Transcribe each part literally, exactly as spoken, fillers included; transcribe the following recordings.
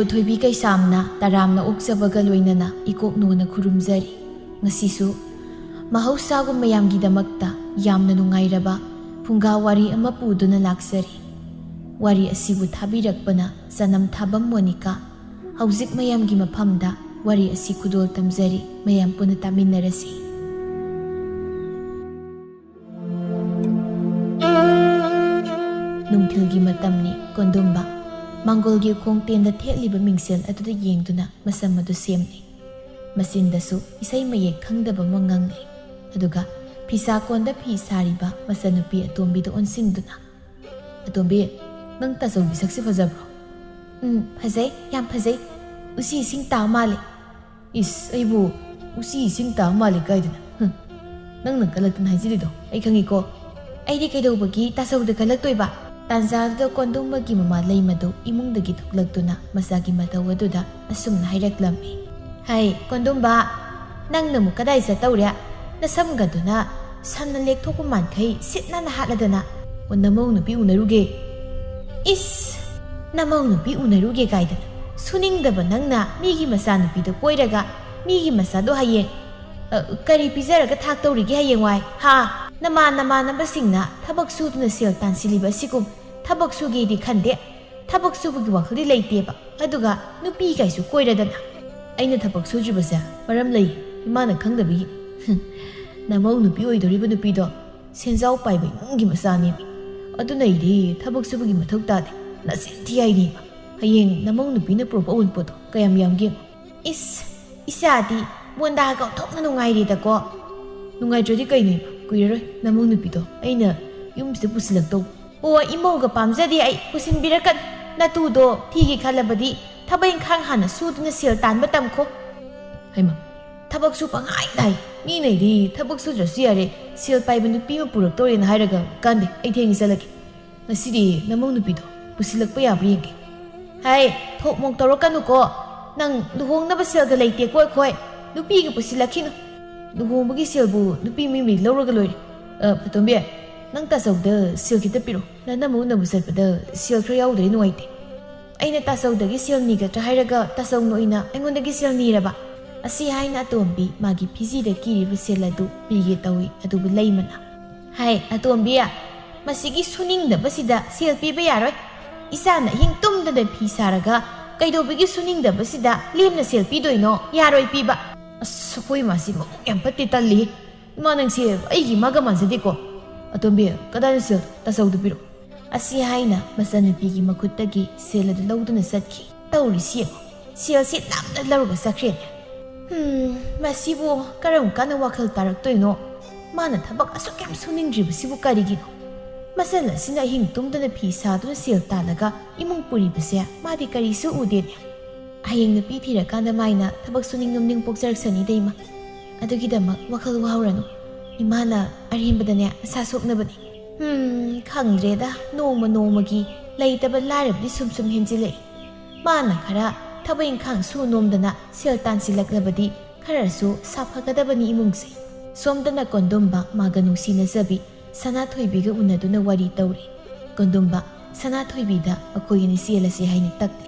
ꯊꯣꯏꯕꯤ ꯀꯩꯁꯥꯝꯅ ꯇꯔꯥꯝꯅ ꯑꯣꯛꯆꯕꯒ ꯂꯣꯏꯅꯅ ꯏꯀꯣꯛ ꯅꯣꯟꯅ ꯈꯨꯔꯨꯝꯖꯔꯤ꯫ ꯉꯁꯤꯁꯨ ꯃꯍꯧꯁꯥꯒꯨꯝ ꯃꯌꯥꯝꯒꯤꯗꯃꯛꯇ ꯌꯥꯝꯅ ꯅꯨꯡꯉꯥꯏꯔꯕ ꯐꯨꯡꯒꯥ ꯋꯥꯔꯤ ꯑꯃ ꯄꯨꯗꯨꯅ ꯂꯥꯛꯆꯔꯤ꯫ ꯋꯥꯔꯤ ꯑꯁꯤꯕꯨ ꯊꯥꯕꯤꯔꯛꯄꯅ ꯆꯅꯝ ꯊꯥꯕꯝ ꯃꯣꯅꯤꯀꯥ꯫ ꯍꯧꯖꯤꯛ ꯃꯌꯥꯝꯒꯤ ꯃꯐꯝꯗ ꯋꯥꯔꯤ ꯑꯁꯤ ꯈꯨꯗꯣꯜ ꯇꯝꯖꯔꯤ, ꯃꯌꯥꯝ ꯄꯨꯟꯅ ꯇꯥꯃꯤꯟꯅꯔꯁꯤ꯫ ꯅꯨꯡꯊꯤꯜꯒꯤ ꯃꯇꯝꯅꯤ꯫ ꯀꯣꯟꯗꯨꯝꯕ ꯃꯥꯡꯒꯣꯜꯒꯤ ꯎꯈꯣꯡ ꯇꯦꯟꯗ ꯊꯦꯠꯂꯤꯕ ꯃꯤꯡꯁꯦꯜ ꯑꯗꯨꯗ ꯌꯦꯡꯗꯨꯅ ꯃꯁꯝ ꯑꯗꯨ ꯁꯦꯝꯂꯤ꯫ ꯃꯆꯤꯟꯗꯁꯨ ꯏꯁꯩ ꯃꯌꯦꯛ ꯈꯪꯗꯕ ꯑꯃ ꯉꯪꯂꯤ꯫ ꯑꯗꯨꯒ ꯐꯤꯁꯥ ꯀꯣꯟꯗ ꯐꯤ ꯁꯥꯔꯤꯕ ꯃꯆꯟꯅꯨꯄꯤ ꯑꯇꯣꯝꯕꯤꯗ ꯑꯣꯟꯁꯤꯟꯗꯨꯅ, "ꯑꯇꯣꯝꯕꯤ, ꯅꯪ ꯇꯥꯆꯧꯒꯤ ꯁꯛꯁꯤ ꯐꯖꯕ꯭ꯔꯣ?" "ꯎꯝ, ꯐꯖꯩ, ꯌꯥꯝ ꯐꯖꯩ꯫ ꯎꯆꯤ ꯏꯁꯤꯡ ꯇꯥ ꯃꯥꯜꯂꯦ꯫" "ꯏꯁ, ꯑꯩꯕꯨ ꯎꯆꯤ ꯏꯁꯤꯡ ꯇꯥ ꯃꯥꯜꯂꯦ ꯀꯥꯏꯗꯅ? ꯍꯨꯝ, ꯅꯪꯅ ꯀꯜꯂꯛꯇꯅ ꯍꯥꯏꯖꯤꯜꯂꯤꯗꯣ ꯑꯩ ꯈꯪꯉꯤꯀꯣ꯫" "ꯑꯩꯗꯤ ꯀꯩꯗꯧꯕꯒꯤ ꯇꯥꯆꯧꯗ ꯀꯜꯂꯛꯇꯣꯏꯕ?" ꯇꯥꯟꯖꯥꯗꯨꯗ ꯀꯣꯟꯗꯨꯝꯕꯒꯤ ꯃꯃꯥ ꯂꯩꯃꯗꯨ ꯏꯃꯨꯡꯗꯒꯤ ꯊꯣꯛꯂꯛꯇꯨꯅ ꯃꯆꯥꯒꯤ ꯃꯇꯧ ꯑꯗꯨꯗ ꯑꯁꯨꯝꯅ ꯍꯥꯏꯔꯛꯂꯝꯃꯤ꯫ "ꯍꯩ, ꯀꯣꯟꯗꯨꯝꯕ, ꯅꯪꯅ ꯑꯃꯨꯛ ꯀꯗꯥꯏ ꯆꯠꯇꯧꯔꯦ? ꯅꯁꯝꯒꯗꯨꯅ ꯁꯝꯅ ꯂꯦꯛꯊꯣꯛꯄ ꯃꯥꯟꯈꯩ ꯁꯤꯠ ꯅꯥꯟꯅ ꯍꯥꯠꯂꯗꯅ꯫ ꯑꯣ, ꯅꯃꯧ ꯅꯨꯄꯤ ꯎꯅꯔꯨꯒꯦ꯫" "ꯏꯁ, ꯅꯃꯧ ꯅꯨꯄꯤ ꯎꯅꯔꯨꯒꯦ ꯀꯥꯏꯗꯅ? ꯁꯨꯅꯤꯡꯗꯕ ꯅꯪꯅ ꯃꯤꯒꯤ ꯃꯆꯥꯅꯨꯄꯤꯗꯣ ꯀꯣꯏꯔꯒ ꯃꯤꯒꯤ ꯃꯆꯥꯗꯣ ꯍꯌꯦꯡ, ꯑ, ꯀꯔꯤ ꯄꯤꯖꯔꯒ ꯊꯥꯛꯇꯧꯔꯤꯒꯦ ꯍꯌꯦꯡꯋꯥꯏ? ꯍꯥ? ꯅꯃꯥꯟ ꯅꯃꯥꯟꯅꯕꯁꯤꯡꯅ ꯊꯕꯛ ꯁꯨꯗꯨꯅ ꯁꯦꯜ ꯇꯥꯟꯁꯤꯜꯂꯤꯕ ꯑꯁꯤꯒꯨꯝ ꯊꯕꯛ ꯁꯨꯒꯦꯗꯤ ꯈꯟꯗꯦ꯫ ꯊꯕꯛ ꯁꯨꯕꯒꯤ ꯋꯥꯈꯜꯗꯤ ꯂꯩꯇꯦꯕ꯫ ꯑꯗꯨꯒ ꯅꯨꯄꯤ ꯀꯥꯏꯁꯨ ꯀꯣꯏꯔꯗꯅ꯫" "ꯑꯩꯅ ꯊꯕꯛ ꯁꯨꯗ꯭ꯔꯤꯕꯁꯦ ꯃꯔꯝ ꯂꯩ, ꯏꯃꯥꯅ ꯈꯪꯗꯕꯒꯤ꯫" "ꯍꯨꯝ, ꯅꯃꯧ ꯅꯨꯄꯤ ꯑꯣꯏꯗꯣꯔꯤꯕ ꯅꯨꯄꯤꯗꯣ ꯁꯦꯟꯖꯥꯎ ꯄꯥꯏꯕ ꯏꯃꯨꯡꯒꯤ ꯃꯆꯥꯅꯦꯃꯤ꯫ ꯑꯗꯨꯅ ꯑꯩꯗꯤ ꯊꯕꯛ ꯁꯨꯕꯒꯤ ꯃꯊꯧ ꯇꯥꯗꯦ꯫ ꯅꯆꯤꯟ ꯊꯤ ꯍꯥꯏꯅꯤꯕ꯫ ꯍꯌꯦꯡ ꯅꯃꯧ ꯅꯨꯄꯤꯅ ꯄꯨꯔꯛꯄ ꯑꯋꯨꯟꯄꯣꯠꯇꯣ ꯀꯌꯥꯝ ꯌꯥꯝꯒꯦ ꯌꯦꯡꯉꯣ꯫" "ꯏꯁ, ꯏꯆꯥꯗꯤ ꯃꯣꯟꯗꯥꯒ ꯑꯣꯟꯊꯣꯛꯅ ꯅꯨꯡꯉꯥꯏꯔꯦꯗꯀꯣ꯫" "ꯅꯨꯡꯉꯥꯏꯇ꯭ꯔꯗꯤ ꯀꯩꯅꯣ? ꯀꯨꯏꯔꯔꯣꯏ ꯅꯃꯧ ꯅꯨꯄꯤꯗꯣ ꯑꯩꯅ ꯌꯨꯝꯁꯤꯗ ꯄꯨꯁꯤꯜꯂꯛꯇꯧ꯫" "ꯑꯣ, ꯏꯃꯧꯒ ꯄꯥꯝꯖꯗꯦ ꯑꯩ꯫ ꯄꯨꯁꯤꯟꯕꯤꯔꯛꯀꯅꯨ꯫ ꯅꯇꯨꯗꯣ ꯊꯤꯒꯦ ꯈꯜꯂꯕꯗꯤ ꯊꯕꯛ ꯏꯪꯈꯥꯡ ꯍꯥꯟꯅ ꯁꯨꯗꯨꯅ ꯁꯦꯜ ꯇꯥꯟꯕ ꯇꯝꯈꯣ꯫" "ꯍꯩꯃꯥ, ꯊꯕꯛ ꯁꯨ ꯄꯪꯍꯥꯏꯗ ꯍꯥꯏ꯫ ꯃꯤꯅꯗꯤ ꯊꯕꯛ ꯁꯨꯗ꯭ꯔꯁꯨ ꯌꯥꯔꯦ, ꯁꯦꯜ ꯄꯥꯏꯕ ꯅꯨꯄꯤ ꯑꯃ ꯄꯨꯔꯛꯇꯧꯔꯦꯅ ꯍꯥꯏꯔꯒ ꯀꯥꯟꯗꯦ꯫ ꯑꯩ ꯊꯦꯡꯉꯦ, ꯆꯠꯂꯒꯦ꯫ ꯉꯁꯤꯗꯤ ꯅꯃꯧ ꯅꯨꯄꯤꯗꯣ ꯄꯨꯁꯤꯜꯂꯛꯄ ꯌꯥꯕ꯭ꯔꯥ ꯌꯦꯡꯒꯦ꯫" "ꯍꯥꯏ, ꯊꯣꯛ ꯃꯣꯛ ꯇꯧꯔꯛꯀꯅꯨꯀꯣ꯫ ꯅꯪ ꯂꯨꯍꯣꯡꯅꯕ ꯁꯦꯜꯒ ꯂꯩꯇꯦꯀꯣ ꯑꯩꯈꯣꯏ꯫ ꯅꯨꯄꯤꯒ ꯄꯨꯁꯤꯜꯂꯛꯈꯤꯅꯨ꯫" "ꯂꯨꯍꯣꯡꯕꯒꯤ ꯁꯦꯜꯕꯨ ꯅꯨꯄꯤ ꯃꯌꯨꯝꯗꯒꯤ ꯂꯧꯔꯒ ꯂꯣꯏꯔꯦ꯫ ꯑ, ꯐꯇꯣꯝꯕꯤ, ꯅꯪ ꯇꯥꯆꯧꯗ ꯁꯦꯜ ꯈꯤꯇ ꯄꯤꯔꯛꯑꯣ꯫ ꯅꯅꯝꯃ ꯎꯅꯕ ꯆꯠꯄꯗ ꯁꯦꯜ ꯈꯔ ꯌꯥꯎꯗ꯭ꯔꯗꯤ ꯅꯨꯡꯉꯥꯏꯇꯦ꯫" "ꯑꯩꯅ ꯇꯥꯆꯧꯗꯒꯤ ꯁꯦꯜ ꯅꯤꯒꯗ꯭ꯔꯥ ꯍꯥꯏꯔꯒ ꯇꯥꯆꯧꯅ ꯑꯣꯏꯅ ꯑꯩꯉꯣꯟꯗꯒꯤ ꯁꯦꯜ ꯅꯤꯔꯕ?" ꯑꯁꯤ ꯍꯥꯏꯅ ꯑꯇꯣꯝꯕꯤ ꯃꯥꯒꯤ ꯐꯤꯖꯤꯗ ꯀꯤꯔꯤꯕ ꯁꯦꯜ ꯑꯗꯨ ꯄꯤꯒꯦ ꯇꯧꯏ꯫ ꯑꯗꯨꯕꯨ ꯂꯩꯃꯅ, "ꯍꯥꯏ ꯑꯇꯣꯝꯕꯤ, ꯃꯁꯤꯒꯤ ꯁꯨꯅꯤꯡꯗꯕꯁꯤꯗ ꯁꯦꯜ ꯄꯤꯕ ꯌꯥꯔꯣꯏ꯫ ꯏꯆꯥꯅ ꯑꯍꯤꯡ ꯇꯨꯝꯗꯅ ꯐꯤ ꯁꯥꯔꯒ ꯀꯩꯗꯧꯕꯒꯤ ꯁꯨꯅꯤꯡꯗꯕꯁꯤꯗ ꯂꯦꯝꯅ ꯁꯦꯜ ꯄꯤꯗꯣꯏꯅꯣ? ꯌꯥꯔꯣꯏ ꯄꯤꯕ꯫" "ꯑꯁ, ꯑꯩꯈꯣꯏ ꯃꯥꯁꯤ ꯃꯕꯨꯛ ꯌꯥꯝ ꯐꯠꯇꯦ, ꯇꯜꯂꯤ꯫ ꯏꯃꯥ, ꯅꯪꯁꯦ ꯑꯩꯒꯤ ꯏꯃꯥꯒ ꯃꯥꯟꯖꯗꯦꯀꯣ꯫ ꯑꯇꯣꯝꯕꯤ, ꯀꯗꯥꯏꯅ ꯁꯦꯜ? ꯇꯥꯆꯧꯗ ꯄꯤꯔꯛꯑꯣ꯫" ꯑꯁꯤ ꯍꯥꯏꯅ ꯃꯆꯟꯅꯨꯄꯤꯒꯤ ꯃꯈꯨꯠꯇꯒꯤ ꯁꯦꯜ ꯑꯗꯨ ꯂꯧꯗꯨꯅ ꯆꯠꯈꯤ꯫ ꯇꯧꯔꯤꯁꯤ ꯌꯦꯡꯉꯨ, ꯁꯦꯜꯁꯤ ꯅꯝꯅ ꯂꯧꯔꯒ ꯆꯠꯈ꯭ꯔꯦꯅꯦ꯫ ꯍꯝ, ꯃꯁꯤꯕꯨ ꯀꯔꯝ ꯀꯥꯟꯗ ꯋꯥꯈꯜ ꯇꯥꯔꯛꯇꯣꯏꯅꯣ? ꯃꯥꯅ ꯊꯕꯛ ꯑꯁꯨꯛ ꯌꯥꯝ ꯁꯨꯅꯤꯡꯗ꯭ꯔꯤꯕꯁꯤꯕꯨ ꯀꯔꯤꯒꯤꯅꯣ? ꯃꯆꯜ ꯑꯁꯤꯅ ꯑꯍꯤꯡ ꯇꯨꯝꯗꯅ ꯐꯤ ꯁꯥꯗꯨꯅ ꯁꯦꯜ ꯇꯥꯜꯂꯒ ꯏꯃꯨꯡ ꯄꯨꯔꯤꯕꯁꯦ ꯃꯥꯗꯤ ꯀꯔꯤꯁꯨ ꯎꯗꯦꯅꯦ꯫ ꯍꯌꯦꯡ ꯅꯨꯄꯤ ꯊꯤꯔꯀꯥꯟꯗ ꯃꯥꯏꯅ ꯊꯕꯛ ꯁꯨꯅꯤꯡ ꯅꯣꯝꯅꯤꯡ ꯄꯣꯛꯆꯔꯛꯁꯅꯤꯗ ꯏꯃꯥ꯫ ꯑꯗꯨꯒꯤꯗꯃꯛ ꯋꯥꯈꯜ ꯋꯥꯍꯧꯔꯅꯨ꯫ ꯏꯃꯥꯅ ꯑꯔꯦꯝꯕꯗꯅꯦ ꯑꯁꯥ ꯁꯣꯛꯅꯕꯅꯤ꯫ ꯍꯝ, ꯈꯪꯗ꯭ꯔꯦꯗ, ꯅꯣꯡꯃ ꯅꯣꯡꯃꯒꯤ ꯂꯩꯇꯕ ꯂꯥꯏꯔꯕꯗꯤ ꯁꯨꯝ ꯁꯨꯝ ꯍꯦꯟꯖꯤꯜꯂꯛꯏ꯫ ꯃꯥꯅ ꯈꯔ ꯊꯕꯛ ꯏꯪꯈꯥꯡ ꯁꯨ ꯅꯣꯝꯗꯅ ꯁꯦꯜ ꯇꯥꯟꯁꯤꯜꯂꯛꯂꯕꯗꯤ ꯈꯔꯁꯨ ꯁꯥꯐꯒꯗꯕꯅꯤ ꯏꯃꯨꯡꯁꯦ꯫ ꯁꯣꯝꯗꯅ ꯀꯣꯟꯗꯨꯝꯕ ꯃꯥꯒ ꯅꯨꯡꯁꯤꯅꯖꯕꯤ ꯁꯅꯥꯊꯣꯏꯕꯤꯒ ꯎꯅꯗꯨꯅ ꯋꯥꯔꯤ ꯇꯧꯔꯤ꯫ ꯀꯣꯟꯗꯨꯝꯕ ꯁꯅꯥꯊꯣꯏꯕꯤꯗ ꯃꯈꯣꯏ ꯑꯅꯤ ꯆꯦꯜꯂꯁꯤ ꯍꯥꯏꯅ ꯇꯛꯂꯤ꯫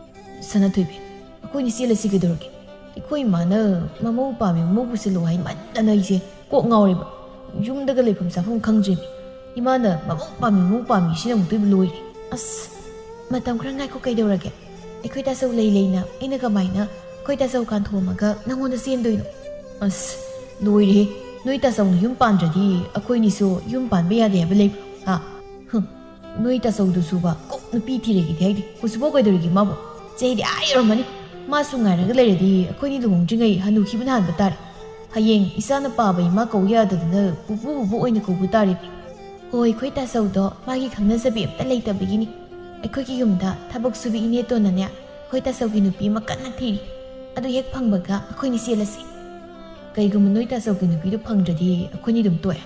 "ꯁꯅꯥꯊꯣꯏꯕꯤ, ꯑꯩꯈꯣꯏꯅꯤ ꯆꯦꯜꯂꯁꯤ ꯀꯩꯗꯧꯔꯒꯦ? ꯑꯩꯈꯣꯏ ꯏꯃꯥꯅ ꯃꯃꯧ ꯄꯥꯝꯃꯤ, ꯃꯃꯧ ꯄꯨꯁꯤꯜꯂꯣ ꯍꯥꯏꯃꯟꯗꯅ ꯑꯩꯁꯦ ꯀꯣꯛ ꯉꯥꯎꯔꯦꯕ꯫ ꯌꯨꯝꯗꯒ ꯂꯩꯐꯝ ꯆꯥꯐꯝ ꯈꯪꯗ꯭ꯔꯦꯃꯤ꯫ ꯏꯃꯥꯅ ꯃꯃꯧ ꯄꯥꯝꯃꯤ, ꯃꯃꯧ ꯄꯥꯝꯃꯤ ꯁꯤꯅ ꯑꯃꯨꯛꯇꯣꯏꯕ ꯂꯣꯏꯔꯦ꯫" "ꯑꯁ, ꯃꯇꯝ ꯈꯔ ꯉꯥꯏꯈꯣ ꯀꯩꯗꯧꯔꯒꯦ? ꯑꯩꯈꯣꯏ ꯇꯥꯆꯧ ꯂꯩ ꯂꯩꯅ ꯑꯩꯅ ꯀꯃꯥꯏꯅ ꯑꯩꯈꯣꯏ ꯇꯥꯆꯧ ꯀꯥꯟꯊꯣꯛꯑꯝꯃꯒ ꯅꯪꯉꯣꯟꯗ ꯆꯦꯟꯗꯣꯏꯅꯣ?" "ꯑꯁ, ꯂꯣꯏꯔꯦꯍꯦ꯫ ꯅꯣꯏ ꯇꯥꯆꯧꯅ ꯌꯨꯝ ꯄꯥꯟꯗ꯭ꯔꯗꯤ ꯑꯩꯈꯣꯏꯅꯤꯁꯨ ꯌꯨꯝ ꯄꯥꯟꯕ ꯌꯥꯗꯦ ꯍꯥꯏꯕ ꯂꯩꯕ꯭ꯔꯣ? ꯍꯥ? ꯍꯨꯝ, ꯅꯣꯏ ꯇꯥꯆꯧꯗꯨꯁꯨꯕ ꯀꯣꯛ ꯅꯨꯄꯤ ꯊꯤꯔꯒꯦꯗꯤ ꯍꯥꯏꯗꯦ꯫ ꯍꯧꯖꯤꯛꯐꯥꯎ ꯀꯩꯗꯧꯔꯤꯒꯦ ꯃꯥꯕꯨ? ꯆꯍꯤꯗꯤ ꯑꯥ ꯌꯧꯔꯝꯃꯅꯤ꯫ ꯃꯥꯁꯨ ꯉꯥꯏꯔꯒ ꯂꯩꯔꯗꯤ ꯑꯩꯈꯣꯏꯅꯤ ꯂꯨꯍꯣꯡꯗ꯭ꯔꯤꯉꯩ ꯍꯅꯨꯈꯤꯕꯅ ꯍꯥꯟꯕ ꯇꯥꯔꯦ꯫ ꯍꯌꯦꯡ ꯏꯆꯥꯅ ꯄꯥꯕ ꯏꯃꯥ ꯀꯧ ꯌꯥꯗꯗꯅ ꯄꯨꯄꯨ ꯕꯨꯕꯣꯛ ꯑꯣꯏꯅ ꯀꯧꯕ ꯇꯥꯔꯦ꯫" "ꯍꯣꯏ, ꯑꯩꯈꯣꯏ ꯇꯥꯆꯧꯗꯣ ꯃꯥꯒꯤ ꯈꯪꯅꯖꯕꯤ ꯑꯝꯇ ꯂꯩꯇꯕꯒꯤꯅꯤ꯫ ꯑꯩꯈꯣꯏꯒꯤ ꯌꯨꯝꯗ ꯊꯕꯛ ꯁꯨꯕꯤ ꯏꯅꯦꯇꯣꯟꯅꯅꯦ ꯑꯩꯈꯣꯏ ꯇꯥꯆꯧꯒꯤ ꯅꯨꯄꯤ ꯑꯃ ꯀꯟꯅ ꯊꯤꯔꯤ꯫ ꯑꯗꯨ ꯍꯦꯛ ꯐꯪꯕꯒ ꯑꯩꯈꯣꯏꯅꯤ ꯆꯦꯜꯂꯁꯤ꯫" "ꯀꯩꯒꯨꯝꯕ ꯅꯣꯏ ꯇꯥꯆꯧꯒꯤ ꯅꯨꯄꯤꯗꯨ ꯐꯪꯗ꯭ꯔꯗꯤ ꯑꯩꯈꯣꯏꯅꯤ ꯑꯗꯨꯝ ꯇꯣꯛꯑꯦ꯫"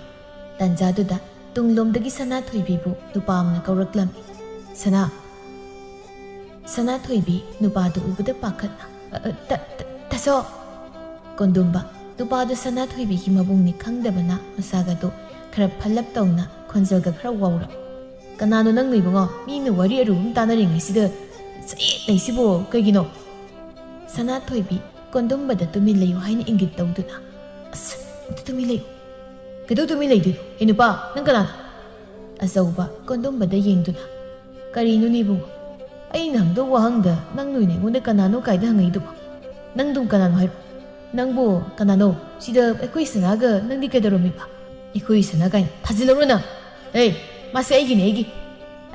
ꯇꯥꯟꯖꯥꯗꯨꯗ ꯇꯨꯡꯂꯣꯝꯗꯒꯤ ꯁꯅꯥꯊꯣꯏꯕꯤꯕꯨ ꯅꯨꯄꯥ ꯑꯃꯅ ꯀꯧꯔꯛꯂꯝꯃꯤ꯫ "ꯁꯅꯥ!" ꯁꯅꯥꯊꯣꯏꯕꯤ ꯅꯨꯄꯥꯗꯨ ꯎꯕꯗ ꯄꯥꯈꯠꯅ, "ꯑ, ꯑ, ꯇ-, ꯇ-, ꯇꯥꯆꯧ!" ꯀꯣꯟꯗꯨꯝꯕ ꯅꯨꯄꯥꯗꯨ ꯁꯅꯥꯊꯣꯏꯕꯤꯒꯤ ꯃꯕꯨꯡꯅꯤ ꯈꯪꯗꯕꯅ ꯃꯁꯥꯒꯗꯨ ꯈꯔ ꯐꯜꯂꯞ ꯇꯧꯅ ꯈꯣꯟꯖꯦꯜꯒ ꯈꯔ ꯋꯥꯎꯔꯞ, "ꯀꯅꯥꯅꯣ ꯅꯪꯅ ꯏꯕꯨꯡꯉꯣ? ꯃꯤꯅ ꯋꯥꯔꯤ ꯑꯔꯨꯕ ꯑꯃ ꯇꯥꯅꯔꯤꯉꯩꯁꯤꯗ ꯆꯌꯦꯠ ꯂꯩꯁꯤꯕꯣ ꯀꯩꯒꯤꯅꯣ? ꯁꯅꯥꯊꯣꯏꯕꯤ ꯀꯣꯟꯗꯨꯝꯕꯗ ꯇꯨꯃꯤꯟ ꯂꯩꯌꯨ ꯍꯥꯏꯅ ꯏꯪꯒꯤꯠ ꯇꯧꯗꯨꯅ, "ꯑꯁ, ꯑꯝꯇ ꯇꯨꯃꯤꯟ ꯂꯩꯌꯨ꯫ ꯀꯩꯗꯧ ꯇꯨꯃꯤꯟ ꯂꯩꯗꯣꯏꯅꯣ? ꯑꯦ ꯅꯨꯄꯥ, ꯅꯪ ꯀꯅꯥꯅꯣ?" ꯑꯆꯧꯕ ꯀꯣꯟꯗꯨꯝꯕꯗ ꯌꯦꯡꯗꯨꯅ, "ꯀꯔꯤꯅꯣꯅꯦ ꯏꯕꯨꯡꯉꯣ? ꯑꯩꯅ ꯍꯪꯗꯧ ꯋꯥꯍꯪꯗ ꯅꯪ ꯅꯣꯏꯅ ꯑꯩꯉꯣꯟꯗ ꯀꯅꯥꯅꯣ ꯀꯥꯏꯗ ꯍꯪꯉꯛꯏꯗꯨꯕꯣ? ꯅꯪꯗꯨꯝ ꯀꯅꯥꯅꯣ ꯍꯥꯏꯔꯣ? ꯅꯪꯕꯨ ꯀꯅꯥꯅꯣ? ꯁꯤꯗ ꯑꯩꯈꯣꯏ ꯁꯅꯥꯒ ꯅꯪꯗꯤ ꯀꯩꯗꯧꯔꯝꯃꯤꯕ?" "ꯑꯩꯈꯣꯏ ꯁꯅꯥ ꯀꯥꯏꯅ ꯊꯥꯖꯤꯜꯂꯛꯎꯔꯣ ꯅꯪ? ꯑꯦ, ꯃꯥꯁꯦ ꯑꯩꯒꯤꯅꯦ, ꯑꯩꯒꯤ꯫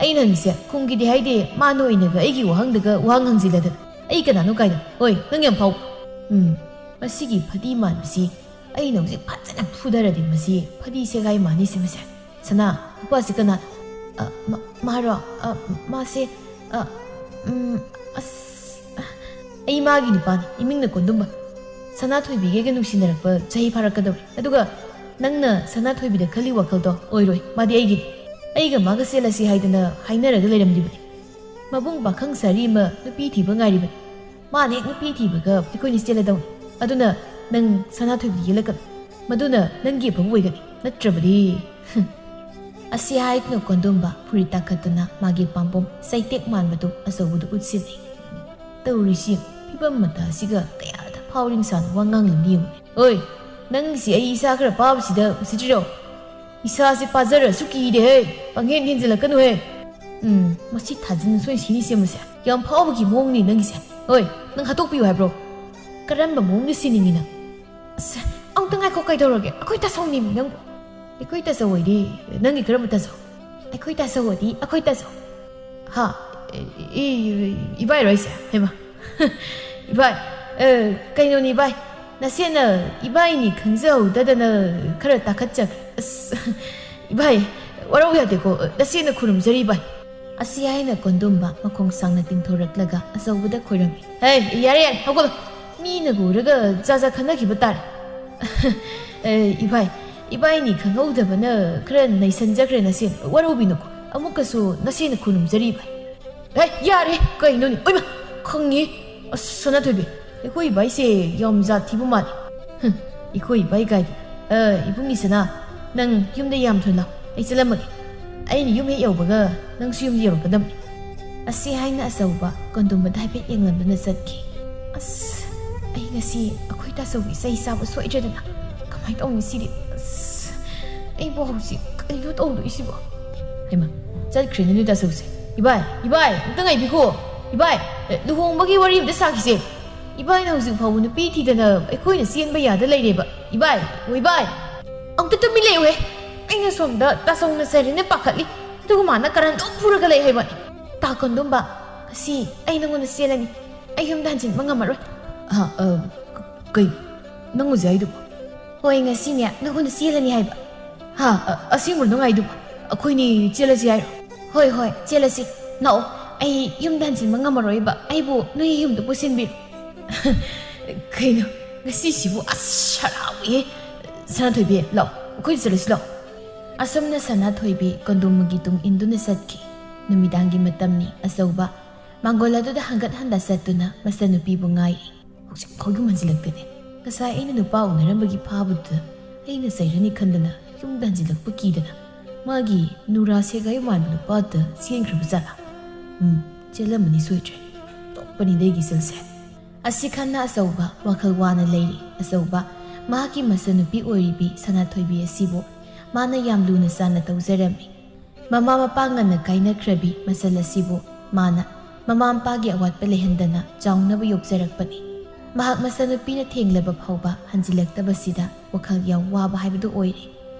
ꯑꯩꯅ ꯍꯪꯉꯤꯁꯦ ꯈꯨꯝꯒꯤꯗꯤ ꯍꯥꯏꯗꯦ, ꯃꯥ ꯅꯣꯏꯅꯒ ꯑꯩꯒꯤ ꯋꯥꯍꯪꯗꯒ ꯋꯥꯍꯪ ꯍꯪꯖꯤꯜꯂꯗꯅ꯫ ꯑꯩ ꯀꯅꯥꯅꯣ ꯀꯥꯏꯅ? ꯍꯣꯏ, ꯅꯪ ꯌꯥꯝ ꯐꯥꯎ꯫ ꯎꯝ, ꯃꯁꯤꯒꯤ ꯐꯗꯤ ꯃꯥꯟꯕꯁꯤ ꯑꯩꯅ ꯍꯧꯖꯤꯛ ꯐꯖꯅ ꯐꯨꯗꯔꯗꯤ ꯃꯁꯤ ꯐꯗꯤ ꯁꯦꯒꯥꯏ ꯃꯥꯟꯅꯤꯁꯦ ꯃꯁꯦ꯫ ꯁꯅꯥ, ꯅꯨꯄꯥꯁꯤ ꯀꯅꯥ? ꯑ, ꯃꯥ-, ꯃꯥꯔꯣ? ꯑ, ꯃꯥꯁꯦ, ꯑ, ꯎꯝ, ꯑꯁ, ꯑ, ꯑꯩ ꯃꯥꯒꯤ ꯅꯨꯄꯥꯅꯤ, ꯏꯃꯤꯡꯅ ꯀꯣꯟꯗꯨꯝꯕ꯫ ꯁꯅꯥꯊꯣꯏꯕꯤꯒ ꯑꯩꯒ ꯅꯨꯡꯁꯤꯅꯔꯛꯄ ꯆꯍꯤ ꯐꯥꯔꯛꯀꯗꯧꯔꯦ꯫ ꯑꯗꯨꯒ ꯅꯪꯅ ꯁꯅꯥꯊꯣꯏꯕꯤꯗ ꯈꯜꯂꯤ ꯋꯥꯈꯜꯗꯣ ꯑꯣꯏꯔꯣꯏ, ꯃꯥꯗꯤ ꯑꯩꯒꯤꯅꯤ꯫ ꯑꯩꯒ ꯃꯥꯒ ꯆꯦꯜꯂꯁꯤ ꯍꯥꯏꯗꯅ ꯍꯥꯏꯅꯔꯒ ꯂꯩꯔꯝꯂꯤꯕꯅꯤ꯫ ꯃꯕꯨꯡ ꯄꯥꯈꯪ ꯁꯥꯔꯤ ꯑꯃ ꯅꯨꯄꯤ ꯊꯤꯕ ꯉꯥꯏꯔꯤꯕꯅꯤ꯫ ꯃꯥꯅ ꯍꯦꯛ ꯅꯨꯄꯤ ꯊꯤꯕꯒ ꯑꯩꯈꯣꯏꯅꯤ ꯆꯦꯜꯂꯗꯧꯅꯤ꯫ ꯑꯗꯨꯅ ꯅꯪ ꯁꯅꯥꯊꯣꯏꯕꯤꯗ ꯌꯦꯜꯂꯛꯀꯅꯨ꯫ ꯃꯗꯨꯅ ꯅꯪꯒꯤ ꯑꯐꯕ ꯑꯣꯏꯒꯅꯤ꯫ ꯅꯠꯇ꯭ꯔꯕꯗꯤ, ꯍꯨꯝ꯫ ꯑꯁꯤ ꯍꯥꯏꯗꯨꯅ ꯀꯣꯟꯗꯨꯝꯕ ꯐꯨꯔꯤꯠ ꯇꯥꯈꯠꯇꯨꯅ ꯃꯥꯒꯤ ꯄꯥꯝꯕꯣꯝ ꯆꯩꯇꯦꯛ ꯃꯥꯟꯕꯗꯨ ꯑꯆꯧꯕꯗ ꯎꯠꯁꯤꯜꯂꯤ꯫ ꯇꯧꯔꯤꯁꯤ ꯌꯦꯡꯉꯨ, ꯐꯤꯕꯝ ꯃꯇꯥꯁꯤꯒ ꯀꯌꯥꯗ ꯐꯥꯎꯔꯤꯡ ꯁꯥꯅ ꯋꯥ ꯉꯥꯡꯂꯤꯕꯅꯤ ꯌꯦꯡꯉꯨ꯫ "ꯍꯣꯏ, ꯅꯪꯒꯤꯁꯤ ꯑꯩ ꯏꯁꯥ ꯈꯔ ꯄꯥꯕꯁꯤꯗ ꯎꯁꯤꯠꯇ꯭ꯔꯤꯔꯣ? ꯏꯁꯥꯁꯦ ꯄꯥꯖꯔꯁꯨ ꯀꯤꯔꯦꯍꯦ, ꯄꯪꯍꯦꯟ ꯍꯦꯟꯖꯤꯜꯂꯛꯀꯅꯨꯍꯦ꯫ ꯎꯝ, ꯃꯁꯤ ꯊꯥꯖꯤꯟꯅ ꯁꯣꯏ ꯁꯤꯅꯤ ꯁꯦꯝꯕꯁꯦ꯫ ꯌꯥꯝ ꯐꯥꯎꯕꯒꯤ ꯃꯑꯣꯡꯅꯤ ꯅꯪꯒꯤꯁꯦ꯫ ꯍꯣꯏ, ꯅꯪ ꯍꯥꯠꯇꯣꯛꯄꯤꯌꯨ ꯍꯥꯏꯕ꯭ꯔꯣ? ꯀꯔꯝꯕ ꯃꯑꯣꯡꯗ ꯁꯤꯅꯤꯡꯉꯤ ꯅꯪ?" "ꯑꯁ, ꯑꯃꯨꯛꯇ ꯉꯥꯏꯈꯣ, ꯀꯩꯗꯧꯔꯒꯦ? ꯑꯩꯈꯣꯏ ꯇꯥꯆꯧꯅꯤꯃꯤ ꯅꯪꯕꯨ꯫" "ꯑꯩꯈꯣꯏ ꯇꯥꯆꯧ ꯑꯣꯏꯗꯤ ꯅꯪꯒꯤ ꯀꯔꯝꯕ ꯇꯥꯆꯧ?" "ꯑꯩꯈꯣꯏ ꯇꯥꯆꯧ ꯑꯣꯏꯗꯤ ꯑꯩꯈꯣꯏ ꯇꯥꯆꯧ꯫" "ꯍꯥ? ꯏ-, ꯏ-, ꯏꯕꯥꯏꯔꯣ ꯑꯩꯁꯦ? ꯍꯩꯃꯥ꯫" "ꯏꯕꯥꯏ, ꯑ, ꯀꯩꯅꯣꯅꯤ ꯏꯕꯥꯏ, ꯅꯁꯦꯅ ꯏꯕꯥꯏꯅꯤ ꯈꯪꯖꯍꯧꯗꯗꯅ ꯈꯔ ꯇꯥꯈꯠꯆꯈ꯭ꯔꯦ꯫ ꯑꯁ, ꯏꯕꯥꯏ, ꯋꯥꯔꯧ ꯌꯥꯗꯦꯀꯣ, ꯅꯁꯦꯅ ꯈꯨꯔꯨꯝꯖꯔꯤ ꯏꯕꯥꯏ꯫" ꯑꯁꯤ ꯍꯥꯏꯅ ꯀꯣꯟꯗꯨꯝꯕ ꯃꯈꯣꯡ ꯁꯥꯡꯅ ꯇꯤꯡꯊꯣꯔꯛꯂꯒ ꯑꯆꯧꯕꯗ ꯈꯣꯏꯔꯝꯃꯤ꯫ "ꯍꯦ, ꯌꯥꯔꯦ ꯌꯥꯔꯦ, ꯍꯧꯒꯠꯂꯣ꯫ ꯃꯤꯅꯒ ꯎꯔꯒ ꯖꯥ ꯖꯥ ꯈꯟꯅꯈꯤꯕ ꯇꯥꯔꯦ꯫" "ꯑꯦ, ꯏꯕꯥꯏ, ꯏꯕꯥꯏꯅꯤ ꯈꯪꯍꯧꯗꯕꯅ ꯈꯔ ꯅꯩꯁꯟꯖꯈ꯭ꯔꯦ ꯅꯁꯦꯅ꯫ ꯋꯥꯔꯧꯕꯤꯅꯨꯀꯣ꯫ ꯑꯃꯨꯛꯀꯁꯨ ꯅꯁꯦꯅ ꯈꯨꯔꯨꯝꯖꯔꯤ ꯏꯕꯥꯏ꯫" "ꯍꯦ, ꯌꯥꯔꯦ, ꯀꯩꯅꯣꯅꯦ? ꯑꯣꯏꯃ, ꯈꯪꯉꯤ꯫ ꯑꯁ, ꯁꯅꯥꯊꯣꯏꯕꯤ, ꯑꯩꯈꯣꯏ ꯏꯕꯥꯏꯁꯦ ꯌꯥꯝ ꯖꯥꯠ ꯊꯤꯕ ꯃꯥꯜꯂꯦ꯫" "ꯍꯨꯝ, ꯑꯩꯈꯣꯏ ꯏꯕꯥꯏ ꯀꯥꯏꯗꯤ꯫ ꯑ, ꯏꯕꯨꯡꯒꯤ ꯁꯅꯥ, ꯅꯪ ꯌꯨꯝꯗ ꯌꯥꯝ ꯊꯨꯅ ꯂꯥꯛꯑꯣ꯫ ꯑꯩ ꯆꯠꯂꯝꯃꯒꯦ꯫ ꯑꯩꯅ ꯌꯨꯝ ꯍꯦꯛ ꯌꯧꯕꯒ ꯅꯪꯁꯨ ꯌꯨꯝꯗ ꯌꯧꯔꯛꯀꯗꯕꯅꯤ꯫" ꯑꯁꯤ ꯍꯥꯏꯅ ꯑꯆꯧꯕ ꯀꯣꯟꯗꯣꯝꯕꯗ ꯍꯥꯏꯐꯦꯠ ꯌꯦꯡꯂꯝꯗꯨꯅ ꯆꯠꯈꯤ꯫ ꯑꯁ, ꯑꯩ ꯉꯁꯤ ꯑꯩꯈꯣꯏ ꯇꯥꯆꯧꯒꯤ ꯆꯩ ꯆꯥꯕ ꯁꯣꯏꯗ꯭ꯔꯦꯗꯅ꯫ ꯀꯃꯥꯏꯅ ꯇꯧꯅꯤ ꯁꯤꯗꯤ? ꯑꯁ, ꯑꯩꯕꯨ ꯍꯧꯖꯤꯛ ꯀꯩꯅꯣ ꯇꯧꯗꯣꯏꯁꯤꯕꯣ? ꯍꯩꯃꯥ, ꯆꯠꯈ꯭ꯔꯦꯅꯦ ꯅꯣꯏ ꯇꯥꯆꯧꯁꯦ꯫ ꯏꯕꯥꯏ, ꯏꯕꯥꯏ, ꯑꯝꯇ ꯉꯥꯏꯕꯤꯈꯣ꯫ ꯏꯕꯥꯏ, ꯑꯦ, ꯂꯨꯍꯣꯡꯕꯒꯤ ꯋꯥꯔꯤ ꯑꯝꯇ ꯁꯥꯈꯤꯁꯦ꯫ ꯏꯕꯥꯏꯅ ꯍꯧꯖꯤꯛ ꯐꯥꯎꯕ ꯅꯨꯄꯤ ꯊꯤꯗꯅ ꯑꯩꯈꯣꯏꯅ ꯆꯦꯟꯕ ꯌꯥꯗ ꯂꯩꯔꯦꯕ꯫ ꯏꯕꯥꯏ, ꯑꯣ ꯏꯕꯥꯏ, ꯑꯝꯇ ꯇꯨꯃꯤꯟ ꯂꯩꯌꯨꯍꯦ꯫ ꯑꯩꯅ ꯁꯣꯝꯗ ꯇꯥꯆꯧꯅ ꯆꯩꯔꯦꯅ ꯄꯥꯈꯠꯂꯤ, ꯑꯗꯨꯒ ꯃꯥꯅ ꯀꯔꯟ ꯑꯗꯨꯝ ꯐꯨꯔꯒ ꯂꯩ ꯍꯥꯏꯕꯅꯤ꯫ ꯇꯥ ꯀꯣꯟꯗꯣꯝꯕ, ꯉꯁꯤ ꯑꯩ ꯅꯉꯣꯟꯗ ꯆꯦꯜꯂꯅꯤ꯫ ꯑꯩ ꯌꯨꯝꯗ ꯍꯟꯖꯤꯟꯕ ꯉꯝꯃꯔꯣꯏ꯫ ꯍꯥ, ꯑ, ꯀꯩ? ꯅꯪ ꯍꯧꯖꯤꯛ ꯍꯥꯏꯗꯨꯕꯣ? ꯍꯣꯏ, ꯉꯁꯤꯅꯦ ꯅꯉꯣꯟꯗ ꯆꯦꯜꯂꯅꯤ ꯍꯥꯏꯕ꯫ ꯍꯥ, ꯑ, ꯑꯁꯦꯡꯕ꯭ꯔꯣ ꯅꯪ ꯍꯥꯏꯗꯨꯕꯣ? ꯑꯩꯈꯣꯏꯅꯤ ꯆꯦꯜꯂꯁꯤ ꯍꯥꯏꯔꯣ? ꯍꯣꯏ, ꯍꯣꯏ, ꯆꯦꯜꯂꯁꯤ꯫ ꯂꯥꯛꯑꯣ, ꯑꯩ ꯌꯨꯝꯗ ꯍꯟꯖꯤꯟꯕ ꯉꯝꯃꯔꯣꯏꯕ꯫ ꯑꯩꯕꯨ ꯅꯣꯏ ꯌꯨꯝꯗ ꯄꯨꯁꯤꯟꯕꯤꯔꯣ꯫ ꯀꯩꯅꯣ, ꯉꯁꯤꯁꯤꯕꯨ ꯑꯁ ꯍꯔꯥꯎꯏꯍꯦ꯫ ꯁꯅꯥꯊꯣꯏꯕꯤ, ꯂꯥꯛꯑꯣ, ꯑꯩꯈꯣꯏ ꯆꯠꯂꯁꯤ ꯂꯥꯛꯑꯣ꯫ ꯑꯁꯨꯝꯅ ꯁꯅꯥꯊꯣꯏꯕꯤ ꯀꯣꯟꯗꯣꯝꯕꯒꯤ ꯇꯨꯡ ꯏꯟꯗꯨꯅ ꯆꯠꯈꯤ꯫ ꯅꯨꯃꯤꯗꯥꯡꯒꯤ ꯃꯇꯝꯅꯤ꯫ ꯑꯆꯧꯕ ꯃꯥꯡꯒꯣꯜ ꯑꯗꯨꯗ ꯍꯪꯒꯠ ꯍꯟꯗ ꯆꯠꯇꯨꯅ ꯃꯆꯟꯅꯨꯄꯤꯕꯨ ꯉꯥꯏꯔꯤ꯫ ꯍꯧꯖꯤꯛ ꯐꯥꯎ ꯌꯨꯝ ꯍꯟꯖꯤꯜꯂꯛꯇꯦꯅꯦ꯫ ꯉꯁꯥꯏ ꯑꯩꯅ ꯅꯨꯄꯥ ꯎꯅꯔꯝꯕꯒꯤ ꯐꯥꯕꯗꯨꯗ ꯑꯩꯅ ꯆꯩꯔꯅꯤ ꯈꯟꯗꯅ ꯌꯨꯝꯗ ꯍꯟꯖꯤꯜꯂꯛꯄ ꯀꯤꯗꯅ ꯃꯥꯒꯤ ꯅꯨꯔꯥ ꯁꯦꯒꯥꯏ ꯃꯥꯟꯕ ꯅꯨꯄꯥꯗꯨꯗ ꯆꯦꯟꯈ꯭ꯔꯕ ꯖꯥꯠꯂꯥ? ꯎꯝ, ꯆꯦꯜꯂꯝꯃꯅꯤ ꯁꯣꯏꯗ꯭ꯔꯦ꯫ ꯇꯣꯛꯄꯅꯤꯗ ꯑꯩꯒꯤ ꯏꯆꯜꯁꯦ꯫ ꯑꯁꯤ ꯈꯟꯅ ꯑꯆꯧꯕ ꯋꯥꯈꯜ ꯋꯥꯅ ꯂꯩꯔꯤ꯫ ꯑꯆꯧꯕ ꯃꯍꯥꯛꯀꯤ ꯃꯆꯟꯅꯨꯄꯤ ꯑꯣꯏꯔꯤꯕꯤ ꯁꯅꯥꯊꯣꯏꯕꯤ ꯑꯁꯤꯕꯨ ꯃꯥꯅ ꯌꯥꯝ ꯂꯨꯅ ꯆꯥꯟꯅ ꯇꯧꯖꯔꯝꯃꯤ꯫ ꯃꯃꯥ ꯃꯄꯥ ꯉꯟꯅ ꯀꯥꯏꯅꯈ꯭ꯔꯕꯤ ꯃꯆꯜ ꯑꯁꯤꯕꯨ ꯃꯥꯅ ꯃꯃꯥ ꯃꯄꯥꯒꯤ ꯑꯋꯥꯠꯄ ꯂꯩꯍꯟꯗꯅ ꯆꯥꯎꯅꯕ ꯌꯣꯛꯆꯔꯛꯄꯅꯤ꯫ ꯃꯍꯥꯛ ꯃꯆꯟꯅꯨꯄꯤꯅ ꯊꯦꯡꯂꯕ ꯐꯥꯎꯕ ꯍꯟꯖꯤꯜꯂꯛꯇꯕꯁꯤꯗ ꯋꯥꯈꯜ ꯌꯥꯝ ꯋꯥꯕ ꯍꯥꯏꯕꯗꯨ ꯑꯣꯏꯔꯦ꯫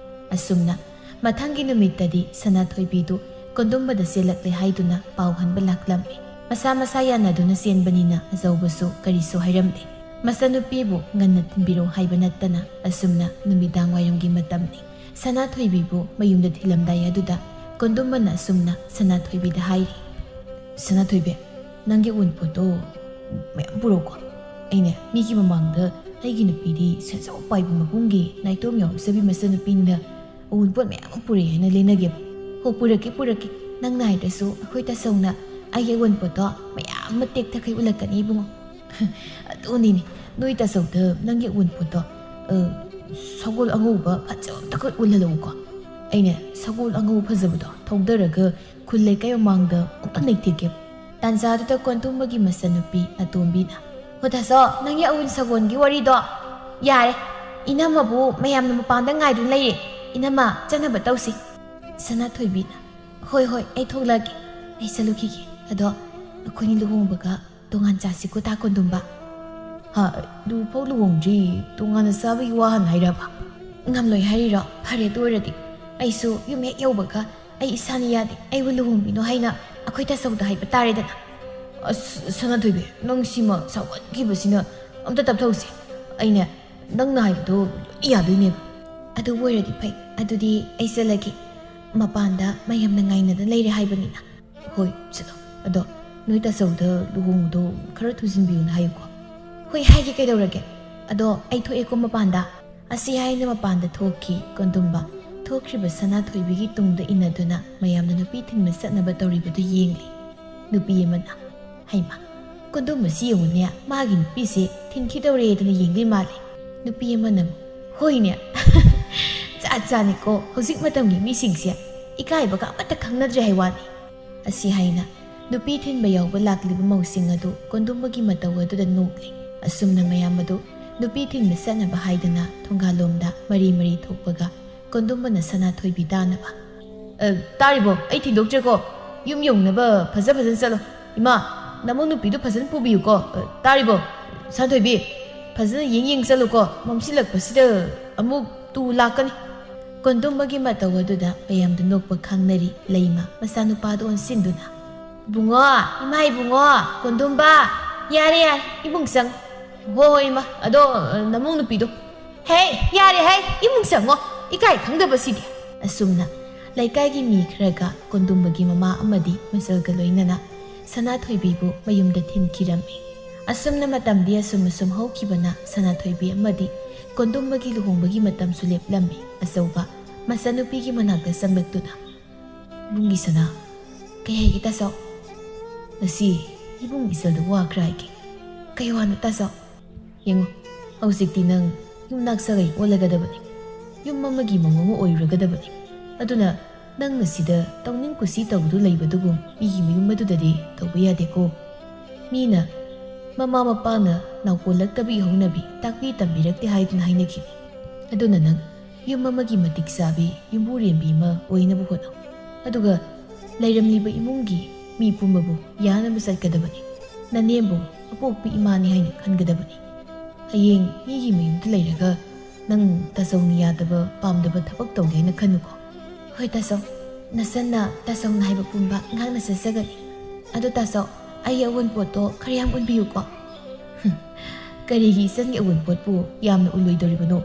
ꯑꯁꯨꯝꯅ ꯃꯊꯪꯒꯤ ꯅꯨꯃꯤꯠꯇꯗꯤ ꯁꯅꯥꯊꯣꯏꯕꯤꯗꯨ ꯀꯣꯟꯗꯨꯝꯕꯗ ꯆꯦꯜꯂꯛꯂꯦ ꯍꯥꯏꯗꯨꯅ ꯄꯥꯎ ꯍꯟꯕ ꯂꯥꯛꯂꯝꯃꯤ꯫ ꯃꯁꯥ ꯃꯁꯥ ꯌꯥꯅꯗꯨꯅ ꯆꯦꯟꯕꯅꯤꯅ ꯑꯆꯧꯕꯁꯨ ꯀꯔꯤꯁꯨ ꯍꯥꯏꯔꯝꯗꯦ꯫ ꯃꯆꯟꯅꯨꯄꯤꯕꯨ ꯉꯟꯅ ꯊꯤꯟꯕꯤꯔꯛꯎ ꯍꯥꯏꯕ ꯅꯠꯇꯅ ꯑꯁꯨꯝꯅ ꯅꯨꯃꯤꯗꯥꯡ ꯋꯥꯏꯔꯝꯒꯤ ꯃꯇꯝꯅꯤ꯫ ꯁꯅꯥꯊꯣꯏꯕꯤꯕꯨ ꯃꯌꯨꯝꯗ ꯊꯤꯜꯂꯝꯗꯥꯏ ꯑꯗꯨꯗ ꯀꯣꯟꯗꯨꯝꯕꯅ ꯑꯁꯨꯝꯅ ꯁꯅꯥꯊꯣꯏꯕꯤꯗ ꯍꯥꯏꯔꯤ, "ꯁꯅꯥꯊꯣꯏꯕꯤ, ꯅꯪꯒꯤ ꯑꯎꯟꯄꯣꯠꯇꯣ ꯃꯌꯥꯝ ꯄꯨꯔꯛꯎꯀꯣ꯫ ꯑꯩꯅꯦ ꯃꯤꯒꯤ ꯃꯃꯥꯡꯗ ꯑꯩꯒꯤ ꯅꯨꯄꯤꯗꯤ ꯁꯦꯟꯖꯥꯎ ꯄꯥꯏꯕ ꯃꯕꯨꯡꯒꯤ ꯅꯥꯏꯇꯣꯝ ꯌꯥꯎꯖꯕꯤ ꯃꯆꯟꯅꯨꯄꯤꯅꯤꯅ ꯑꯎꯟꯄꯣꯠ ꯃꯌꯥꯝ ꯑꯃ ꯄꯨꯔꯛꯑꯦ ꯍꯥꯏꯅ ꯂꯦꯟꯅꯒꯦꯕ꯫ ꯍꯣ, ꯄꯨꯔꯛꯀꯦ, ꯄꯨꯔꯛꯀꯦ꯫ ꯅꯪ ꯅꯥꯏꯗ꯭ꯔꯁꯨ ꯑꯩꯈꯣꯏ ꯇꯥꯆꯧꯅ ꯑꯩꯒꯤ ꯑꯎꯟꯄꯣꯠꯇꯣ ꯃꯌꯥꯝ ꯑꯃ ꯇꯦꯛꯊꯈꯩ ꯎꯠꯂꯛꯀꯅꯤ ꯏꯕꯨꯡꯉꯣ꯫" ꯑꯗꯨꯅꯤꯅꯦ, ꯅꯣꯏ ꯇꯥꯆꯧꯗ ꯅꯪꯒꯤ ꯑꯎꯟꯄꯣꯠꯇꯣ, ꯑ, ꯁꯒꯣꯜ ꯑꯉꯧꯕ ꯐꯖꯕ ꯑꯝꯇꯈꯛ ꯎꯠꯍꯜꯂꯛꯎꯀꯣ꯫ ꯑꯩꯅ ꯁꯒꯣꯜ ꯑꯉꯧ ꯐꯖꯕꯗꯣ ꯊꯧꯗꯔꯒ ꯈꯨꯜ ꯂꯩꯀꯥꯏ ꯃꯃꯥꯡꯗ ꯑꯃꯨꯛꯇ ꯅꯩꯊꯦꯛꯀꯦ꯫ ꯇꯥꯟꯖꯥꯗꯨꯗ ꯀꯣꯟꯇꯨꯝꯕꯒꯤ ꯃꯆꯟꯅꯨꯄꯤ ꯑꯇꯣꯝꯕꯤꯅ, "ꯍꯣ ꯇꯥꯆꯧ, ꯅꯪꯒꯤ ꯑꯎꯟ ꯁꯒꯣꯜꯒꯤ ꯋꯥꯔꯤꯗꯣ ꯌꯥꯔꯦ꯫ ꯏꯅꯝꯃꯕꯨ ꯃꯌꯥꯝꯅ ꯃꯄꯥꯟꯗ ꯉꯥꯏꯗꯨꯅ ꯂꯩꯔꯦ꯫ ꯏꯅꯝꯃ, ꯆꯠꯅꯕ ꯇꯧꯁꯤ꯫" ꯁꯅꯥꯊꯣꯏꯕꯤꯅ, "ꯍꯣꯏ, ꯍꯣꯏ, ꯑꯩ ꯊꯣꯛꯂꯛꯑꯒꯦ꯫ ꯑꯩ ꯆꯠꯂꯨꯈꯤꯒꯦ꯫ ꯑꯗꯣ ꯑꯩꯈꯣꯏꯅꯤ ꯂꯨꯍꯣꯡꯕꯒ ꯇꯣꯉꯥꯟ ꯆꯥꯁꯤꯀꯣ, ꯇꯥ ꯀꯣꯟꯗꯨꯝꯕ?" "ꯍꯥ, ꯑꯗꯨꯐꯥꯎ ꯂꯨꯍꯣꯡꯗ꯭ꯔꯤ, ꯇꯣꯉꯥꯟꯅ ꯆꯥꯕꯒꯤ ꯋꯥ ꯍꯥꯟꯅ ꯍꯥꯏꯔꯕ?" "ꯉꯝꯂꯣꯏ ꯍꯥꯏꯔꯤꯔꯣ? ꯐꯔꯦ, ꯑꯗꯨ ꯑꯣꯏꯔꯗꯤ ꯑꯩꯁꯨ ꯌꯨꯝ ꯍꯦꯛ ꯌꯧꯕꯒ ꯑꯩ ꯏꯁꯥꯅ ꯌꯥꯗꯦ, ꯑꯩꯕꯨ ꯂꯨꯍꯣꯡꯕꯤꯅꯣ ꯍꯥꯏꯅ ꯑꯩꯈꯣꯏ ꯇꯥꯆꯧꯗ ꯍꯥꯏꯕ ꯇꯥꯔꯦꯗꯅ꯫" "ꯑꯁ, ꯁꯅꯥꯊꯣꯏꯕꯤ, ꯅꯪ ꯁꯤꯃ ꯁꯥꯎꯒꯠꯈꯤꯕꯁꯤꯅ꯫ ꯑꯝꯇ ꯇꯞꯊꯧꯁꯦ꯫ ꯑꯩꯅꯦ, ꯅꯪꯅ ꯍꯥꯏꯕꯗꯣ ꯂꯣꯏ ꯌꯥꯗꯣꯏꯅꯦꯕ꯫" "ꯑꯗꯨꯕꯨ ꯑꯣꯏꯔꯗꯤ ꯐꯩ꯫ ꯑꯗꯨꯗꯤ ꯑꯩ ꯆꯠꯂꯒꯦ꯫ ꯃꯄꯥꯟꯗ ꯃꯌꯥꯝꯅ ꯉꯥꯏꯅꯗ ꯂꯩꯔꯦ ꯍꯥꯏꯕꯅꯤꯅ꯫" "ꯍꯣꯏ, ꯆꯠꯂꯣ꯫ ꯑꯗꯣ ꯅꯣꯏ ꯇꯥꯆꯧꯗ ꯂꯨꯍꯣꯡꯕꯗꯣ ꯈꯔ ꯊꯨꯖꯤꯟꯕꯤꯌꯨꯅ ꯍꯥꯏꯌꯨꯀꯣ꯫" "ꯍꯣꯏ, ꯍꯥꯏꯒꯦ, ꯀꯩꯗꯧꯔꯒꯦ꯫ ꯑꯗꯣ ꯑꯩ ꯊꯣꯛꯑꯦꯀꯣ ꯃꯄꯥꯟꯗ꯫" ꯑꯁꯤ ꯍꯥꯏꯅ ꯃꯄꯥꯟꯗ ꯊꯣꯛꯈꯤ ꯀꯣꯟꯗꯨꯝꯕ꯫ ꯊꯣꯛꯈ꯭ꯔꯤꯕ ꯁꯅꯥꯊꯣꯏꯕꯤꯒꯤ ꯇꯨꯡꯗ ꯏꯟꯅꯗꯨꯅ ꯃꯌꯥꯝꯅ ꯅꯨꯄꯤ ꯊꯤꯟꯕ ꯆꯠꯅꯕ ꯇꯧꯔꯤꯕꯗꯨ ꯌꯦꯡꯂꯤ꯫ ꯅꯨꯄꯤ ꯑꯃꯅ, "ꯍꯩꯃꯥ, ꯀꯣꯟꯗꯨꯝꯕꯁꯤ ꯌꯦꯡꯉꯨꯅꯦ, ꯃꯥꯒꯤ ꯅꯨꯄꯤꯁꯦ ꯊꯤꯟꯈꯤꯗꯧꯔꯦꯗꯅ ꯌꯦꯡꯂꯤ ꯃꯥꯜꯂꯦ꯫" ꯅꯨꯄꯤ ꯑꯃꯅ ꯑꯃꯨꯛ, "ꯍꯣꯏꯅꯦ, ꯖꯥꯠ ꯖꯥꯠꯅꯤꯀꯣ, ꯍꯧꯖꯤꯛ ꯃꯇꯝꯒꯤ ꯃꯤꯁꯤꯡꯁꯦ ꯏꯀꯥꯏꯕꯒ ꯑꯃꯠꯇ ꯈꯪꯅꯗ꯭ꯔꯦ ꯍꯥꯏ ꯋꯥꯅꯤ꯫" ꯑꯁꯤ ꯍꯥꯏꯅ ꯅꯨꯄꯤ ꯊꯤꯟꯕ ꯌꯥꯎꯕ ꯂꯥꯛꯂꯤꯕ ꯃꯧꯁꯤꯡ ꯑꯗꯨ ꯀꯣꯟꯗꯨꯝꯕꯒꯤ ꯃꯇꯧ ꯑꯗꯨꯗ ꯅꯣꯛꯂꯤ꯫ ꯑꯁꯨꯝꯅ ꯃꯌꯥꯝ ꯑꯗꯨ ꯅꯨꯄꯤ ꯊꯤꯟꯕ ꯆꯠꯅꯕ ꯍꯥꯏꯗꯅ ꯊꯣꯡꯒꯥꯜꯂꯣꯝꯗ ꯃꯔꯤ ꯃꯔꯤ ꯊꯣꯛꯄꯒ ꯀꯣꯟꯗꯨꯝꯕꯅ ꯁꯅꯥꯊꯣꯏꯕꯤ ꯇꯥꯅꯕ, "ꯑ, ꯇꯥꯔꯤꯕꯣ? ꯑꯩ ꯊꯤꯟꯗꯣꯛꯇ꯭ꯔꯦꯀꯣ꯫ ꯌꯨꯝ ꯌꯧꯅꯕ ꯐꯖ ꯐꯖꯅ ꯆꯠꯂꯣ꯫ ꯏꯃꯥ, ꯅꯃꯧ ꯅꯨꯄꯤꯗꯨ ꯐꯖꯅ ꯄꯨꯕꯤꯌꯨꯀꯣ꯫ ꯑ, ꯇꯥꯔꯤꯕꯣ? ꯁꯅꯥꯊꯣꯏꯕꯤ, ꯐꯖꯅ ꯌꯦꯡ ꯌꯦꯡ ꯆꯠꯂꯨꯀꯣ꯫ ꯃꯝꯁꯤꯜꯂꯛꯄꯁꯤꯗ ꯑꯃꯨꯛ ꯇꯨ ꯂꯥꯛꯀꯅꯤ꯫" ꯀꯣꯟꯗꯨꯝꯕꯒꯤ ꯃꯇꯧ ꯑꯗꯨꯗ ꯃꯌꯥꯝꯗꯨ ꯅꯣꯛꯄ ꯈꯪꯅꯔꯤ꯫ ꯂꯩꯃ ꯃꯆꯥꯅꯨꯄꯥꯗꯨ ꯑꯣꯟꯁꯤꯟꯗꯨꯅ, "ꯏꯕꯨꯡꯉꯣ, ꯏꯃꯥ ꯏꯕꯨꯡꯉꯣ, ꯀꯣꯟꯗꯨꯝꯕ, ꯌꯥꯔꯦ, ꯌꯥꯔꯦ, ꯏꯃꯨꯡ ꯆꯪ꯫" "ꯍꯣ, ꯍꯣꯏ, ꯏꯃꯥ, ꯑꯗꯣ, ꯑ, ꯅꯃꯧ ꯅꯨꯄꯤꯗꯣ?" "ꯍꯦ, ꯌꯥꯔꯦ ꯍꯦ, ꯏꯃꯨꯡ ꯆꯪꯉꯣ, ꯏꯀꯥꯏ ꯈꯪꯗꯕꯁꯤꯗꯤ꯫" ꯑꯁꯨꯝꯅ ꯂꯩꯀꯥꯏꯒꯤ ꯃꯤ ꯈꯔꯒ ꯀꯣꯟꯗꯨꯝꯕꯒꯤ ꯃꯃꯥ ꯑꯃꯗꯤ ꯃꯆꯜꯒ ꯂꯣꯏꯅꯅ ꯁꯅꯥꯊꯣꯏꯕꯤꯕꯨ ꯃꯌꯨꯝꯗ ꯊꯤꯟꯈꯤꯔꯝꯃꯤ꯫ ꯑꯁꯨꯝꯅ ꯃꯇꯝꯗꯤ ꯑꯁꯨꯝ ꯑꯁꯨꯝ ꯍꯧꯈꯤꯕꯅ ꯁꯅꯥꯊꯣꯏꯕꯤ ꯑꯃꯗꯤ ꯀꯣꯟꯗꯨꯝꯕꯒꯤ ꯂꯨꯍꯣꯡꯕꯒꯤ ꯃꯇꯝꯁꯨ ꯂꯦꯞꯂꯝꯃꯤ꯫ ꯑꯆꯧꯕ ꯃꯆꯟꯅꯨꯄꯤꯒꯤ ꯃꯅꯥꯛꯇ ꯆꯪꯂꯛꯇꯨꯅ, "ꯏꯕꯨꯡꯒꯤ ꯁꯅꯥ, ꯀꯩ ꯍꯥꯏꯒꯦ ꯇꯥꯆꯧ?" "ꯉꯁꯤ ꯏꯕꯨꯡ ꯏꯆꯜꯗ ꯋꯥ ꯈꯔ ꯍꯥꯏꯒꯦ꯫" "ꯀꯩ ꯋꯥꯅꯣ ꯇꯥꯆꯧ?" "ꯌꯦꯡꯉꯨ, ꯍꯧꯖꯤꯛꯇꯤ ꯅꯪ ꯌꯨꯝꯅꯥꯛ ꯁꯥꯒꯩ ꯑꯣꯜꯂꯒꯗꯕꯅꯤ꯫ ꯌꯨꯝ ꯑꯃꯒꯤ ꯃꯧ ꯑꯃ ꯑꯣꯏꯔꯨꯔꯒꯗꯕꯅꯤ꯫ ꯑꯗꯨꯅ ꯅꯪꯅ ꯁꯤꯗ ꯇꯧꯅꯤꯡ ꯀꯨꯁꯤ ꯇꯧꯗꯨ ꯂꯩꯕꯗꯨꯒꯨꯝ ꯃꯤꯒꯤ ꯃꯌꯨꯝ ꯑꯗꯨꯗꯗꯤ ꯇꯧꯕ ꯌꯥꯗꯦꯀꯣ꯫ ꯃꯤꯅ ꯃꯃꯥ ꯃꯄꯥꯅ ꯅꯥꯎꯀꯣꯜꯂꯛꯇꯕꯒꯤ ꯍꯧꯅꯕꯤ ꯇꯥꯛꯄꯤ ꯇꯝꯕꯤꯔꯛꯇꯦ ꯍꯥꯏꯗꯨꯅ ꯍꯥꯏꯅꯈꯤꯅꯤ꯫ ꯑꯗꯨꯅ ꯅꯪ ꯌꯨꯝ ꯑꯃꯒꯤ ꯃꯇꯤꯛ ꯆꯥꯕꯤ ꯌꯨꯝꯕꯨꯔꯦꯝꯕꯤ ꯑꯃ ꯑꯣꯏꯅꯕ ꯍꯣꯠꯅꯧ꯫ ꯑꯗꯨꯒ ꯂꯩꯔꯝꯂꯤꯕ ꯏꯃꯨꯡꯒꯤ ꯃꯤ ꯄꯨꯝꯕꯕꯨ ꯌꯥꯅꯕ ꯆꯠꯀꯗꯕꯅꯤ꯫ ꯅꯅꯦꯝꯕꯨ ꯑꯄꯣꯛꯄꯤ ꯏꯃꯥꯅꯤ ꯍꯥꯏꯅ ꯈꯟꯒꯗꯕꯅꯤ꯫ ꯍꯌꯦꯡ ꯃꯤꯒꯤ ꯃꯌꯨꯝꯗ ꯂꯩꯔꯒ ꯅꯪ ꯇꯥꯆꯧꯅ ꯌꯥꯗꯕ ꯄꯥꯝꯗꯕ ꯊꯕꯛ ꯇꯧꯒꯦ ꯍꯥꯏꯅ ꯈꯟꯅꯨꯀꯣ꯫ ꯍꯣꯏ ꯇꯥꯆꯧ, ꯅꯆꯟꯅ ꯇꯥꯆꯧꯅ ꯍꯥꯏꯕ ꯄꯨꯝꯕ ꯉꯥꯛꯅ ꯆꯠꯆꯒꯅꯤ꯫ ꯑꯗꯣ ꯇꯥꯆꯧ, ꯑꯩꯒꯤ ꯑꯑꯣꯟꯄꯣꯠꯇꯣ ꯈꯔ ꯌꯥꯝ ꯎꯟꯕꯤꯌꯨꯀꯣ꯫ ꯍꯨꯝ, ꯀꯔꯤꯒꯤ ꯏꯆꯟꯒꯤ ꯑꯑꯣꯟꯄꯣꯠꯄꯨ ꯌꯥꯝꯅ ꯎꯜꯂꯣꯏꯗꯧꯔꯤꯕꯅꯣ?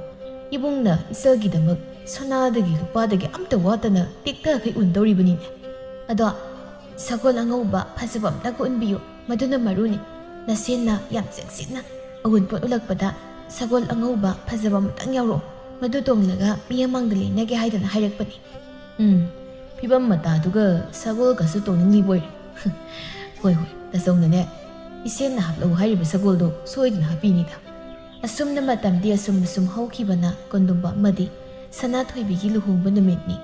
ꯏꯕꯨꯡꯅ ꯏꯆꯜꯒꯤꯗꯃꯛ ꯁꯅꯥꯗꯒꯤ ꯂꯨꯄꯥꯗꯒꯤ ꯑꯝꯇ ꯋꯥꯠꯇꯅ ꯇꯦꯛꯇꯈꯩ ꯎꯟꯗꯧꯔꯤꯕꯅꯤꯅꯦ꯫ ꯑꯗꯣ ꯁꯒꯣꯜ ꯑꯉꯧꯕ ꯐꯖꯕ ꯑꯝꯇꯒ ꯎꯟꯕꯤꯌꯨ, ꯃꯗꯨꯅ ꯃꯔꯨꯅꯤ꯫ ꯅꯆꯦꯅ ꯌꯥꯝ ꯆꯦꯛꯁꯤꯟꯅ ꯑꯑꯣꯟꯄꯣꯠ ꯎꯠꯂꯛꯄꯗ ꯁꯒꯣꯜ ꯑꯉꯧꯕ ꯐꯖꯕ ꯑꯃꯇꯪ ꯌꯥꯎꯔꯛꯑꯣ, ꯃꯗꯨ ꯇꯣꯡꯂꯒ ꯃꯤ ꯃꯃꯥꯡꯗ ꯂꯦꯡꯅꯒꯦ ꯍꯥꯏꯗꯅ ꯍꯥꯏꯔꯛꯄꯅꯤ꯫ ꯎꯝ, ꯐꯤꯕꯝ ꯃꯇꯥꯗꯨꯒ ꯁꯒꯣꯜꯒꯁꯨ ꯇꯣꯡꯅꯤꯡꯂꯤꯕꯣꯏꯔꯦ꯫ ꯍꯣꯏ ꯍꯣꯏ, ꯇꯥꯆꯧꯅꯅꯦ, ꯏꯆꯦꯅ ꯍꯥꯞꯂꯛꯎ ꯍꯥꯏꯔꯤꯕ ꯁꯒꯣꯜꯗꯣ ꯁꯣꯏꯗꯅ ꯍꯥꯞꯄꯤꯅꯤꯗ꯫ ꯑꯁꯨꯝꯅ ꯃꯇꯝꯗꯤ ꯑꯁꯨꯝ ꯑꯁꯨꯝ ꯍꯧꯈꯤꯕꯅ ꯀꯣꯟꯗꯨꯝꯕ ꯑꯃꯗꯤ ꯁꯅꯥꯊꯣꯏꯕꯤꯒꯤ ꯂꯨꯍꯣꯡꯕ ꯅꯨꯃꯤꯠꯅꯤ꯫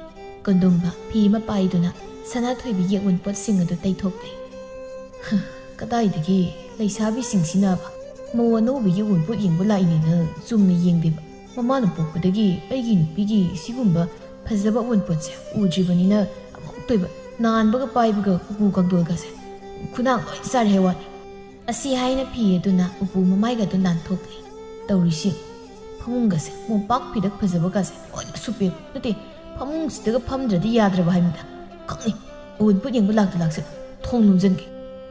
ꯀꯣꯟꯗꯨꯝꯕ ꯐꯤ ꯑꯃ ꯄꯥꯏꯗꯨꯅ ꯁꯅꯥꯊꯣꯏꯕꯤꯒꯤ ꯑꯑꯣꯟꯄꯣꯠꯁꯤꯡ ꯑꯗꯨ ꯇꯩꯊꯣꯛꯂꯤ꯫ ꯍ, ꯀꯗꯥꯏꯗꯒꯤ ꯂꯩꯁꯥꯕꯤꯁꯤꯡꯁꯤꯅꯕ ꯃꯧ ꯑꯅꯧꯕꯤꯒꯤ ꯑꯑꯣꯟꯄꯣꯠ ꯌꯦꯡꯕ ꯂꯥꯛꯏꯅꯦꯅ ꯆꯨꯝꯅ ꯌꯦꯡꯗꯦꯕ꯫ ꯃꯃꯥꯅ ꯄꯣꯛꯄꯗꯒꯤ ꯑꯩꯒꯤ ꯅꯨꯄꯤꯒꯤ ꯁꯤꯒꯨꯝꯕ ꯐꯖꯕ ꯑꯑꯣꯟꯄꯣꯠꯁꯦ ꯎꯗ꯭ꯔꯤꯕꯅꯤꯅ ꯑꯃꯨꯛꯇꯣꯏꯕ ꯅꯥꯟꯕꯒ ꯄꯥꯏꯕꯒ ꯎꯄꯨ ꯀꯥꯡꯊꯣꯜꯒꯁꯦ ꯈꯨꯅꯥꯡ ꯂꯣꯏ ꯆꯥꯔꯦ ꯍꯥꯏ ꯋꯥꯅꯤ꯫ ꯑꯁꯤ ꯍꯥꯏꯅ ꯐꯤ ꯑꯗꯨꯅ ꯎꯄꯨ ꯃꯃꯥꯏꯒꯗꯨ ꯅꯥꯟꯊꯣꯛꯂꯤ꯫ ꯇꯧꯔꯤꯁꯤ ꯐꯃꯨꯡꯒꯁꯦ ꯃꯣꯝꯄꯥꯛ ꯐꯤꯗꯛ ꯐꯖꯕꯒꯁꯦ ꯂꯣꯏꯅ ꯁꯨꯞꯄꯦꯕ꯫ ꯅꯠꯇꯦ, ꯐꯃꯨꯡꯁꯤꯗꯒ ꯐꯝꯗ꯭ꯔꯗꯤ ꯌꯥꯗ꯭ꯔꯕ ꯍꯥꯏꯕꯅꯤꯗ꯫ ꯈꯪꯉꯤ, ꯑꯑꯣꯟꯄꯣꯠ ꯌꯦꯡꯕ ꯂꯥꯛꯇ ꯂꯥꯛꯁꯦ ꯊꯣꯡ ꯂꯣꯟꯖꯟꯒꯦ꯫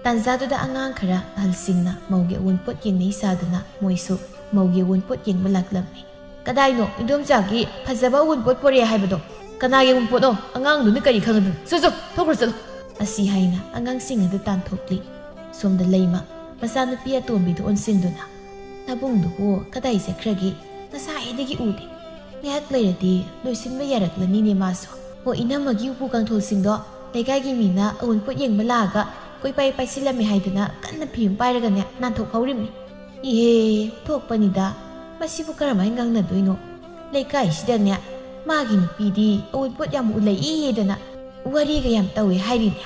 ꯇꯥꯟꯖꯥꯗꯨꯗ ꯑꯉꯥꯡ ꯈꯔ ꯑꯍꯜꯁꯤꯡꯅ ꯃꯧꯒꯤ ꯑꯑꯣꯟꯄꯣꯠ ꯌꯦꯡꯅꯩ ꯁꯥꯗꯨꯅ ꯃꯣꯏꯁꯨ ꯃꯧꯒꯤ ꯑꯑꯣꯟꯄꯣꯠ ꯌꯦꯡꯕ ꯂꯥꯛꯂꯝꯃꯤ꯫ "ꯀꯗꯥꯏꯅꯣ ꯏꯟꯗꯣꯝꯆꯥꯒꯤ ꯐꯖꯕ ꯑꯑꯣꯟꯄꯣꯠ ꯄꯣꯔꯛꯑꯦ ꯍꯥꯏꯕꯗꯣ? ꯀꯅꯥꯒꯤ ꯑꯑꯣꯟꯄꯣꯠꯅꯣ? ꯑꯉꯥꯡꯗꯨꯅ ꯀꯔꯤ ꯈꯪꯒꯗꯣꯏꯅꯣ? ꯆꯣ, ꯆꯣ, ꯊꯣꯛꯈ꯭ꯔꯣ ꯆꯠꯂꯣ!" ꯑꯁꯤ ꯍꯥꯏꯅ ꯑꯉꯥꯡꯁꯤꯡ ꯑꯗꯨ ꯇꯥꯟꯊꯣꯛꯂꯤ꯫ ꯁꯣꯝꯗ ꯂꯩꯃ ꯃꯆꯥꯅꯨꯄꯤ ꯑꯇꯣꯝꯕꯤꯗꯨ ꯑꯣꯟꯁꯤꯟꯗꯨꯅ, "ꯅꯕꯨꯡꯗꯨꯕꯨ ꯀꯗꯥꯏ ꯆꯠꯈ꯭ꯔꯒꯦ? ꯉꯁꯥꯏꯗꯒꯤ ꯎꯗꯦ꯫ ꯉꯥꯏꯍꯥꯛ ꯂꯩꯔꯗꯤ ꯂꯣꯏꯁꯤꯟꯕ ꯌꯥꯔꯛꯂꯅꯤꯅꯦ ꯃꯥꯁꯨ꯫ ꯑꯣ, ꯏꯅꯝꯃꯒꯤ ꯎꯄꯨ ꯀꯥꯡꯊꯣꯜꯁꯤꯡꯗꯣ ꯂꯩꯀꯥꯏꯒꯤ ꯃꯤꯅ ꯑꯑꯣꯟꯄꯣꯠ ꯌꯦꯡꯕ ꯂꯥꯛꯑꯒ ꯀꯣꯏꯄꯥꯏ ꯄꯥꯏꯁꯤꯜꯂꯝꯃꯦ ꯍꯥꯏꯗꯅ ꯀꯟꯅ ꯐꯤ ꯑꯃ ꯄꯥꯏꯔꯒꯅꯦ ꯅꯥꯟꯊꯣꯛꯍꯧꯔꯤꯕꯅꯤ꯫ ꯏꯍꯦ, ꯊꯣꯛꯄꯅꯤꯗ꯫ ꯃꯁꯤꯕꯨ ꯀꯔꯝꯍꯥꯏꯅ ꯉꯥꯡꯅꯗꯣꯏꯅꯣ? ꯂꯩꯀꯥꯏꯁꯤꯗꯅꯦ ꯃꯥꯒꯤ ꯅꯨꯄꯤꯗꯤ ꯑꯋꯨꯟꯄꯣꯠ ꯌꯥꯝ ꯎꯂꯛꯏꯗꯅ ꯋꯥꯔꯤꯒ ꯌꯥꯝ ꯇꯧꯋꯦ ꯍꯥꯏꯔꯤꯅꯦ꯫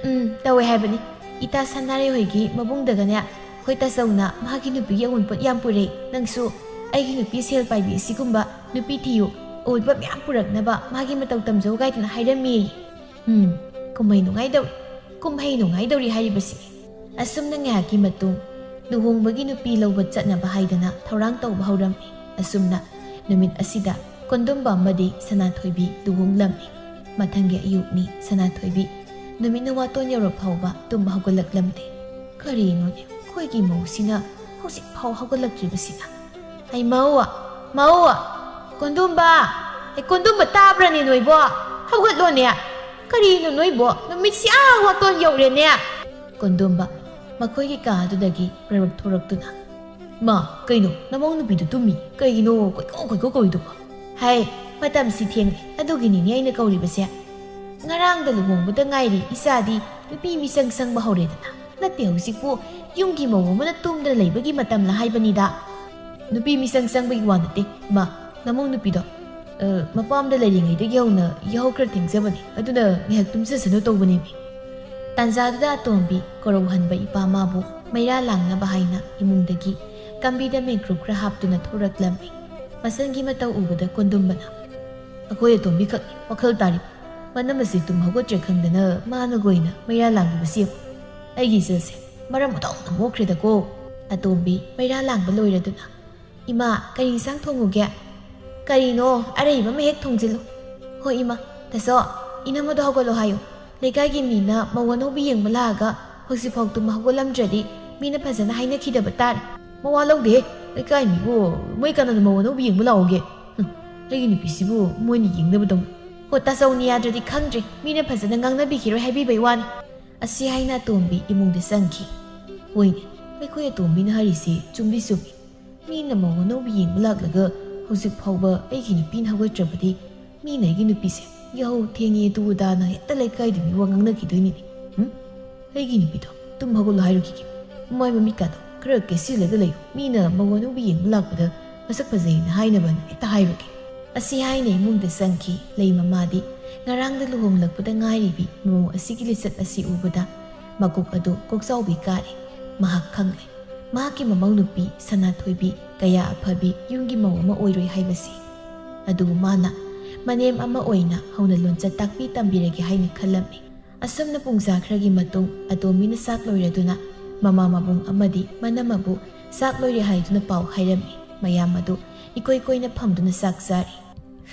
ꯎꯝ, ꯇꯧꯋꯦ ꯍꯥꯏꯕꯅꯤ꯫ ꯏꯇꯥ ꯁꯅꯥꯔꯩ ꯍꯣꯏꯒꯤ ꯃꯕꯨꯡꯗꯒꯅꯦ, ꯑꯩꯈꯣꯏ ꯇꯥꯆꯧꯅ ꯃꯥꯒꯤ ꯅꯨꯄꯤꯒꯤ ꯑꯋꯨꯟꯄꯣꯠ ꯌꯥꯝ ꯄꯨꯔꯛꯏ, ꯅꯪꯁꯨ ꯑꯩꯒꯤ ꯅꯨꯄꯤ ꯁꯦꯜ ꯄꯥꯏꯕꯤ ꯑꯁꯤꯒꯨꯝꯕ ꯅꯨꯄꯤ ꯊꯤꯌꯨ, ꯑꯋꯨꯟꯄꯣꯠ ꯃꯌꯥꯝ ꯄꯨꯔꯛꯅꯕ ꯃꯥꯒꯤ ꯃꯇꯧ ꯇꯝꯖꯧ ꯀꯥꯏꯗꯅ ꯍꯥꯏꯔꯝꯃꯤ꯫ ꯎꯝ, ꯀꯨꯝꯍꯩ ꯅꯨꯡꯉꯥꯏꯗꯧꯔꯤ, ꯀꯨꯝꯍꯩ ꯅꯨꯡꯉꯥꯏꯗꯧꯔꯤ ꯍꯥꯏꯔꯤꯕꯁꯤꯅꯤ꯫ ꯑꯁꯨꯝꯅ ꯉꯥꯏꯍꯥꯛꯀꯤ ꯃꯇꯨꯡ ꯂꯨꯍꯣꯡꯕꯒꯤ ꯅꯨꯄꯤ ꯂꯧꯕ ꯆꯠꯅꯕ ꯍꯥꯏꯗꯅ ꯊꯧꯔꯥꯡ ꯇꯧꯕ ꯍꯧꯔꯝꯃꯤ꯫ ꯑꯁꯨꯝꯅ ꯅꯨꯃꯤꯠ ꯑꯁꯤꯗ ꯀꯣꯟꯗꯨꯝꯕ ꯑꯃꯗꯤ ꯁꯅꯥꯊꯣꯏꯕꯤ ꯂꯨꯍꯣꯡꯂꯝꯃꯤ꯫ ꯃꯊꯪꯒꯤ ꯑꯌꯨꯛꯅꯤ꯫ ꯁꯅꯥꯊꯣꯏꯕꯤ ꯅꯨꯃꯤꯠꯅ ꯋꯥꯇꯣꯟ ꯌꯧꯔꯛ ꯐꯥꯎꯕ ꯇꯨꯝꯕ ꯍꯧꯒꯠꯂꯛꯂꯝꯗꯦ꯫ ꯀꯔꯤꯅꯣꯅꯦ, ꯑꯩꯈꯣꯏꯒꯤ ꯃꯧꯁꯤꯅ ꯍꯧꯖꯤꯛ ꯐꯥꯎ ꯍꯧꯒꯠꯂꯛꯇ꯭ꯔꯤꯕꯁꯤꯅ? ꯑꯩ ꯃꯧ, ꯃꯧ, ꯀꯣꯟꯗꯨꯝꯕ, ꯑꯩ ꯀꯣꯟꯗꯨꯝꯕ, ꯇꯥꯕ꯭ꯔꯅꯦ ꯅꯣꯏꯕꯣ? ꯍꯧꯒꯠꯂꯣꯅꯦ꯫ ꯀꯔꯤꯅꯣ ꯅꯣꯏꯕꯣ? ꯅꯨꯃꯤꯠꯁꯤ ꯑꯥ ꯋꯥꯇꯣꯟ ꯌꯧꯔꯦꯅꯦ꯫ ꯀꯣꯟꯗꯨꯝꯕ ꯃꯈꯣꯏꯒꯤ ꯀꯥ ꯑꯗꯨꯗꯒꯤ ꯄ꯭ꯔꯕꯛ ꯊꯣꯔꯛꯇꯨꯅ, "ꯃꯥ, ꯀꯩꯅꯣ? ꯅꯃꯧ ꯅꯨꯄꯤꯗꯨ ꯇꯨꯝꯃꯤ꯫ ꯀꯩꯒꯤꯅꯣ ꯀꯣꯏꯀꯧ ꯀꯣꯏꯀꯧ ꯀꯧꯏꯗꯨꯕꯣ?" "ꯍꯥꯏ, ꯃꯇꯝꯁꯤ ꯊꯦꯡꯂꯦ, ꯑꯗꯨꯒꯤꯅꯤꯅꯦ ꯑꯩꯅ ꯀꯧꯔꯤꯕꯁꯦ꯫ ꯉꯔꯥꯡꯗ ꯂꯨꯍꯣꯡꯕꯗ ꯉꯥꯏꯔꯤ ꯏꯆꯥꯗꯤ ꯅꯨꯄꯤ ꯃꯤꯁꯪ ꯁꯪꯕ ꯍꯧꯔꯦꯗꯅ꯫ ꯅꯠꯇꯦ, ꯍꯧꯖꯤꯛꯄꯨ ꯌꯨꯝꯒꯤ ꯃꯧ ꯑꯃꯅ ꯇꯨꯝꯗꯅ ꯂꯩꯕꯒꯤ ꯃꯇꯝꯂ ꯍꯥꯏꯕꯅꯤꯗ꯫" "ꯅꯨꯄꯤ ꯃꯤꯁꯪ ꯆꯪꯕꯒꯤ ꯋꯥ ꯅꯠꯇꯦ, ꯏꯃꯥ꯫ ꯅꯃꯧ ꯅꯨꯄꯤꯗꯣ, ꯑ, ꯃꯄꯥꯝꯗ ꯂꯩꯔꯤꯉꯩꯗꯒꯤ ꯍꯧꯅ ꯌꯥꯍꯧ ꯈꯔ ꯊꯦꯡꯖꯕꯅꯤ꯫ ꯑꯗꯨꯅ ꯉꯥꯏꯍꯥꯛ ꯇꯨꯝꯖꯁꯅꯨ ꯇꯧꯕꯅꯦꯃꯤ꯫" ꯇꯥꯟꯖꯥꯗꯨꯗ ꯑꯇꯣꯝꯕꯤ ꯀꯣꯔꯧꯍꯟꯕ ꯏꯄꯥ ꯃꯥꯕꯨ ꯃꯩꯔꯥ ꯂꯥꯡꯅꯕ ꯍꯥꯏꯅ ꯏꯃꯨꯡꯗꯒꯤ ꯀꯝꯕꯤꯗ ꯃꯦꯡꯀ꯭ꯔꯨꯞ ꯈꯔ ꯍꯥꯞꯇꯨꯅ ꯊꯣꯔꯛꯂꯝꯃꯤ꯫ ꯃꯁꯪꯒꯤ ꯃꯇꯧ ꯎꯕꯗ ꯀꯣꯟꯗꯨꯝꯕꯅ, "ꯑꯩꯈꯣꯏ ꯑꯇꯣꯝꯕꯤꯈꯛꯅꯤ ꯋꯥꯈꯜ ꯇꯥꯔꯤ꯫ ꯃꯅꯝ ꯑꯁꯤ ꯇꯨꯝ ꯍꯧꯒꯠꯇ꯭ꯔꯦ ꯈꯪꯗꯅ ꯃꯥꯅ ꯀꯣꯏꯅ ꯃꯩꯔꯥ ꯂꯥꯡꯂꯤꯕꯁꯤ ꯌꯦꯡꯉꯨ꯫ ꯑꯩꯒꯤ ꯏꯆꯜꯁꯦ ꯃꯔꯝ ꯑꯣꯟꯊꯣꯛꯅ ꯃꯣꯛꯈ꯭ꯔꯦꯗꯀꯣ꯫" ꯑꯇꯣꯝꯕꯤ ꯃꯩꯔꯥ ꯂꯥꯡꯕ ꯂꯣꯏꯔꯗꯨꯅ, "ꯏꯃꯥ, ꯀꯔꯤ ꯏꯟꯁꯥꯡ ꯊꯣꯡꯉꯨꯒꯦ?" "ꯀꯔꯤꯅꯣ, ꯑꯔꯩꯕ ꯑꯃ ꯍꯦꯛ ꯊꯣꯡꯖꯤꯜꯂꯨ꯫" "ꯍꯣꯏ ꯏꯃꯥ꯫ ꯇꯥꯆꯧ, ꯏꯅꯝꯃꯗꯣ ꯍꯧꯒꯠꯂꯣ ꯍꯥꯏꯌꯨ꯫ ꯂꯩꯀꯥꯏꯒꯤ ꯃꯤꯅ ꯃꯧ ꯑꯅꯧꯕꯤ ꯌꯦꯡꯕ ꯂꯥꯛꯑꯒ ꯍꯧꯖꯤꯛꯐꯥꯎ ꯇꯨꯝ ꯍꯧꯒꯠꯂꯝꯗ꯭ꯔꯗꯤ ꯃꯤꯅ ꯐꯖꯅ ꯍꯥꯏꯅꯈꯤꯗꯕ ꯇꯥꯔꯦ꯫" "ꯃꯋꯥ ꯂꯧꯗꯦꯍꯦ꯫ ꯂꯩꯀꯥꯏ ꯃꯤꯕꯨ ꯃꯣꯏ ꯀꯅꯥꯅ ꯃꯧ ꯑꯅꯧꯕꯤ ꯌꯦꯡꯕ ꯂꯥꯛꯑꯣꯒꯦ? ꯍꯨꯝ, ꯑꯩꯒꯤ ꯅꯨꯄꯤꯁꯤꯕꯨ ꯃꯣꯏꯅ ꯌꯦꯡꯅꯕꯗꯧꯅ꯫" "ꯍꯣ, ꯇꯥꯆꯧꯅ ꯌꯥꯗ꯭ꯔꯗꯤ ꯈꯪꯗ꯭ꯔꯦ, ꯃꯤꯅ ꯐꯖꯅ ꯉꯥꯡꯅꯕꯤꯈꯤꯔꯣꯏ ꯍꯥꯏꯕꯤꯕꯩ ꯋꯥꯅꯤ꯫" ꯑꯁꯤ ꯍꯥꯏꯅ ꯑꯇꯣꯝꯕꯤ ꯏꯃꯨꯡꯗ ꯆꯪꯈꯤ꯫ "ꯍꯣꯏꯅꯦ, ꯑꯩꯈꯣꯏ ꯑꯇꯣꯝꯕꯤꯅ ꯍꯥꯏꯔꯤꯁꯤ ꯆꯨꯝꯗꯤ ꯆꯨꯝꯃꯤ꯫ ꯃꯤꯅ ꯃꯧ ꯑꯅꯧꯕꯤ ꯌꯦꯡꯕ ꯂꯥꯛꯂꯒ ꯍꯧꯖꯤꯛ ꯐꯥꯎꯕ ꯑꯩꯒꯤ ꯅꯨꯄꯤꯅ ꯍꯧꯒꯠꯇ꯭ꯔꯕꯗꯤ ꯃꯤꯅ ꯑꯩꯒꯤ ꯅꯨꯄꯤꯁꯦ ꯌꯥꯍꯧ ꯊꯦꯡꯉꯦ ꯑꯗꯨ ꯑꯗꯥꯅ ꯍꯦꯛꯇ ꯂꯩꯀꯥꯏꯗ ꯃꯤ ꯋꯥ ꯉꯥꯡꯅꯈꯤꯗꯣꯏꯅꯤꯅꯦ꯫ ꯎꯝ? ꯑꯩꯒꯤ ꯅꯨꯄꯤꯗꯣ ꯇꯨꯝ ꯍꯧꯒꯠꯂꯣ ꯍꯥꯏꯔꯨꯈꯤꯒꯦ꯫ ꯃꯃꯥꯏ ꯃꯃꯤꯠꯀꯥꯗꯣ ꯈꯔ ꯀꯦꯁꯤꯜꯂꯒ ꯂꯩꯌꯨ꯫ ꯃꯤꯅ ꯃꯧ ꯑꯅꯧꯕꯤ ꯌꯦꯡꯕ ꯂꯥꯛꯄꯗ ꯃꯁꯛ ꯐꯖꯩꯅ ꯍꯥꯏꯅꯕꯅ ꯍꯦꯛꯇ ꯍꯥꯏꯔꯨꯒꯦ꯫" ꯑꯁꯤ ꯍꯥꯏꯅ ꯏꯃꯨꯡꯗ ꯆꯪꯈꯤ꯫ ꯂꯩꯃꯃꯥꯗꯤ ꯉꯔꯥꯡꯗ ꯂꯨꯍꯣꯡꯂꯛꯄꯗ ꯉꯥꯏꯔꯤꯕꯤ ꯃꯃꯧ ꯑꯁꯤꯒꯤ ꯂꯤꯆꯠ ꯑꯁꯤ ꯎꯕꯗ ꯃꯀꯣꯛ ꯑꯗꯨ ꯀꯣꯛꯆꯥꯎꯕꯤ ꯀꯥꯔꯦ꯫ ꯃꯍꯥꯛ ꯈꯪꯂꯦ, ꯃꯍꯥꯛꯀꯤ ꯃꯃꯧ ꯅꯨꯄꯤ ꯁꯅꯥꯊꯣꯏꯕꯤ ꯀꯌꯥ ꯑꯐꯕꯤ ꯌꯨꯝꯒꯤ ꯃꯧ ꯑꯃ ꯑꯣꯏꯔꯣꯏ ꯍꯥꯏꯕꯁꯤ꯫ ꯑꯗꯨꯕꯨ ꯃꯥꯅ ꯃꯅꯦꯝ ꯑꯃ ꯑꯣꯏꯅ ꯍꯧꯅ ꯂꯣꯟꯆꯠ ꯇꯥꯛꯄꯤ ꯇꯝꯕꯤꯔꯒꯦ ꯍꯥꯏꯅ ꯈꯜꯂꯝꯃꯤ꯫ ꯑꯁꯨꯝꯅ ꯄꯨꯡꯖꯥ ꯈꯔꯒꯤ ꯃꯇꯨꯡ ꯑꯇꯣꯝꯕꯤꯅ ꯆꯥꯛ ꯂꯣꯏꯔꯗꯨꯅ ꯃꯃꯥ ꯃꯕꯨꯡ ꯑꯃꯗꯤ ꯃꯅꯝꯃꯕꯨ ꯆꯥꯛ ꯂꯣꯏꯔꯦ ꯍꯥꯏꯗꯨꯅ ꯄꯥꯎ ꯍꯥꯏꯔꯝꯃꯤ꯫ ꯃꯌꯥꯝ ꯑꯗꯨ ꯏꯀꯣꯏ ꯀꯣꯏꯅ ꯐꯝꯗꯨꯅ ꯆꯥꯛ ꯆꯥꯔꯤ꯫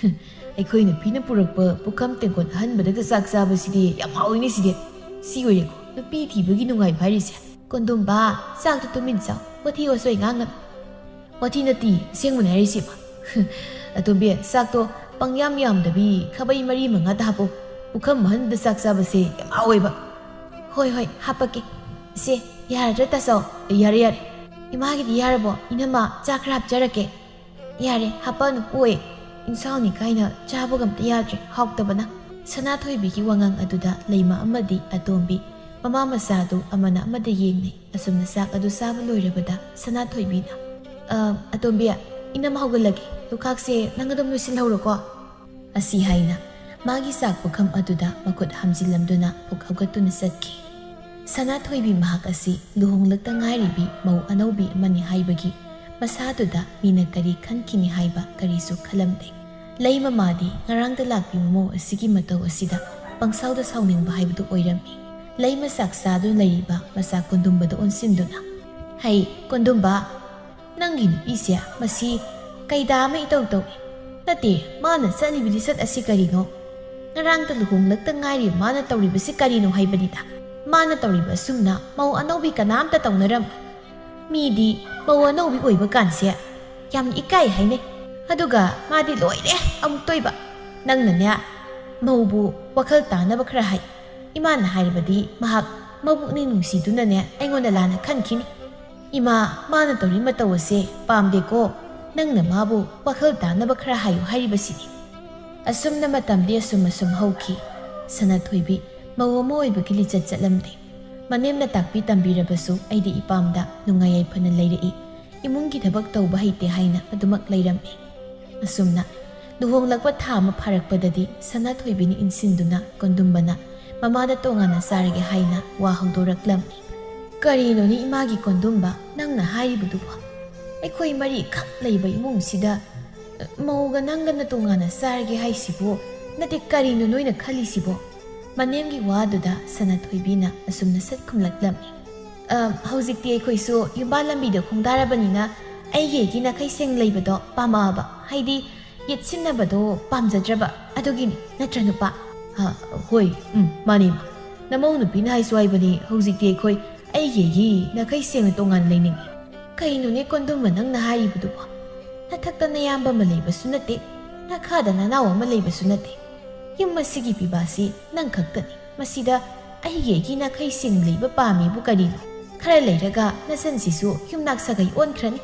"ꯑꯩꯈꯣꯏ ꯅꯨꯄꯤꯅ ꯄꯨꯔꯛꯄ ꯄꯨꯈꯝ ꯇꯦꯡꯀꯣꯠ ꯑꯍꯟꯕꯗꯒ ꯆꯥꯛ ꯆꯥꯕꯁꯤꯗꯤ ꯌꯥꯝ ꯍꯥꯎꯏꯅꯦ ꯁꯤꯗꯤ꯫ ꯁꯤ ꯑꯣꯏꯔꯦꯀꯣ ꯅꯨꯄꯤ ꯊꯤꯕꯒꯤ ꯅꯨꯡꯉꯥꯏꯕ ꯍꯥꯏꯔꯤꯁꯦ꯫ ꯀꯣꯟꯗꯣꯝꯕ, ꯆꯥꯛꯇꯨ ꯇꯨꯃꯤꯟ ꯆꯥꯎ, ꯋꯥꯊꯤ ꯋꯥꯆꯣꯏ ꯉꯥꯡꯒꯅꯨ꯫" "ꯋꯥꯊꯤ ꯅꯠꯇꯦ, ꯑꯁꯦꯡꯕꯅꯦ ꯍꯥꯏꯔꯤꯁꯤꯃ꯫" "ꯑꯇꯣꯝꯕꯤ, ꯆꯥꯛꯇꯣ ꯄꯪꯌꯥꯝ ꯌꯥꯝꯗꯕꯤ ꯈꯥꯕꯩ ꯃꯔꯤ ꯃꯉꯥꯗ ꯍꯥꯞꯄꯣ꯫ ꯄꯨꯈꯝ ꯑꯍꯟꯕꯗ ꯆꯥꯛ ꯆꯥꯕꯁꯦ ꯌꯥꯝ ꯍꯥꯎꯋꯦꯕ꯫" "ꯍꯣꯏ ꯍꯣꯏ, ꯍꯥꯞꯄꯛꯀꯦ꯫ ꯏꯆꯦ, ꯌꯥꯔꯗ꯭ꯔꯥ ꯇꯥꯆꯧ?" "ꯌꯥꯔꯦ ꯌꯥꯔꯦ꯫" "ꯏꯃꯥꯒꯤꯗꯤ ꯌꯥꯔꯕꯣ? ꯏꯅꯝꯃ, ꯆꯥꯛ ꯈꯔ ꯍꯥꯞꯆꯔꯛꯀꯦ꯫" "ꯌꯥꯔꯦ, ꯍꯥꯞꯄꯛꯑꯅꯨ꯫ ꯑꯣꯏ, ꯏꯟꯁꯥꯡꯅꯤ ꯀꯥꯏꯅ ꯆꯥꯕꯒ ꯑꯝꯇ ꯌꯥꯗ꯭ꯔꯦ, ꯍꯥꯎꯇꯕꯅ꯫" ꯁꯅꯥꯊꯣꯏꯕꯤꯒꯤ ꯋꯥꯉꯥꯡ ꯑꯗꯨꯗ ꯂꯩꯃ ꯑꯃꯗꯤ ꯑꯇꯣꯝꯕꯤ ꯃꯃꯥ ꯃꯆꯥꯗꯨ ꯑꯃꯅ ꯑꯃꯗ ꯌꯦꯡꯅꯩ꯫ ꯑꯁꯨꯝꯅ ꯆꯥꯛ ꯑꯗꯨ ꯆꯥꯕ ꯂꯣꯏꯔꯕꯗ ꯁꯅꯥꯊꯣꯏꯕꯤꯅ, "ꯑ, ꯑꯇꯣꯝꯕꯤ, ꯏꯅꯝ ꯍꯧꯒꯠꯂꯒꯦ꯫ ꯂꯨꯈꯥꯛꯁꯦ ꯅꯪ ꯑꯗꯨꯝ ꯂꯣꯏꯁꯤꯜꯍꯧꯔꯣꯀꯣ꯫" ꯑꯁꯤ ꯍꯥꯏꯅ ꯃꯥꯒꯤ ꯆꯥꯛ ꯄꯨꯈꯝ ꯑꯗꯨꯗ ꯃꯈꯨꯠ ꯍꯥꯝꯖꯤꯜꯂꯝꯗꯨꯅ ꯄꯨꯛ ꯍꯧꯒꯠꯇꯨꯅ ꯆꯠꯈꯤ꯫ ꯁꯅꯥꯊꯣꯏꯕꯤ ꯃꯍꯥꯛ ꯑꯁꯤ ꯂꯨꯍꯣꯡꯂꯛꯇ ꯉꯥꯏꯔꯤꯕꯤ ꯃꯧ ꯑꯅꯧꯕꯤ ꯑꯃꯅꯤ ꯍꯥꯏꯕꯒꯤ ꯃꯁꯥꯗꯨꯗ ꯃꯤꯅ ꯀꯔꯤ ꯈꯟꯈꯤꯅꯤ ꯍꯥꯏꯕ ꯀꯔꯤꯁꯨ ꯈꯜꯂꯝꯗꯦ꯫ ꯂꯩꯃꯃꯥꯗꯤ ꯉꯔꯥꯡꯗ ꯂꯥꯛꯄꯤ ꯃꯃꯧ ꯑꯁꯤꯒꯤ ꯃꯇꯧ ꯑꯁꯤꯗ ꯄꯪꯁꯥꯎꯗ ꯁꯥꯎꯅꯤꯡꯕ ꯍꯥꯏꯕꯗꯨ ꯑꯣꯏꯔꯝꯃꯤ꯫ ꯂꯩꯃ ꯆꯥꯛ ꯆꯥꯗꯨꯅ ꯂꯩꯔꯤꯕ ꯃꯆꯥ ꯀꯣꯟꯗꯨꯝꯕꯗ ꯑꯣꯟꯁꯤꯟꯗꯨꯅ, "ꯍꯩ, ꯀꯣꯟꯗꯨꯝꯕ, ꯅꯪꯒꯤ ꯅꯨꯄꯤꯁꯦ ꯃꯁꯤ ꯀꯩꯗꯥ ꯑꯃ ꯏꯇꯧ ꯇꯧꯏ꯫ ꯅꯠꯇꯦ, ꯃꯥꯅ ꯆꯠꯂꯤꯕ ꯂꯤꯆꯠ ꯑꯁꯤ ꯀꯔꯤꯅꯣ? ꯉꯔꯥꯡꯇ ꯂꯨꯍꯣꯡꯂꯛꯇ ꯉꯥꯏꯔꯤ ꯃꯥꯅ ꯇꯧꯔꯤꯕꯁꯤ ꯀꯔꯤꯅꯣ ꯍꯥꯏꯕꯅꯤꯗ꯫ ꯃꯥꯅ ꯇꯧꯔꯤꯕ ꯑꯁꯨꯝꯅ ꯃꯧ ꯑꯅꯧꯕꯤ ꯀꯅꯥꯝꯇ ꯇꯧꯅꯔꯝꯃꯣꯏ꯫ ꯃꯤꯗꯤ ꯃꯧ ꯑꯅꯧꯕꯤ ꯑꯣꯏꯕ ꯀꯥꯟꯁꯦ ꯌꯥꯝꯅ ꯏꯀꯥꯏ ꯍꯥꯏꯅꯩ꯫ ꯑꯗꯨꯒ ꯃꯥꯗꯤ ꯂꯣꯏꯔꯦ ꯑꯃꯨꯛꯇꯣꯏꯕ꯫ ꯅꯪꯅꯅꯦ ꯃꯧꯕꯨ ꯋꯥꯈꯜ ꯇꯥꯅꯕ ꯈꯔ ꯍꯥꯏ꯫ ꯏꯃꯥꯅ ꯍꯥꯏꯔꯕꯗꯤ ꯃꯍꯥꯛ ꯃꯕꯨꯛꯅꯤꯡ ꯅꯨꯡꯁꯤꯗꯨꯅꯅꯦ ꯑꯩꯉꯣꯟꯗ ꯂꯥꯟꯅ ꯈꯟꯈꯤꯅꯤ꯫ ꯏꯃꯥ, ꯃꯥꯅ ꯇꯧꯔꯤ ꯃꯇꯧ ꯑꯁꯦ ꯄꯥꯝꯗꯦꯀꯣ꯫ ꯅꯪꯅ ꯃꯥꯕꯨ ꯋꯥꯈꯜ ꯇꯥꯅꯕ ꯈꯔ ꯍꯥꯏꯌꯨ ꯍꯥꯏꯔꯤꯕꯁꯤꯅꯤ꯫" ꯑꯁꯨꯝꯅ ꯃꯇꯝꯗꯤ ꯑꯁꯨꯝ ꯑꯁꯨꯝ ꯍꯧꯈꯤ꯫ ꯁꯅꯥꯊꯣꯏꯕꯤ ꯃꯧ ꯑꯃ ꯑꯣꯏꯕꯒꯤ ꯂꯤꯆꯠ ꯆꯠꯂꯝꯗꯦ꯫ ꯃꯅꯦꯝꯅ ꯇꯥꯛꯄꯤ ꯇꯝꯕꯤꯔꯕꯁꯨ ꯑꯩꯗꯤ ꯏꯄꯥꯝꯗ ꯅꯨꯡꯉꯥꯏ ꯌꯥꯏꯐꯅ ꯂꯩꯔꯛꯏ꯫ ꯏꯃꯨꯡꯒꯤ ꯊꯕꯛ ꯇꯧꯕ ꯍꯩꯇꯦ ꯍꯥꯏꯅ ꯑꯗꯨꯃꯛ ꯂꯩꯔꯝꯃꯤ꯫ ꯑꯁꯨꯝꯅ ꯂꯨꯍꯣꯡꯂꯛꯄ ꯊꯥ ꯑꯃ ꯐꯥꯔꯛꯄꯗꯗꯤ ꯁꯅꯥꯊꯣꯏꯕꯤꯅ ꯏꯟꯁꯤꯟꯗꯨꯅ ꯀꯣꯟꯗꯨꯝꯕꯅ ꯃꯃꯥꯗ ꯇꯣꯉꯥꯟꯅ ꯆꯥꯔꯒꯦ ꯍꯥꯏꯅ ꯋꯥ ꯍꯧꯗꯣꯔꯛꯂꯝꯃꯤ꯫ "ꯀꯔꯤꯅꯣꯅꯦ ꯏꯃꯥꯒꯤ ꯀꯣꯟꯗꯨꯝꯕ ꯅꯪꯅ ꯍꯥꯏꯔꯤꯕꯗꯨꯕꯣ? ꯑꯩꯈꯣꯏ ꯃꯔꯤꯈꯛ ꯂꯩꯕ ꯏꯃꯨꯡꯁꯤꯗ ꯃꯧꯒ ꯅꯪꯒꯅ ꯇꯣꯉꯥꯟꯅ ꯆꯥꯔꯒꯦ ꯍꯥꯏꯁꯤꯕꯨ? ꯅꯠꯇꯦ, ꯀꯔꯤꯅꯣ ꯅꯣꯏꯅ ꯈꯜꯂꯤꯁꯤꯕꯣ?" ꯃꯅꯦꯝꯒꯤ ꯋꯥꯗꯨꯗ ꯁꯅꯥꯊꯣꯏꯕꯤꯅ ꯑꯁꯨꯝꯅ ꯁꯠ ꯈꯨꯝꯂꯛꯂꯝꯃꯤ꯫ "ꯑ, ꯍꯧꯖꯤꯛꯇꯤ ꯑꯩꯈꯣꯏꯁꯨ ꯌꯨꯝꯕꯥꯜ ꯂꯝꯕꯤꯗ ꯈꯣꯡꯗꯥꯔꯕꯅꯤꯅ ꯑꯩꯒꯤ ꯑꯩꯒꯤ ꯅꯥꯈꯩ ꯁꯦꯡ ꯂꯩꯕꯗꯣ ꯄꯥꯝꯃꯛꯑꯕ, ꯍꯥꯏꯗꯤ ꯌꯦꯠꯁꯤꯟꯅꯕꯗꯣ ꯄꯥꯝꯖꯗ꯭ꯔꯕ ꯑꯗꯨꯒꯤꯅꯤ, ꯅꯠꯇ꯭ꯔ ꯅꯨꯄꯥ?" "ꯑ, ꯍꯣꯏ, ꯎꯝ, ꯃꯥꯅꯤ ꯏꯃꯥ꯫ ꯅꯃꯧ ꯅꯨꯄꯤꯅ ꯍꯥꯏꯁꯨ ꯍꯥꯏꯕꯅꯤ, ꯍꯧꯖꯤꯛꯇꯤ ꯑꯩꯈꯣꯏ ꯑꯩꯒꯤ ꯑꯩꯒꯤ ꯅꯥꯈꯩ ꯁꯦꯡꯅ ꯇꯣꯉꯥꯟꯅ ꯂꯩꯅꯤꯡꯉꯤ꯫" "ꯀꯩꯅꯣꯅꯦ ꯀꯣꯟꯗꯨꯝꯕ ꯅꯪꯅ ꯍꯥꯏꯔꯤꯕꯗꯨꯕꯣ? ꯅꯊꯛꯇ ꯅꯌꯥꯝꯕ ꯑꯃ ꯂꯩꯕꯁꯨ ꯅꯠꯇꯦ, ꯅꯈꯥꯗ ꯅꯅꯥꯎ ꯑꯃ ꯂꯩꯕꯁꯨ ꯅꯠꯇꯦ꯫ ꯌꯨꯝ ꯑꯁꯤꯒꯤ ꯄꯤꯕꯥꯁꯤ ꯅꯪ ꯈꯛꯇꯅꯤ꯫ ꯃꯁꯤꯗ ꯑꯩꯒꯤ ꯑꯩꯒꯤ ꯅꯥꯈꯩ ꯁꯦꯡ ꯂꯩꯕ ꯄꯥꯝꯃꯤꯕꯨ ꯀꯔꯤꯅꯣ? ꯈꯔ ꯂꯩꯔꯒ ꯅꯆꯟꯁꯤꯁꯨ ꯌꯨꯝꯅꯥꯛ ꯁꯥꯒꯩ ꯑꯣꯟꯈ꯭ꯔꯅꯤ꯫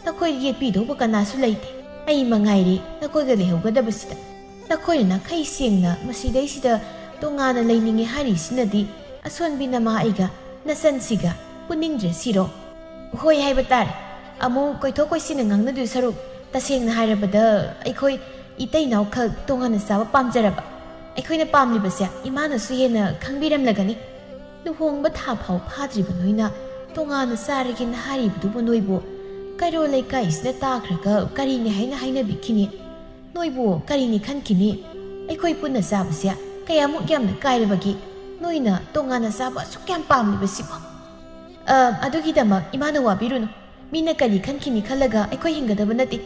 ꯅꯈꯣꯏ ꯌꯦꯠꯄꯤꯗꯧꯕ ꯀꯅꯥꯁꯨ ꯂꯩꯇꯦ꯫ ꯑꯩ ꯃꯉꯥꯏꯔꯦ ꯅꯈꯣꯏꯒ ꯂꯩꯍꯧꯒꯗꯕꯁꯤꯗ꯫ ꯅꯈꯣꯏꯅ ꯅꯥꯈꯩ ꯁꯦꯡꯅ ꯃꯁꯤꯗꯩꯁꯤꯗ ꯇꯣꯉꯥꯟꯅ ꯂꯩꯅꯤꯡꯉꯦ ꯍꯥꯏꯔꯤꯁꯤꯅꯗꯤ ꯑꯁꯣꯟꯕꯤ ꯅꯃꯥ ꯑꯩꯒ ꯅꯆꯟꯁꯤꯒ ꯄꯨꯅꯤꯡꯗ꯭ꯔꯦ ꯁꯤꯔꯣ?" "ꯍꯣꯏ ꯍꯥꯏꯕ ꯇꯥꯔꯦ꯫ ꯑꯃꯨꯛ ꯀꯣꯏꯊꯣꯛ ꯀꯣꯏꯁꯤꯟꯅ ꯉꯥꯡꯅꯗꯣꯏ ꯁꯔꯨꯛ, ꯇꯁꯦꯡꯅ ꯍꯥꯏꯔꯕꯗ ꯑꯩꯈꯣꯏ ꯏꯇꯩ ꯏꯅꯥꯎꯈꯛ ꯇꯣꯉꯥꯟꯅ ꯆꯥꯕ ꯄꯥꯝꯖꯔꯕ꯫ ꯑꯩꯈꯣꯏꯅ ꯄꯥꯝꯂꯤꯕꯁꯦ ꯏꯃꯥꯅꯁꯨ ꯍꯦꯟꯅ ꯈꯪꯕꯤꯔꯝꯂꯒꯅꯤ꯫ ꯂꯨꯍꯣꯡꯕ ꯊꯥ ꯐꯥꯎ ꯐꯥꯗ꯭ꯔꯤꯕ ꯅꯣꯏꯅ ꯇꯣꯉꯥꯟꯅ ꯆꯥꯔꯒꯦꯅ ꯍꯥꯏꯔꯤꯕꯗꯨꯕꯨ ꯅꯣꯏꯕꯨ ꯀꯩꯔꯣꯜ ꯂꯩꯀꯥꯏꯁꯤꯗ ꯇꯥꯈ꯭ꯔꯒ ꯀꯔꯤꯅꯤ ꯍꯥꯏꯅ ꯍꯥꯏꯅꯕꯤꯈꯤꯅꯤ? ꯅꯣꯏꯕꯨ ꯀꯔꯤꯅꯤ ꯈꯟꯈꯤꯅꯤ? ꯑꯩꯈꯣꯏ ꯄꯨꯟꯅ ꯆꯥꯕꯁꯦ ꯀꯌꯥꯃꯨꯛ ꯌꯥꯝꯅ ꯀꯥꯏꯔꯕꯒꯦ? ꯅꯣꯏꯅ ꯇꯣꯉꯥꯟꯅ ꯆꯥꯕ ꯑꯁꯨꯛ ꯌꯥꯝ ꯄꯥꯝꯂꯤꯕꯁꯤꯕꯣ?" "ꯑ, ꯑꯗꯨꯒꯤꯗꯃꯛ ꯏꯃꯥꯅ ꯋꯥꯕꯤꯔꯨꯅꯨ꯫ ꯃꯤꯅ ꯀꯔꯤ ꯈꯟꯈꯤꯅꯤ ꯈꯜꯂꯒ ꯑꯩꯈꯣꯏ ꯍꯤꯡꯒꯗꯕ ꯅꯠꯇꯦ꯫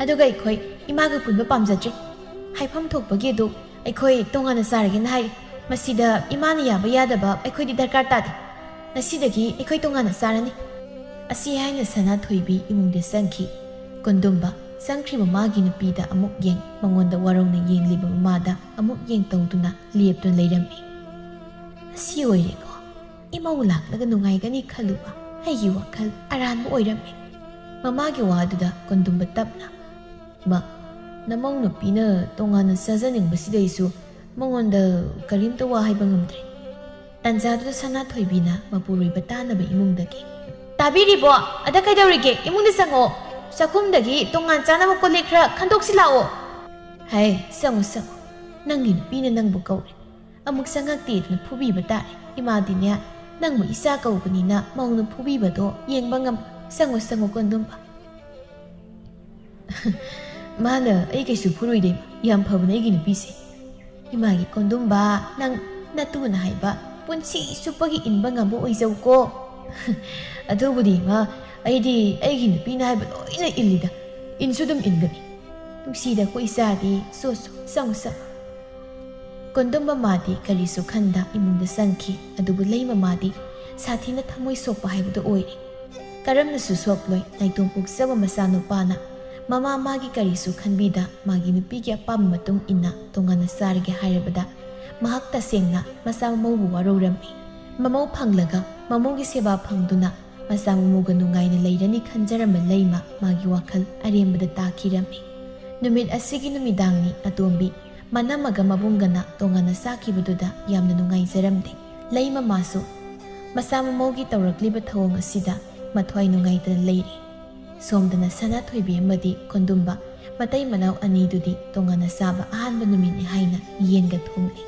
ꯑꯗꯨꯒ ꯑꯩꯈꯣꯏ ꯏꯃꯥꯒ ꯄꯨꯟꯕ ꯄꯥꯝꯖꯗ꯭ꯔꯦ꯫ ꯍꯥꯏꯐꯝ ꯊꯣꯛꯄꯒꯤ ꯑꯗꯨ ꯑꯩꯈꯣꯏ ꯇꯣꯉꯥꯟꯅ ꯆꯥꯔꯒꯦꯅ ꯍꯥꯏꯔꯤ꯫ ꯃꯁꯤꯗ ꯏꯃꯥꯅ ꯌꯥꯕ ꯌꯥꯗꯕ ꯑꯩꯈꯣꯏꯗꯤ ꯗꯔꯀꯥꯔ ꯇꯥꯗꯦ꯫ ꯉꯁꯤꯗꯒꯤ ꯑꯩꯈꯣꯏ ꯇꯣꯉꯥꯟꯅ ꯆꯥꯔꯅꯤ꯫" ꯑꯁꯤ ꯍꯥꯏꯅ ꯁꯅꯥꯊꯣꯏꯕꯤ ꯏꯃꯨꯡꯗ ꯆꯪꯈꯤ꯫ ꯀꯣꯟꯗꯨꯝꯕ ꯆꯪꯈ꯭ꯔꯤꯕ ꯃꯥꯒꯤ ꯅꯨꯄꯤꯗ ꯑꯃꯨꯛ ꯌꯦꯡ, ꯃꯉꯣꯟꯗ ꯋꯥꯔꯧꯅ ꯌꯦꯡꯂꯤꯕ ꯃꯃꯥꯗ ꯑꯃꯨꯛ ꯌꯦꯡ ꯇꯧꯗꯨꯅ ꯂꯦꯞꯇꯨꯅ ꯂꯩꯔꯝꯃꯤ꯫ "ꯑꯁꯤ ꯑꯣꯏꯔꯦꯀꯣ ꯏꯃꯧ ꯂꯥꯛꯂꯒ ꯅꯨꯡꯉꯥꯏꯒꯅꯤ ꯈꯜꯂꯨꯕ꯫ ꯑꯩꯒꯤ ꯋꯥꯈꯜ ꯑꯔꯥꯟꯕ ꯑꯣꯏꯔꯝꯃꯦ꯫" ꯃꯃꯥꯒꯤ ꯋꯥꯗꯨꯗ ꯀꯣꯟꯗꯨꯝꯕ ꯇꯞꯅ, "ꯏꯃꯥ, ꯅꯃꯧ ꯅꯨꯄꯤꯅ ꯇꯣꯉꯥꯟꯅ ꯆꯥꯖꯅꯤꯡꯕꯁꯤꯗꯩꯁꯨ ꯃꯉꯣꯟꯗ ꯀꯔꯤꯝꯇ ꯋꯥ ꯍꯥꯏꯕ ꯉꯝꯗ꯭ꯔꯦ꯫" ꯇꯥꯟꯖꯥꯗꯨꯗ ꯁꯅꯥꯊꯣꯏꯕꯤꯅ ꯃꯄꯨꯔꯣꯏꯕ ꯇꯥꯅꯕ ꯏꯃꯨꯡꯗꯒꯤ, "ꯇꯥꯕꯤꯔꯤꯕꯣ? ꯑꯗ ꯀꯩꯗꯧꯔꯤꯒꯦ? ꯏꯃꯨꯡꯗ ꯆꯪꯉꯣ꯫ ꯆꯥꯛꯈꯨꯝꯗꯒꯤ ꯇꯣꯉꯥꯟ ꯆꯥꯅꯕ ꯀꯣꯜ ꯂꯤꯛ ꯈꯔ ꯈꯟꯗꯣꯛꯁꯤ ꯂꯥꯛꯑꯣ꯫" "ꯍꯥꯏ, ꯆꯪꯉꯨ, ꯆꯪꯉꯨ꯫ ꯅꯪꯒꯤ ꯅꯨꯄꯤꯅ ꯅꯪꯕꯨ ꯀꯧꯔꯦ꯫ ꯑꯃꯨꯛ ꯆꯪꯉꯛꯇꯦꯗꯅ ꯐꯨꯕꯤꯕ ꯇꯥꯔꯦ꯫ ꯏꯃꯥꯗꯤꯅꯦ, ꯅꯪꯕꯨ ꯏꯆꯥ ꯀꯧꯕꯅꯤꯅ ꯃꯧꯅ ꯐꯨꯕꯤꯕꯗꯣ ꯌꯦꯡꯕ ꯉꯝ-, ꯆꯪꯉꯨ, ꯆꯪꯉꯨ, ꯀꯣꯟꯗꯨꯝꯕ꯫" "ꯃꯥꯅ ꯑꯩ ꯀꯩꯁꯨ ꯐꯨꯔꯣꯏꯗꯦ, ꯌꯥꯝ ꯐꯕꯅꯦ ꯑꯩꯒꯤ ꯅꯨꯄꯤꯁꯦ꯫" "ꯏꯃꯥꯒꯤ ꯀꯣꯟꯗꯨꯝꯕ, ꯅꯪ ꯅꯇꯨꯅ ꯍꯥꯏꯕ ꯄꯨꯟꯁꯤ ꯆꯨꯞꯄꯒꯤ ꯏꯟꯕ ꯉꯝꯕ ꯑꯣꯏꯖꯧꯀꯣ꯫" "ꯑꯗꯨꯕꯨꯗꯤ ꯏꯃꯥ, ꯑꯩꯗꯤ ꯑꯩꯒꯤ ꯅꯨꯄꯤꯅ ꯍꯥꯏꯕ ꯂꯣꯏꯅ ꯏꯜꯂꯤꯗ, ꯏꯟꯁꯨ ꯑꯗꯨꯝ ꯏꯟꯒꯅꯤ꯫" "ꯅꯨꯡꯁꯤꯗ ꯑꯩꯈꯣꯏ ꯏꯆꯥꯗꯤ, ꯁꯣ ꯁꯣ, ꯆꯪꯉꯨ ꯆꯪꯉꯨ꯫" ꯀꯣꯟꯗꯨꯝꯕ ꯃꯥꯗꯤ ꯀꯔꯤꯁꯨ ꯈꯟꯗ ꯏꯃꯨꯡꯗ ꯆꯪꯈꯤ꯫ ꯑꯗꯨꯕꯨ ꯂꯩꯃ ꯃꯥꯗꯤ ꯁꯥꯊꯤꯅ ꯊꯃꯣꯏ ꯁꯣꯛꯄ ꯍꯥꯏꯕꯗꯨ ꯑꯣꯏꯔꯦ꯫ ꯀꯔꯝꯅꯁꯨ ꯁꯣꯛꯂꯣꯏ, ꯅꯥꯏꯇꯣꯝ ꯄꯣꯛꯆꯕ ꯃꯆꯥꯅꯨꯄꯥꯅ ꯃꯃꯥ ꯃꯥꯒꯤ ꯀꯔꯤꯁꯨ ꯈꯟꯕꯤꯗ ꯃꯥꯒꯤ ꯅꯨꯄꯤꯒꯤ ꯑꯄꯥꯝꯕ ꯃꯇꯨꯡ ꯏꯟꯅ ꯇꯣꯉꯥꯟꯅ ꯆꯥꯔꯒꯦ ꯍꯥꯏꯔꯕꯗ ꯃꯍꯥꯛ ꯇꯁꯦꯡꯅ ꯃꯆꯥ ꯃꯃꯧꯕꯨ ꯋꯥꯔꯧꯔꯝꯃꯤ꯫ ꯃꯃꯧ ꯐꯪꯂꯒ ꯃꯃꯧꯒꯤ ꯁꯦꯕꯥ ꯐꯪꯗꯨꯅ ꯃꯆꯥ ꯃꯃꯧꯒ ꯅꯨꯡꯉꯥꯏꯅ ꯂꯩꯔꯅꯤ ꯈꯟꯖꯔꯝꯕ ꯂꯩꯃ ꯃꯥꯒꯤ ꯋꯥꯈꯜ ꯑꯔꯦꯝꯕꯗ ꯇꯥꯈꯤꯔꯝꯃꯤ꯫ ꯅꯨꯃꯤꯠ ꯑꯁꯤꯒꯤ ꯅꯨꯃꯤꯗꯥꯡꯅꯤ ꯑꯇꯣꯝꯕꯤ ꯃꯅꯝꯃꯒ ꯃꯕꯨꯡꯒꯅ ꯇꯣꯉꯥꯟꯅ ꯆꯥꯈꯤꯕꯗꯨꯗ ꯌꯥꯝꯅ ꯅꯨꯡꯉꯥꯏꯖꯔꯝꯗꯦ꯫ ꯂꯩꯃ ꯃꯥꯁꯨ ꯃꯆꯥ ꯃꯃꯧꯒꯤ ꯇꯧꯔꯛꯂꯤꯕ ꯊꯧꯑꯣꯡ ꯑꯁꯤꯗ ꯃꯊ꯭ꯋꯥꯏ ꯅꯨꯡꯉꯥꯏꯇꯅ ꯂꯩꯔꯤ꯫ ꯁꯣꯝꯗꯅ ꯁꯅꯥꯊꯣꯏꯕꯤ ꯑꯃꯗꯤ ꯀꯣꯟꯗꯨꯝꯕ ꯃꯇꯩ ꯃꯅꯥꯎ ꯑꯅꯤꯗꯨꯗꯤ ꯇꯣꯉꯥꯟꯅ ꯆꯥꯕ ꯑꯍꯥꯟꯕ ꯅꯨꯃꯤꯠꯅꯤ ꯍꯥꯏꯅ ꯌꯦꯟꯒ ꯊꯣꯡꯂꯤ꯫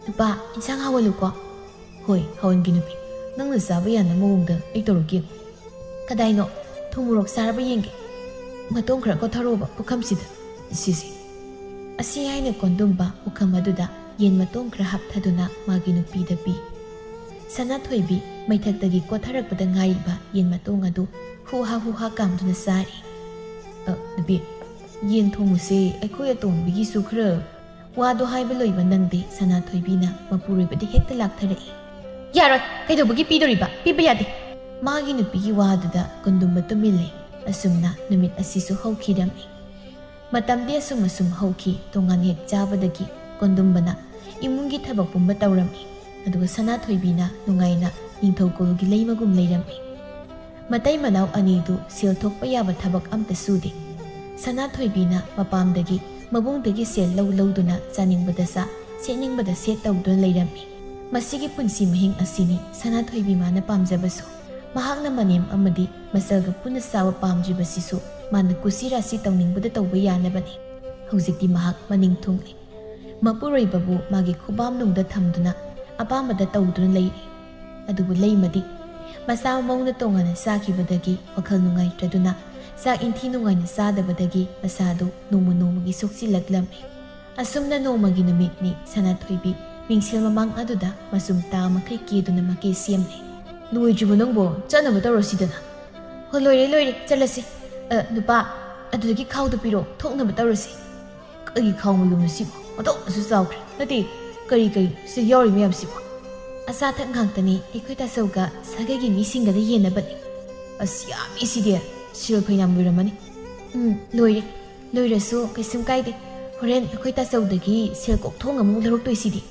"ꯅꯨꯄꯥ, ꯏꯟꯁꯥꯡ ꯍꯥꯎꯍꯜꯂꯨꯀꯣ꯫" "ꯍꯣꯏ, ꯍꯥꯎꯍꯟꯒꯦ ꯅꯨꯄꯤ꯫ ꯅꯪꯅ ꯆꯥꯕ ꯌꯥꯅꯕ ꯃꯑꯣꯡꯗ ꯑꯩ ꯇꯧꯔꯛꯀꯦ꯫ ꯀꯗꯥꯏꯅꯣ? ꯊꯨꯝ ꯃꯣꯔꯣꯛ ꯆꯥꯔꯕ ꯌꯦꯡꯒꯦ꯫ ꯃꯇꯣꯡ ꯈꯔ ꯀꯣꯊꯔꯛꯑꯣꯕ ꯄꯨꯈꯝꯁꯤꯗ꯫ ꯁꯤꯁꯦ꯫" ꯑꯁꯤ ꯍꯥꯏꯅ ꯀꯣꯟꯗꯨꯝꯕ ꯄꯨꯈꯝ ꯑꯗꯨꯗ ꯌꯦꯟ ꯃꯇꯣꯡ ꯈꯔ ꯍꯥꯞꯊꯗꯨꯅ ꯃꯥꯒꯤ ꯅꯨꯄꯤꯗ ꯄꯤ꯫ ꯁꯅꯥꯊꯣꯏꯕꯤ ꯃꯩꯊꯛꯇꯒꯤ ꯀꯣꯊꯔꯛꯄꯗ ꯉꯥꯏꯔꯤꯕ ꯌꯦꯟ ꯃꯇꯣꯡ ꯑꯗꯨ ꯍꯨꯍꯥ ꯍꯨꯍꯥ ꯀꯥꯝꯗꯨꯅ ꯆꯥꯔꯤ꯫ "ꯑ, ꯅꯨꯄꯤ, ꯌꯦꯟ ꯊꯣꯡꯕꯁꯦ ꯑꯩꯈꯣꯏ ꯑꯇꯣꯝꯕꯤꯒꯤꯁꯨ ꯈꯔ..." ꯋꯥꯗꯣ ꯍꯥꯏꯕ ꯂꯣꯏꯕ ꯅꯪꯗꯦ, ꯁꯅꯥꯊꯣꯏꯕꯤꯅ ꯃꯄꯨꯔꯣꯏꯕꯗ ꯍꯦꯛꯇ ꯂꯥꯛꯊꯔꯛꯏ꯫ "ꯌꯥꯔꯣꯏ, ꯀꯩꯗꯧꯕꯒꯤ ꯄꯤꯗꯣꯔꯤꯕ? ꯄꯤꯕ ꯌꯥꯗꯦ!" ꯃꯥꯒꯤ ꯅꯨꯄꯤꯒꯤ ꯋꯥꯗꯨꯗ ꯀꯣꯟꯗꯨꯝꯕ ꯇꯨꯃꯤꯟ ꯂꯩ꯫ ꯑꯁꯨꯝꯅ ꯅꯨꯃꯤꯠ ꯑꯁꯤꯁꯨ ꯍꯧꯈꯤꯔꯝꯃꯤ꯫ ꯃꯇꯝꯗꯤ ꯑꯁꯨꯝ ꯑꯁꯨꯝ ꯍꯧꯈꯤ꯫ ꯇꯣꯉꯥꯟ ꯍꯦꯛ ꯆꯥꯕꯗꯒꯤ ꯀꯣꯟꯗꯨꯝꯕꯅ ꯏꯃꯨꯡꯒꯤ ꯊꯕꯛ ꯄꯨꯝꯕ ꯇꯧꯔꯝꯃꯤ, ꯑꯗꯨꯒ ꯁꯅꯥꯊꯣꯏꯕꯤꯅ ꯅꯨꯡꯉꯥꯏꯅ ꯅꯤꯡꯊꯧ ꯀꯣꯂꯨꯒꯤ ꯂꯩꯃꯒꯨꯝ ꯂꯩꯔꯝꯃꯤ꯫ ꯃꯇꯩ ꯃꯅꯥꯎ ꯑꯅꯤꯗꯨ ꯁꯦꯜ ꯊꯣꯛꯄ ꯌꯥꯕ ꯊꯕꯛ ꯑꯝꯇ ꯁꯨꯗꯦ꯫ ꯁꯅꯥꯊꯣꯏꯕꯤꯅ ꯃꯄꯥꯝꯗꯒꯤ, ꯃꯕꯨꯡꯗꯒꯤ ꯁꯦꯜ ꯂꯧ ꯂꯧꯗꯨꯅ ꯆꯥꯅꯤꯡꯕꯗ ꯆꯥ, ꯁꯦꯠꯅꯤꯡꯕꯗ ꯁꯦꯠ ꯇꯧꯗꯨꯅ ꯂꯩꯔꯝꯃꯤ꯫ ꯃꯁꯤꯒꯤ ꯄꯨꯟꯁꯤ ꯃꯍꯤꯡ ꯑꯁꯤꯅꯤ ꯁꯅꯥꯊꯣꯏꯕꯤ ꯃꯥꯅ ꯄꯥꯝꯖꯕꯁꯨ꯫ ꯃꯍꯥꯛꯅ ꯃꯅꯦꯝ ꯑꯃꯗꯤ ꯃꯆꯜꯒ ꯄꯨꯟꯅ ꯆꯥꯕ ꯄꯥꯝꯗ꯭ꯔꯤꯕꯁꯤꯁꯨ ꯃꯥꯅ ꯀꯨꯁꯤ ꯔꯥꯁꯤ ꯇꯧꯅꯤꯡꯕꯗ ꯇꯧꯕ ꯌꯥꯅꯕꯅꯤ꯫ ꯍꯧꯖꯤꯛꯇꯤ ꯃꯍꯥꯛ ꯃꯅꯤꯡ ꯊꯨꯡꯂꯦ꯫ ꯃꯄꯨꯔꯣꯏꯕꯕꯨ ꯃꯥꯒꯤ ꯈꯨꯕꯥꯝꯅꯨꯡꯗ ꯊꯝꯗꯨꯅ ꯑꯄꯥꯝꯕꯗ ꯇꯧꯗꯨꯅ ꯂꯩꯔꯦ꯫ ꯑꯗꯨꯕꯨ ꯂꯩꯃꯗꯤ ꯃꯆꯥ ꯃꯃꯧꯅ ꯇꯣꯉꯥꯟꯅ ꯆꯥꯈꯤꯕꯗꯒꯤ ꯋꯥꯈꯜ ꯅꯨꯡꯉꯥꯏꯇ꯭ꯔꯗꯨꯅ ꯆꯥꯛ ꯏꯟꯊꯤ ꯅꯨꯡꯉꯥꯏꯅ ꯆꯥꯗꯕꯗꯒꯤ ꯃꯁꯥꯗꯨ ꯅꯣꯡꯃ ꯅꯣꯡꯃꯒꯤ ꯁꯣꯛꯆꯤꯜꯂꯛꯂꯝꯃꯤ꯫ ꯑꯁꯨꯝꯅ ꯅꯣꯡꯃꯒꯤ ꯅꯨꯃꯤꯠꯅꯤ ꯁꯅꯥꯊꯣꯏꯕꯤ ꯃꯤꯡꯁꯦꯜ ꯃꯃꯥꯡ ꯑꯗꯨꯗ ꯃꯆꯨꯝ ꯇꯥ ꯃꯈꯩ ꯀꯦꯗꯨꯅ ꯃꯀꯦ ꯁꯦꯝꯂꯦ꯫ "ꯂꯣꯏꯗ꯭ꯔꯤꯕꯣ ꯅꯪꯕꯣ? ꯆꯠꯅꯕ ꯇꯧꯔꯁꯤꯗꯅ꯫" "ꯍꯣ, ꯂꯣꯏꯔꯦ, ꯂꯣꯏꯔꯦ, ꯆꯠꯂꯁꯤ꯫ ꯑ, ꯅꯨꯄꯥ, ꯑꯗꯨꯗꯒꯤ ꯈꯥꯎꯗꯨ ꯄꯤꯔꯣ, ꯊꯣꯛꯅꯕ ꯇꯧꯔꯁꯤ꯫" "ꯀꯔꯤ ꯈꯥꯎ ꯃꯌꯨꯝꯅꯣ ꯁꯤꯕꯣ? ꯑꯣꯟꯊꯣꯛꯅꯁꯨ ꯆꯥꯎꯈ꯭ꯔꯦ꯫ ꯅꯠꯇꯦ, ꯀꯔꯤ ꯀꯔꯤ ꯁꯤꯗ ꯌꯥꯎꯔꯤ ꯃꯌꯥꯝꯁꯤꯕꯣ?" "ꯑꯆꯥ ꯑꯊꯛ ꯉꯥꯛꯇꯅꯤ, ꯑꯩꯈꯣꯏ ꯇꯥꯆꯧꯒ ꯁꯥꯒꯩꯒꯤ ꯃꯤꯁꯤꯡꯒꯗ ꯌꯦꯟꯅꯕꯅꯤ꯫" "ꯑꯁ, ꯌꯥꯝꯃꯤ ꯁꯤꯗꯤ꯫ ꯁꯦꯜ ꯐꯅꯌꯥꯝ ꯂꯣꯏꯔꯝꯃꯅꯤ꯫" "ꯎꯝ, ꯂꯣꯏꯔꯦ꯫ ꯂꯣꯏꯔꯁꯨ ꯀꯩꯁꯨꯝ ꯀꯥꯏꯗꯦ꯫ ꯍꯣꯔꯦꯟ ꯑꯩꯈꯣꯏ ꯇꯥꯆꯧꯗꯒꯤ ꯁꯦꯜ ꯀꯣꯛꯊꯣꯡ ꯑꯃꯨꯛ ꯂꯧꯔꯛꯇꯣꯏꯁꯤꯗꯤ꯫"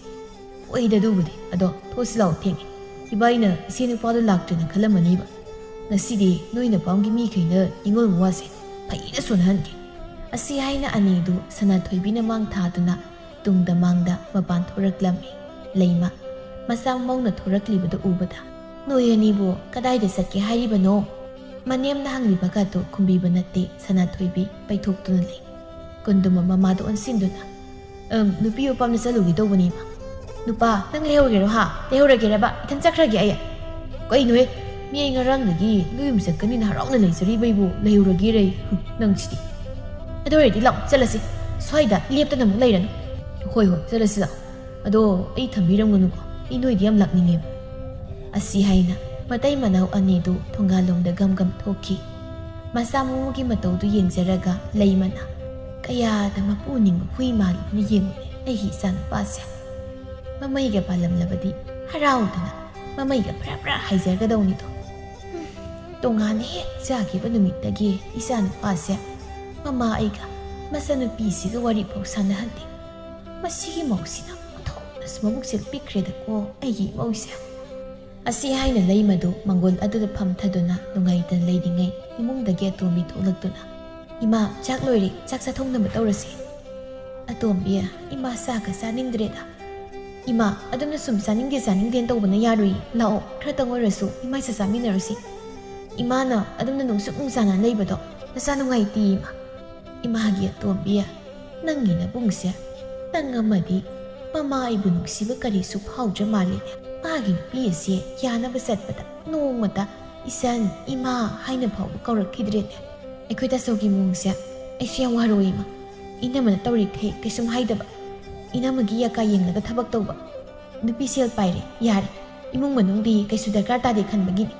"ꯍꯣꯏꯗ ꯑꯗꯨꯕꯨꯗꯤ꯫ ꯑꯗꯣ ꯊꯣꯛꯁꯤ ꯂꯥꯛꯑꯣ, ꯊꯦꯡꯉꯦ꯫ ꯏꯕꯥꯏꯅ ꯏꯆꯦ ꯅꯨꯄꯥꯗꯣ ꯂꯥꯛꯇ꯭ꯔꯦꯅ ꯈꯜꯂꯝꯃꯅꯤꯕ꯫ ꯉꯁꯤꯗꯤ ꯅꯣꯏ ꯅꯄꯥꯝꯒꯤ ꯃꯤꯈꯩꯅ ꯅꯤꯉꯣꯜ ꯋꯥꯁꯦ ꯐꯩꯅ ꯁꯣꯟꯅꯍꯟꯒꯦ꯫" ꯑꯁꯤ ꯍꯥꯏꯅ ꯑꯅꯤꯗꯨ ꯁꯅꯥꯊꯣꯏꯕꯤꯅ ꯃꯥꯡ ꯊꯥꯗꯨꯅ ꯇꯨꯡꯗ ꯃꯥꯡꯗ ꯃꯄꯥꯟ ꯊꯣꯔꯛꯂꯝꯃꯤ꯫ ꯂꯩꯃ ꯃꯆꯥ ꯃꯧꯅ ꯊꯣꯔꯛꯂꯤꯕꯗꯨ ꯎꯕꯗ, "ꯅꯣꯏ ꯑꯅꯤꯕꯨ ꯀꯗꯥꯏꯗ ꯆꯠꯀꯦ ꯍꯥꯏꯔꯤꯕꯅꯣ?" ꯃꯅꯦꯝꯅ ꯍꯪꯂꯤꯕꯒꯗꯨ ꯈꯨꯝꯕꯤꯕ ꯅꯠꯇꯦ꯫ ꯁꯅꯥꯊꯣꯏꯕꯤ ꯄꯩꯊꯣꯛꯇꯨꯅ ꯂꯩ꯫ ꯀꯨꯟꯗꯨꯃ ꯃꯃꯥꯗ ꯑꯣꯟꯁꯤꯟꯗꯨꯅ, "ꯑꯝ, ꯅꯨꯄꯤ ꯃꯄꯥꯝꯗ ꯆꯠꯂꯨꯒꯦ ꯇꯧꯕꯅꯤ, ꯏꯃꯥ꯫" "ꯅꯨꯄꯥ, ꯅꯪ ꯂꯩꯍꯧꯔꯒꯦꯔꯣ, ꯍꯥ? ꯂꯩꯍꯧꯔꯒꯦꯔꯕ? ꯏꯊꯟ ꯆꯠꯈ꯭ꯔꯒꯦ ꯑꯩ?" "ꯀꯩꯅꯣꯍꯦ? ꯃꯤ ꯑꯩ ꯉꯔꯥꯡꯗꯒꯤ ꯅꯣꯏ ꯌꯨꯝ ꯆꯠꯀꯅꯤꯅ ꯍꯔꯥꯎꯅ ꯂꯩꯖꯔꯤꯕ ꯑꯩꯕꯨ ꯂꯩꯍꯧꯔꯒꯦꯔꯦ? ꯍꯨꯝ, ꯅꯪꯁꯤꯗꯤ꯫ ꯑꯗꯨ ꯑꯣꯏꯔꯗꯤ ꯂꯥꯛꯑꯣ, ꯆꯠꯂꯁꯤ꯫ ꯁ꯭ꯋꯥꯏꯗ ꯂꯦꯞꯇꯅ ꯑꯃꯨꯛ ꯂꯩꯔꯅꯨ꯫" "ꯍꯣꯏ, ꯍꯣꯏ, ꯆꯠꯂꯁꯤ ꯂꯥꯛꯑꯣ꯫ ꯑꯗꯣ ꯑꯩ ꯊꯝꯕꯤꯔꯝꯒꯅꯨꯀꯣ, ꯑꯩ ꯅꯣꯏꯗ ꯌꯥꯝ ꯂꯥꯛꯅꯤꯡꯉꯦꯕ꯫" ꯑꯁꯤ ꯍꯥꯏꯅ ꯃꯇꯩ ꯃꯅꯥꯎ ꯑꯅꯤꯗꯨ ꯊꯣꯡꯒꯥꯜꯂꯣꯝꯗ ꯒꯝ ꯒꯝ ꯊꯣꯛꯈꯤ꯫ ꯃꯆꯥ ꯃꯎꯒꯤ ꯃꯇꯧꯗꯨ ꯌꯦꯡꯖꯔꯒ ꯂꯩꯃꯅ, "ꯀꯌꯥꯗ ꯃꯄꯨ ꯅꯤꯡꯕ ꯍꯨꯏ ꯃꯥꯜꯂꯤꯕꯅ ꯌꯦꯡꯉꯨꯅꯦ ꯑꯩꯒꯤ ꯏꯆꯥꯅꯨꯄꯥꯁꯦ꯫ ꯃꯃꯩꯒ ꯄꯥꯜꯂꯝꯂꯕꯗꯤ ꯍꯔꯥꯎꯗꯅ ꯃꯃꯩꯒ ꯕ꯭ꯔꯥ ꯕ꯭ꯔꯥ ꯍꯥꯏꯖꯒꯗꯧꯅꯤꯗꯣ꯫ ꯍꯨꯝ, ꯇꯣꯉꯥꯟꯅ ꯍꯦꯛ ꯆꯥꯈꯤꯕ ꯅꯨꯃꯤꯠꯇꯒꯤ ꯏꯆꯥꯅꯨꯄꯥꯁꯦ ꯃꯃꯥ ꯑꯩꯒ ꯃꯆꯥꯅꯨꯄꯤꯁꯤꯒ ꯋꯥꯔꯤ ꯐꯥꯎ ꯁꯥꯟꯅꯍꯟꯗꯦ꯫ ꯃꯁꯤꯒꯤ ꯃꯧꯁꯤꯅ ꯑꯣꯟꯊꯣꯛꯅꯁꯨ ꯃꯕꯨꯛꯁꯦ ꯄꯤꯛꯈ꯭ꯔꯦꯗꯀꯣ ꯑꯩꯒꯤ ꯏꯃꯧꯁꯦ꯫" ꯑꯁꯤ ꯍꯥꯏꯅ ꯂꯩꯃꯗꯨ ꯃꯪꯒꯣꯜ ꯑꯗꯨꯗ ꯐꯝꯊꯗꯨꯅ ꯅꯨꯡꯉꯥꯏꯇꯅ ꯂꯩꯔꯤꯉꯩ ꯏꯃꯨꯡꯗꯒꯤ ꯑꯇꯣꯝꯕꯤ ꯊꯣꯛꯂꯛꯇꯨꯅ, "ꯏꯃꯥ, ꯆꯥꯛ ꯂꯣꯏꯔꯦ, ꯆꯥꯛ ꯆꯥꯊꯣꯛꯅꯕ ꯇꯧꯔꯁꯦ꯫" "ꯑꯇꯣꯝꯕꯤ, ꯏꯃꯥ ꯆꯥꯒ ꯆꯥꯅꯤꯡꯗ꯭ꯔꯦꯗ꯫" "ꯏꯃꯥ, ꯑꯗꯨꯝꯅ ꯁꯨꯝ ꯆꯥꯅꯤꯡꯗꯦ ꯆꯥꯅꯤꯡꯗꯦꯅ ꯇꯧꯕꯅ ꯌꯥꯔꯣꯏ꯫ ꯂꯥꯛꯑꯣ, ꯈꯔꯇꯪ ꯑꯣꯏꯔꯁꯨ ꯏꯃꯥ ꯏꯆꯥ ꯆꯥꯃꯤꯟꯅꯔꯁꯤ꯫ ꯏꯃꯥꯅ ꯑꯗꯨꯝꯅ ꯅꯨꯡꯁꯨꯛ ꯅꯨꯡꯁꯥꯅ ꯂꯩꯕꯗꯣ ꯅꯆꯥ ꯅꯨꯡꯉꯥꯏꯇꯦ, ꯏꯃꯥ꯫" "ꯏꯃꯥꯒꯤ ꯑꯇꯣꯝꯕꯤ, "ꯅꯪꯒꯤ ꯅꯕꯨꯡꯁꯦ ꯇꯪ ꯑꯃꯗꯤ ꯃꯃꯥ ꯑꯩꯕꯨ ꯅꯨꯡꯁꯤꯕ ꯀꯔꯤꯁꯨ ꯐꯥꯎꯗ꯭ꯔ ꯃꯥꯜꯂꯦ꯫ ꯃꯥꯒꯤ ꯅꯨꯄꯤ ꯑꯁꯦ ꯌꯥꯅꯕ ꯆꯠꯄꯗ ꯅꯣꯡꯃꯇ ꯏꯆꯟ, ꯏꯃꯥ ꯍꯥꯏꯅ ꯐꯥꯎꯕ ꯀꯧꯔꯛꯈꯤꯗ꯭ꯔꯦꯅꯦ꯫ ꯑꯩꯈꯣꯏ ꯇꯥꯆꯧꯒꯤ ꯃꯑꯣꯡꯁꯦ ꯑꯩꯁꯨ ꯌꯥꯝ ꯋꯥꯔꯧꯏ ꯏꯃꯥ꯫ ꯏꯅꯝꯃꯅ ꯇꯧꯔꯤꯈꯩ ꯀꯩꯁꯨꯝ ꯍꯥꯏꯗꯕ, ꯏꯅꯝꯃꯒꯤ ꯌꯥꯀꯥ ꯌꯦꯡꯂꯒ ꯊꯕꯛ ꯇꯧꯕ꯫ ꯅꯨꯄꯤ ꯁꯦꯜ ꯄꯥꯏꯔꯦ, ꯌꯥꯔꯦ, ꯏꯃꯨꯡ ꯃꯅꯨꯡꯗꯤ ꯀꯩꯁꯨ ꯗꯔꯀꯥꯔ ꯇꯥꯗꯦ ꯈꯟꯕꯒꯤꯅꯤ꯫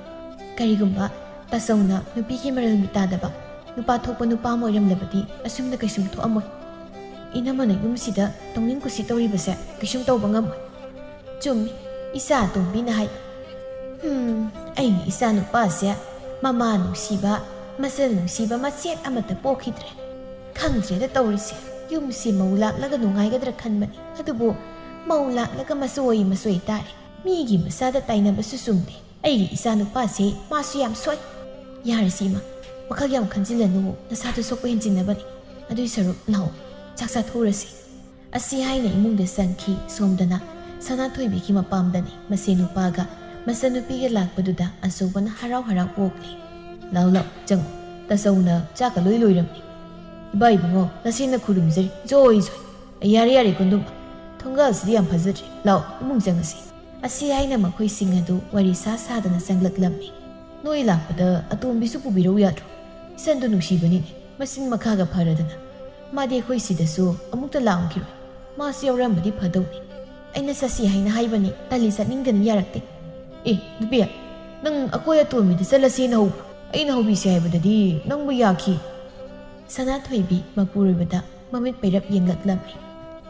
ꯀꯔꯤꯒꯨꯝꯕ ꯇꯥꯆꯧꯅ ꯅꯨꯄꯤꯒꯤ ꯃꯔꯜ ꯃꯤ ꯇꯥꯗꯕ, ꯅꯨꯄꯥ ꯊꯣꯛꯄ ꯅꯨꯄꯥ ꯑꯃ ꯑꯣꯏꯔꯝꯂꯕꯗꯤ ꯑꯁꯨꯝꯅ ꯀꯩꯁꯨꯝ ꯊꯣꯛꯑꯝꯃꯣꯏ꯫ ꯏꯅꯝꯃꯅ ꯌꯨꯝꯁꯤꯗ ꯇꯧꯅꯤꯡ ꯀꯨꯁꯤ ꯇꯧꯔꯤꯕꯁꯦ ꯀꯩꯁꯨꯝ ꯇꯧꯕ ꯉꯝꯃꯣꯏ꯫ ꯆꯨꯝꯃꯤ, ꯏꯆꯥ ꯑꯇꯣꯝꯕꯤꯅ ꯍꯥꯏ꯫ ꯍꯝ, ꯑꯩꯒꯤ ꯏꯆꯥ ꯅꯨꯄꯥꯁꯦ ꯃꯃꯥ ꯅꯨꯡꯁꯤꯕ, ꯃꯆꯜ ꯅꯨꯡꯁꯤꯕ ꯃꯆꯦꯠ ꯑꯃꯠꯇ ꯄꯣꯛꯈꯤꯗ꯭ꯔꯦ꯫ ꯈꯪꯗ꯭ꯔꯦꯗ ꯇꯧꯔꯤꯁꯦ, ꯌꯨꯝꯁꯤ ꯃꯧ ꯂꯥꯛꯂꯒ ꯅꯨꯡꯉꯥꯏꯒꯗ꯭ꯔꯥ ꯈꯟꯕꯅꯤ, ꯑꯗꯨꯕꯨ ꯃꯧ ꯂꯥꯛꯂꯒ ꯃꯆꯣꯏ ꯃꯆꯣꯏ ꯇꯥꯔꯦ꯫ ꯃꯤꯒꯤ ꯃꯆꯥꯗ ꯇꯥꯏꯅꯕꯁꯨ ꯆꯨꯝꯗꯦ꯫ ꯑꯩꯒꯤ ꯏꯆꯥ ꯅꯨꯄꯥꯁꯦ ꯃꯥꯁꯨ ꯌꯥꯝ ꯁꯣꯏ꯫ ꯌꯥꯔꯦꯁꯤ ꯏꯃꯥ, ꯋꯥꯈꯜ ꯌꯥꯝ ꯈꯟꯖꯤꯜꯂꯅꯨ, ꯅꯁꯥꯗꯨ ꯁꯣꯛꯄ ꯍꯦꯟꯖꯤꯟꯅꯕꯅꯤ꯫ ꯑꯗꯨꯏ ꯁꯔꯨꯛ ꯂꯥꯛꯑꯣ, ꯆꯥꯛ ꯆꯥꯊꯣꯛꯎꯔꯁꯤ꯫ ꯑꯁꯤ ꯍꯥꯏꯅ ꯏꯃꯨꯡꯗ ꯆꯪꯈꯤ꯫ ꯁꯣꯝꯗꯅ ꯁꯅꯥꯊꯣꯏꯕꯤꯒꯤ ꯃꯄꯥꯝꯗꯅꯤ꯫ ꯃꯁꯦ ꯅꯨꯄꯥꯒ ꯃꯆꯟꯅꯨꯄꯤꯒ ꯂꯥꯛꯄꯗꯨꯗ ꯑꯆꯧꯕꯅ ꯍꯔꯥꯎ ꯍꯔꯥꯎ ꯑꯣꯛꯂꯤ꯫ "ꯂꯥꯎ ꯂꯥꯎ, ꯆꯪꯉꯨ꯫ ꯇꯥꯆꯧꯅ ꯆꯥꯛꯀ ꯂꯣꯏ ꯂꯣꯏꯔꯝꯅꯤ꯫ ꯏꯕꯥ ꯏꯕꯨꯡꯉꯣ, ꯅꯁꯦꯟꯅ ꯈꯨꯔꯨꯝꯖꯔꯤ꯫ ꯖꯣꯏ ꯖꯣꯏ꯫ ꯌꯥꯔꯦ ꯌꯥꯔꯦ ꯀꯣꯟꯗꯨꯝꯕ, ꯊꯣꯡꯒꯥꯜꯁꯤꯗꯤ ꯌꯥꯝ ꯐꯖꯗ꯭ꯔꯦ꯫ ꯂꯥꯎ, ꯏꯃꯨꯡ ꯆꯪꯉꯁꯤ"꯫ ꯑꯁꯤ ꯍꯥꯏꯅ ꯃꯈꯣꯏꯁꯤꯡ ꯑꯗꯨ ꯋꯥꯔꯤ ꯁꯥ ꯁꯥꯗꯅ ꯆꯪꯂꯛꯂꯝꯃꯤ꯫ "ꯅꯣꯏ ꯂꯥꯛꯄꯗ ꯑꯇꯣꯝꯕꯤꯁꯨ ꯄꯨꯕꯤꯔꯧ ꯌꯥꯗ꯭ꯔꯣ? ꯏꯆꯟꯗꯨ ꯅꯨꯡꯁꯤꯕꯅꯤꯅꯦ, ꯃꯆꯤꯟ ꯃꯈꯥꯒ ꯐꯔꯗꯅ꯫ ꯃꯥꯗꯤ ꯑꯩꯈꯣꯏ ꯁꯤꯗꯁꯨ ꯑꯃꯨꯛꯇ ꯂꯥꯛꯑꯝꯈꯤꯔꯣꯏ꯫ ꯃꯥꯁꯨ ꯌꯥꯎꯔꯝꯕꯗꯤ ꯐꯗꯧꯅꯤ꯫ ꯑꯩꯅ ꯆꯠꯁꯤ ꯍꯥꯏꯅ ꯍꯥꯏꯕꯅꯤ, ꯇꯜꯂꯤ, ꯆꯠꯅꯤꯡꯗꯅ ꯌꯥꯔꯛꯇꯦ"꯫ "ꯑꯦ ꯅꯨꯄꯤ, ꯅꯪ ꯑꯩꯈꯣꯏ ꯑꯇꯣꯝꯕꯤꯗ ꯆꯠꯂꯁꯦꯅ ꯍꯧꯕ꯭ꯔꯣ? ꯑꯩꯅ ꯍꯧꯕꯤꯁꯦ ꯍꯥꯏꯕꯗꯗꯤ ꯅꯪꯕꯨ ꯌꯥꯈꯤ"꯫ ꯁꯅꯥꯊꯣꯏꯕꯤ ꯃꯄꯨꯔꯣꯏꯕꯗ ꯃꯃꯤꯠ ꯄꯩꯔꯞ ꯌꯦꯡꯂꯛꯂꯝꯃꯤ꯫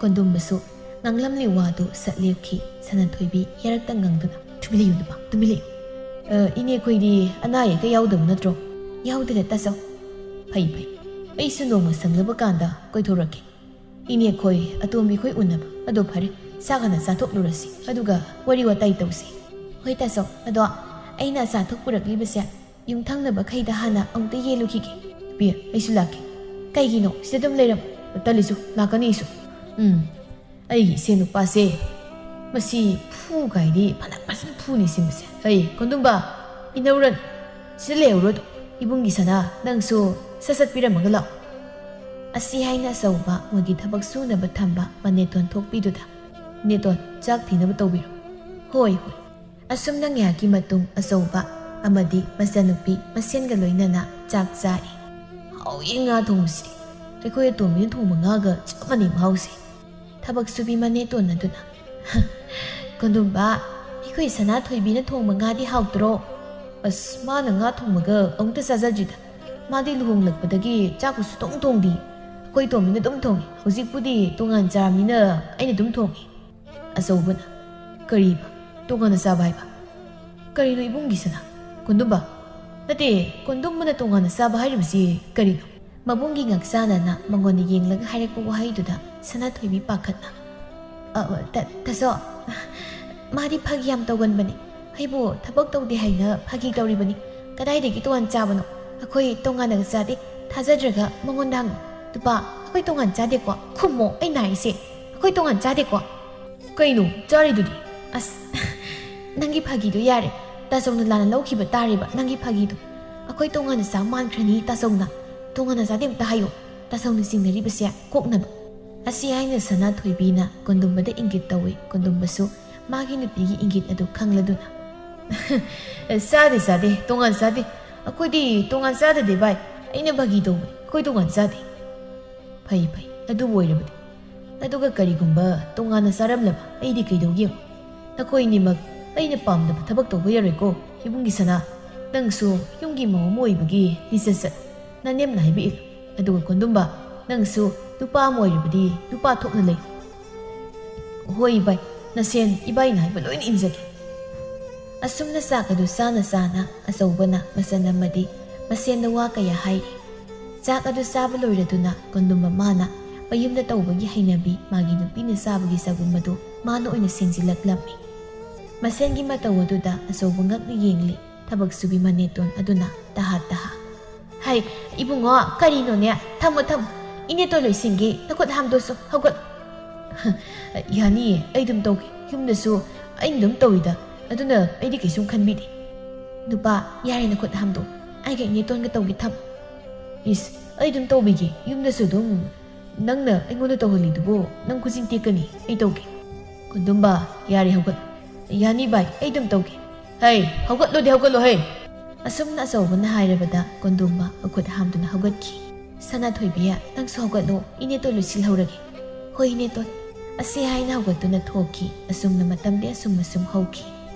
ꯀꯣꯟꯗꯨꯝꯕꯁꯨ ꯉꯥꯡꯂꯝꯂꯤ ꯋꯥꯗꯨ ꯁꯠ ꯂꯦꯞꯈꯤ꯫ ꯁꯅꯥꯊꯣꯏꯕꯤ ꯌꯥꯔꯛꯇ ꯉꯪꯗꯨꯅ, "ꯇꯨꯃꯤꯟ ꯂꯩꯌꯨ ꯅꯨꯄꯥ, ꯇꯨꯃꯤꯟ ꯂꯩꯌꯨ꯫ ꯑ, ꯏꯅꯦ, ꯑꯩꯈꯣꯏꯗꯤ ꯑꯅꯥ ꯑꯌꯦꯛꯇ ꯌꯥꯎꯗꯕ ꯅꯠꯇ꯭ꯔꯣ?" "ꯌꯥꯎꯗꯔꯦ ꯇꯥꯆꯧ"꯫ "ꯐꯩ ꯐꯩ, ꯑꯩꯁꯨ ꯅꯣꯡꯃ ꯁꯪꯂꯕ ꯀꯥꯟꯗ ꯀꯣꯏꯊꯣꯔꯛꯀꯦ꯫ ꯏꯅꯦ ꯈꯣꯏ, ꯑꯇꯣꯝꯕꯤ ꯈꯣꯏ ꯎꯅꯕ꯫ ꯑꯗꯣ ꯐꯔꯦ, ꯆꯥꯛ ꯍꯥꯟꯅ ꯆꯥꯊꯣꯛꯂꯨꯔꯁꯤ, ꯑꯗꯨꯒ ꯋꯥꯔꯤ ꯋꯥꯇꯥꯏ ꯇꯧꯁꯤ"꯫ "ꯍꯣꯏ ꯇꯥꯆꯧ, ꯑꯗꯣ ꯑꯩꯅ ꯑꯆꯥ ꯑꯊꯛ ꯄꯨꯔꯛꯂꯤꯕꯁꯦ ꯌꯨꯝꯊꯪꯅꯕ ꯈꯩꯗ ꯍꯥꯟꯅ ꯑꯃꯨꯛꯇ ꯌꯦꯜꯂꯨꯈꯤꯒꯦ"꯫ "ꯄꯤꯌꯦ, ꯑꯩꯁꯨ ꯂꯥꯛꯀꯦ"꯫ "ꯀꯩꯒꯤꯅꯣ? ꯁꯤꯗ ꯑꯗꯨꯝ ꯂꯩꯔꯝꯃꯣ"꯫ "ꯇꯜꯂꯤꯁꯨ, ꯂꯥꯛꯀꯅꯤ ꯑꯩꯁꯨ"꯫ "ꯎꯝ, ꯑꯩꯒꯤ ꯏꯆꯦ ꯅꯨꯄꯥꯁꯦ, ꯃꯁꯤ ꯐꯨ ꯀꯥꯏꯗꯤ ꯐꯅ ꯐꯖꯅ ꯐꯨꯅꯤ ꯁꯤ ꯃꯁꯦ꯫ ꯍꯩ, ꯀꯣꯟꯗꯨꯝꯕ, ꯏꯅꯧꯔꯟ, ꯁꯤꯗ ꯂꯩꯍꯧꯔꯣ ꯑꯗꯨꯝ꯫ ꯏꯕꯨꯡꯒꯤ ꯁꯅꯥ, ꯅꯪꯁꯨ ꯁꯠ ꯁꯠ ꯄꯤꯔꯝꯃꯒ ꯂꯥꯛꯑꯣ"꯫ ꯑꯁꯤ ꯍꯥꯏꯅ ꯑꯆꯧꯕ ꯃꯣꯏꯒꯤ ꯊꯕꯛ ꯁꯨꯅꯕ ꯊꯝꯕ ꯃꯅꯦꯇꯣꯟ ꯊꯣꯛꯄꯤꯗꯨꯗ, "ꯅꯦꯇꯣꯟ, ꯆꯥꯛ ꯊꯤꯅꯕ ꯇꯧꯕꯤꯔꯣ꯫" "ꯍꯣꯏ, ꯍꯣꯏ꯫" ꯑꯁꯨꯝꯅ ꯉꯥꯏꯍꯥꯛꯀꯤ ꯃꯇꯨꯡ ꯑꯆꯧꯕ ꯑꯃꯗꯤ ꯃꯆꯟꯅꯨꯄꯤ ꯃꯁꯦꯟꯒ ꯂꯣꯏꯅꯅ ꯆꯥꯛ ꯆꯥꯔꯤ꯫ "ꯍꯥꯎꯏ ꯉꯥ ꯊꯣꯡꯕꯁꯤ꯫ ꯑꯩꯈꯣꯏ ꯑꯇꯣꯝꯕꯤꯅ ꯊꯣꯡꯕ ꯉꯥꯒ ꯆꯞ ꯃꯥꯟꯅꯩ ꯃꯍꯥꯎꯁꯦ꯫" ꯊꯕꯛ ꯁꯨꯕꯤ ꯃꯅꯦꯇꯣꯟ ꯑꯗꯨꯅ, "ꯀꯣꯟꯗꯨꯝꯕ, ꯑꯩꯈꯣꯏ ꯁꯅꯥꯊꯣꯏꯕꯤꯅ ꯊꯣꯡꯕ ꯉꯥꯗꯤ ꯍꯥꯎꯇ꯭ꯔꯣ?" "ꯑꯁ, ꯃꯥꯅ ꯉꯥ ꯊꯣꯡꯕꯒ ꯑꯃꯨꯛꯇ ꯆꯥꯖꯗ꯭ꯔꯤꯗ꯫ ꯃꯥꯗꯤ ꯂꯨꯍꯣꯡꯂꯛꯄꯗꯒꯤ ꯆꯥꯛꯄꯨ ꯁꯨꯛꯊꯣꯡ ꯊꯣꯡꯗꯦ꯫ ꯑꯩꯈꯣꯏ ꯇꯣꯝꯕꯤꯅ ꯑꯗꯨꯝ ꯊꯣꯡꯉꯤ꯫ ꯍꯧꯖꯤꯛꯄꯨꯗꯤ ꯇꯣꯉꯥꯟ ꯆꯥꯔꯕꯅꯤꯅ ꯑꯩꯅ ꯑꯗꯨꯝ ꯊꯣꯡꯉꯤ꯫" ꯑꯆꯧꯕꯅ, "ꯀꯔꯤꯕ? ꯇꯣꯉꯥꯟꯅ ꯆꯥꯕ ꯍꯥꯏꯕ? ꯀꯔꯤꯅꯣ ꯏꯕꯨꯡꯒꯤ ꯁꯅꯥ? ꯀꯣꯟꯗꯨꯝꯕ? ꯅꯠꯇꯦ, ꯀꯣꯟꯗꯨꯝꯕꯅ ꯇꯣꯉꯥꯟꯅ ꯆꯥꯕ ꯍꯥꯏꯔꯤꯕꯁꯤ ꯀꯔꯤꯅꯣ?" ꯃꯕꯨꯡꯒꯤ ꯉꯛꯁꯥꯅꯅ ꯃꯉꯣꯟꯗ ꯌꯦꯡꯂꯒ ꯍꯥꯏꯔꯛꯄ ꯋꯥꯍꯩꯗꯨꯗ ꯁꯅꯥꯊꯣꯏꯕꯤ ꯄꯥꯈꯠꯅ, "ꯑ, ꯇ-, ꯇꯥꯆꯧ, ꯃꯥꯗꯤ ꯐꯥꯒꯤ ꯌꯥꯝ ꯇꯧꯒꯟꯕꯅꯤ꯫ ꯑꯩꯕꯨ ꯊꯕꯛ ꯇꯧꯗꯦ ꯍꯥꯏꯅ ꯐꯥꯒꯤ ꯇꯧꯔꯤꯕꯅꯤ꯫ ꯀꯗꯥꯏꯗꯒꯤ ꯇꯣꯉꯥꯟ ꯆꯥꯕꯅꯣ? ꯑꯩꯈꯣꯏ ꯇꯣꯉꯥꯟꯅꯒ ꯆꯥꯗꯦ꯫ ꯊꯥꯖꯗ꯭ꯔꯒ ꯃꯉꯣꯟꯗ ꯍꯪꯉꯨ꯫ ꯅꯨꯄꯥ, ꯑꯩꯈꯣꯏ ꯇꯣꯉꯥꯟ ꯆꯥꯗꯦꯀꯣ꯫ ꯈꯨꯝꯃꯣ, ꯑꯩꯅ ꯍꯥꯏꯁꯦ꯫ ꯑꯩꯈꯣꯏ ꯇꯣꯉꯥꯟ ꯆꯥꯗꯦꯀꯣ꯫" "ꯀꯩꯅꯣ ꯆꯥꯔꯤꯗꯨꯗꯤ?" "ꯑꯁ, ꯅꯪꯒꯤ ꯐꯥꯒꯤꯗꯣ ꯌꯥꯔꯦ꯫ ꯇꯥꯆꯧꯅ ꯂꯥꯟꯅ ꯂꯧꯈꯤꯕ ꯇꯥꯔꯦꯕ ꯅꯪꯒꯤ ꯐꯥꯒꯤꯗꯣ꯫ ꯑꯩꯈꯣꯏ ꯇꯣꯉꯥꯟꯅ ꯆꯥ ꯃꯥꯟꯈ꯭ꯔꯅꯤ ꯇꯥꯆꯧꯅ꯫ ꯇꯣꯉꯥꯟꯅ ꯆꯥꯗꯦ ꯑꯝꯇ ꯍꯥꯏꯌꯣ꯫ ꯇꯥꯆꯧꯅ ꯆꯤꯡꯅꯔꯤꯕꯁꯦ ꯀꯣꯛꯅꯕ꯫" ꯑꯁꯤ ꯍꯥꯏꯅ ꯁꯅꯥꯊꯣꯏꯕꯤꯅ ꯀꯣꯟꯗꯨꯝꯕꯗ ꯏꯪꯒꯤꯠ ꯇꯧꯏ꯫ ꯀꯣꯟꯗꯨꯝꯕꯁꯨ ꯃꯥꯒꯤ ꯅꯨꯄꯤꯒꯤ ꯏꯪꯒꯤꯠ ꯑꯗꯨ ꯈꯪꯂꯗꯨꯅ, "ꯆꯥꯗꯦ, ꯆꯥꯗꯦ, ꯇꯣꯉꯥꯟ ꯆꯥꯗꯦ꯫ ꯑꯩꯈꯣꯏꯗꯤ ꯇꯣꯉꯥꯟ ꯆꯥꯗꯗꯦ ꯚꯥꯏ꯫ ꯑꯩꯅ ꯐꯥꯒꯤ ꯇꯧꯕꯅꯤ, ꯑꯩꯈꯣꯏ ꯇꯣꯉꯥꯟ ꯆꯥꯗꯦ꯫" "ꯐꯩ, ꯐꯩ, ꯑꯗꯨꯕꯨ ꯑꯣꯏꯔꯕꯗꯤ꯫ ꯑꯗꯨꯒ ꯀꯔꯤꯒꯨꯝꯕ ꯇꯣꯉꯥꯟꯅ ꯆꯥꯔꯝꯂꯕ ꯑꯩꯗꯤ ꯀꯩꯗꯧꯒꯦ ꯌꯦꯡꯉꯨ꯫ ꯅꯈꯣꯏ ꯑꯅꯤꯃꯛ ꯑꯩꯅ ꯄꯥꯝꯗꯕ ꯊꯕꯛ ꯇꯧꯕ ꯌꯥꯔꯣꯏꯀꯣ, ꯏꯕꯨꯡꯒꯤ ꯁꯅꯥ꯫ ꯅꯪꯁꯨ ꯌꯨꯝꯒꯤ ꯃꯧ ꯑꯃ ꯑꯣꯏꯕꯒꯤ ꯂꯤꯆꯠ ꯆꯠ ꯅꯅꯦꯝꯅ ꯍꯥꯏꯕ ꯏꯜꯂꯨ꯫ ꯑꯗꯨꯒ ꯀꯣꯟꯗꯨꯝꯕ, ꯅꯪꯁꯨ ꯅꯨꯄꯥ ꯑꯃ ꯑꯣꯏꯔꯕꯗꯤ ꯅꯨꯄꯥ ꯊꯣꯛꯅ ꯂꯩ꯫" "ꯍꯣꯏ ꯏꯕꯥꯏ, ꯅꯁꯦꯟ ꯏꯕꯥꯏꯅ ꯍꯥꯏꯕ ꯂꯣꯏꯅ ꯏꯟꯖꯒꯦ꯫" ꯑꯁꯨꯝꯅ ꯆꯥꯛ ꯑꯗꯨ ꯆꯥꯅ ꯆꯥꯅ ꯑꯆꯧꯕꯅ ꯃꯆꯟ ꯑꯃꯗꯤ ꯃꯁꯦꯟꯗ ꯋꯥ ꯀꯌꯥ ꯍꯥꯏꯔꯤ꯫ ꯆꯥꯛ ꯑꯗꯨ ꯆꯥꯕ ꯂꯣꯏꯔꯗꯨꯅ ꯀꯣꯟꯗꯨꯝꯕ ꯃꯥꯅ ꯃꯌꯨꯝꯗ ꯇꯧꯕꯒꯤ ꯍꯩꯅꯕꯤ ꯃꯥꯒꯤ ꯅꯨꯄꯤꯅ ꯆꯥꯕꯒꯤ ꯆꯒꯨꯝ ꯑꯗꯨ ꯃꯥꯅ ꯑꯣꯏꯅ ꯁꯦꯡꯖꯤꯜꯂꯛꯂꯝꯃꯤ꯫ ꯃꯁꯦꯟꯒꯤ ꯃꯇꯧ ꯑꯗꯨꯗ ꯑꯆꯧꯕ ꯉꯛꯅ ꯌꯦꯡꯂꯤ꯫ ꯊꯕꯛ ꯁꯨꯕꯤ ꯃꯅꯦꯇꯣꯟ ꯑꯗꯨꯅ ꯇꯍꯥ ꯇꯍꯥ, "ꯍꯩ, ꯏꯕꯨꯡꯉꯣ, ꯀꯔꯤꯅꯣꯅꯦ? ꯊꯝꯃꯣ, ꯊꯝꯃꯣ꯫ ꯏꯅꯦꯇꯣꯟ ꯂꯣꯏꯁꯤꯟꯒꯦ꯫ ꯅꯈꯨꯠ ꯍꯥꯝꯗꯣꯛꯁꯣ, ꯍꯧꯒꯠ꯫" "ꯌꯥꯅꯤꯌꯦ, ꯑꯩ ꯑꯗꯨꯝ ꯇꯧꯒꯦ꯫ ꯌꯨꯝꯗꯁꯨ ꯑꯩꯅ ꯑꯗꯨꯝ ꯇꯧꯏꯗ꯫ ꯑꯗꯨꯅ ꯑꯩꯗꯤ ꯀꯩꯁꯨꯝ ꯈꯟꯕꯤꯗꯦ꯫" "ꯅꯨꯄꯥ, ꯌꯥꯔꯦ, ꯅꯈꯨꯠ ꯍꯥꯝꯗꯣꯛ꯫ ꯑꯩꯒ ꯏꯅꯦꯇꯣꯟꯒ ꯇꯧꯒꯦ, ꯊꯝꯃꯣ꯫" "ꯏꯁ, "ꯑꯩ ꯑꯗꯨꯝ ꯇꯧꯕꯤꯒꯦ, ꯌꯨꯝꯗꯁꯨ ꯑꯗꯨꯝ ꯅꯪꯅ ꯑꯩꯉꯣꯟꯗ ꯇꯧꯍꯜꯂꯤꯗꯨꯕꯨ꯫ ꯅꯪ ꯈꯨꯖꯤꯟ ꯇꯦꯛꯀꯅꯤ, ꯑꯩ ꯇꯧꯒꯦ꯫" "ꯀꯣꯟꯗꯨꯝꯕ, ꯌꯥꯔꯦ, ꯍꯧꯒꯠꯂꯣ꯫" "ꯌꯥꯅꯤ ꯚꯥꯏ, ꯑꯩ ꯑꯗꯨꯝ ꯇꯧꯒꯦ꯫" "ꯍꯩ, ꯍꯧꯒꯠꯂꯣꯗꯤ ꯍꯧꯒꯠꯂꯣ ꯍꯩ!" ꯑꯁꯨꯝꯅ ꯑꯆꯧꯕꯅ ꯍꯥꯏꯔꯕꯗ ꯀꯣꯟꯗꯨꯝꯕ ꯃꯈꯨꯠ ꯍꯥꯝꯗꯨꯅ ꯍꯧꯒꯠꯈꯤ꯫ "ꯁꯅꯥꯊꯣꯏꯕꯤ, ꯅꯪꯁꯨ ꯍꯧꯒꯠꯂꯣ, ꯏꯅꯦꯇꯣꯟ ꯂꯣꯏꯁꯤꯜꯍꯧꯔꯒꯦ꯫" "ꯍꯣꯏ, ꯏꯅꯦꯇꯣꯟ꯫" ꯑꯁꯤ ꯍꯥꯏꯅ ꯍꯧꯒꯠꯇꯨꯅ ꯊꯣꯛꯈꯤ꯫ ꯑꯁꯨꯝꯅ ꯃꯇꯝꯗꯤ ꯑꯁꯨꯝ ꯑꯁꯨꯝ ꯍꯧꯈꯤ꯫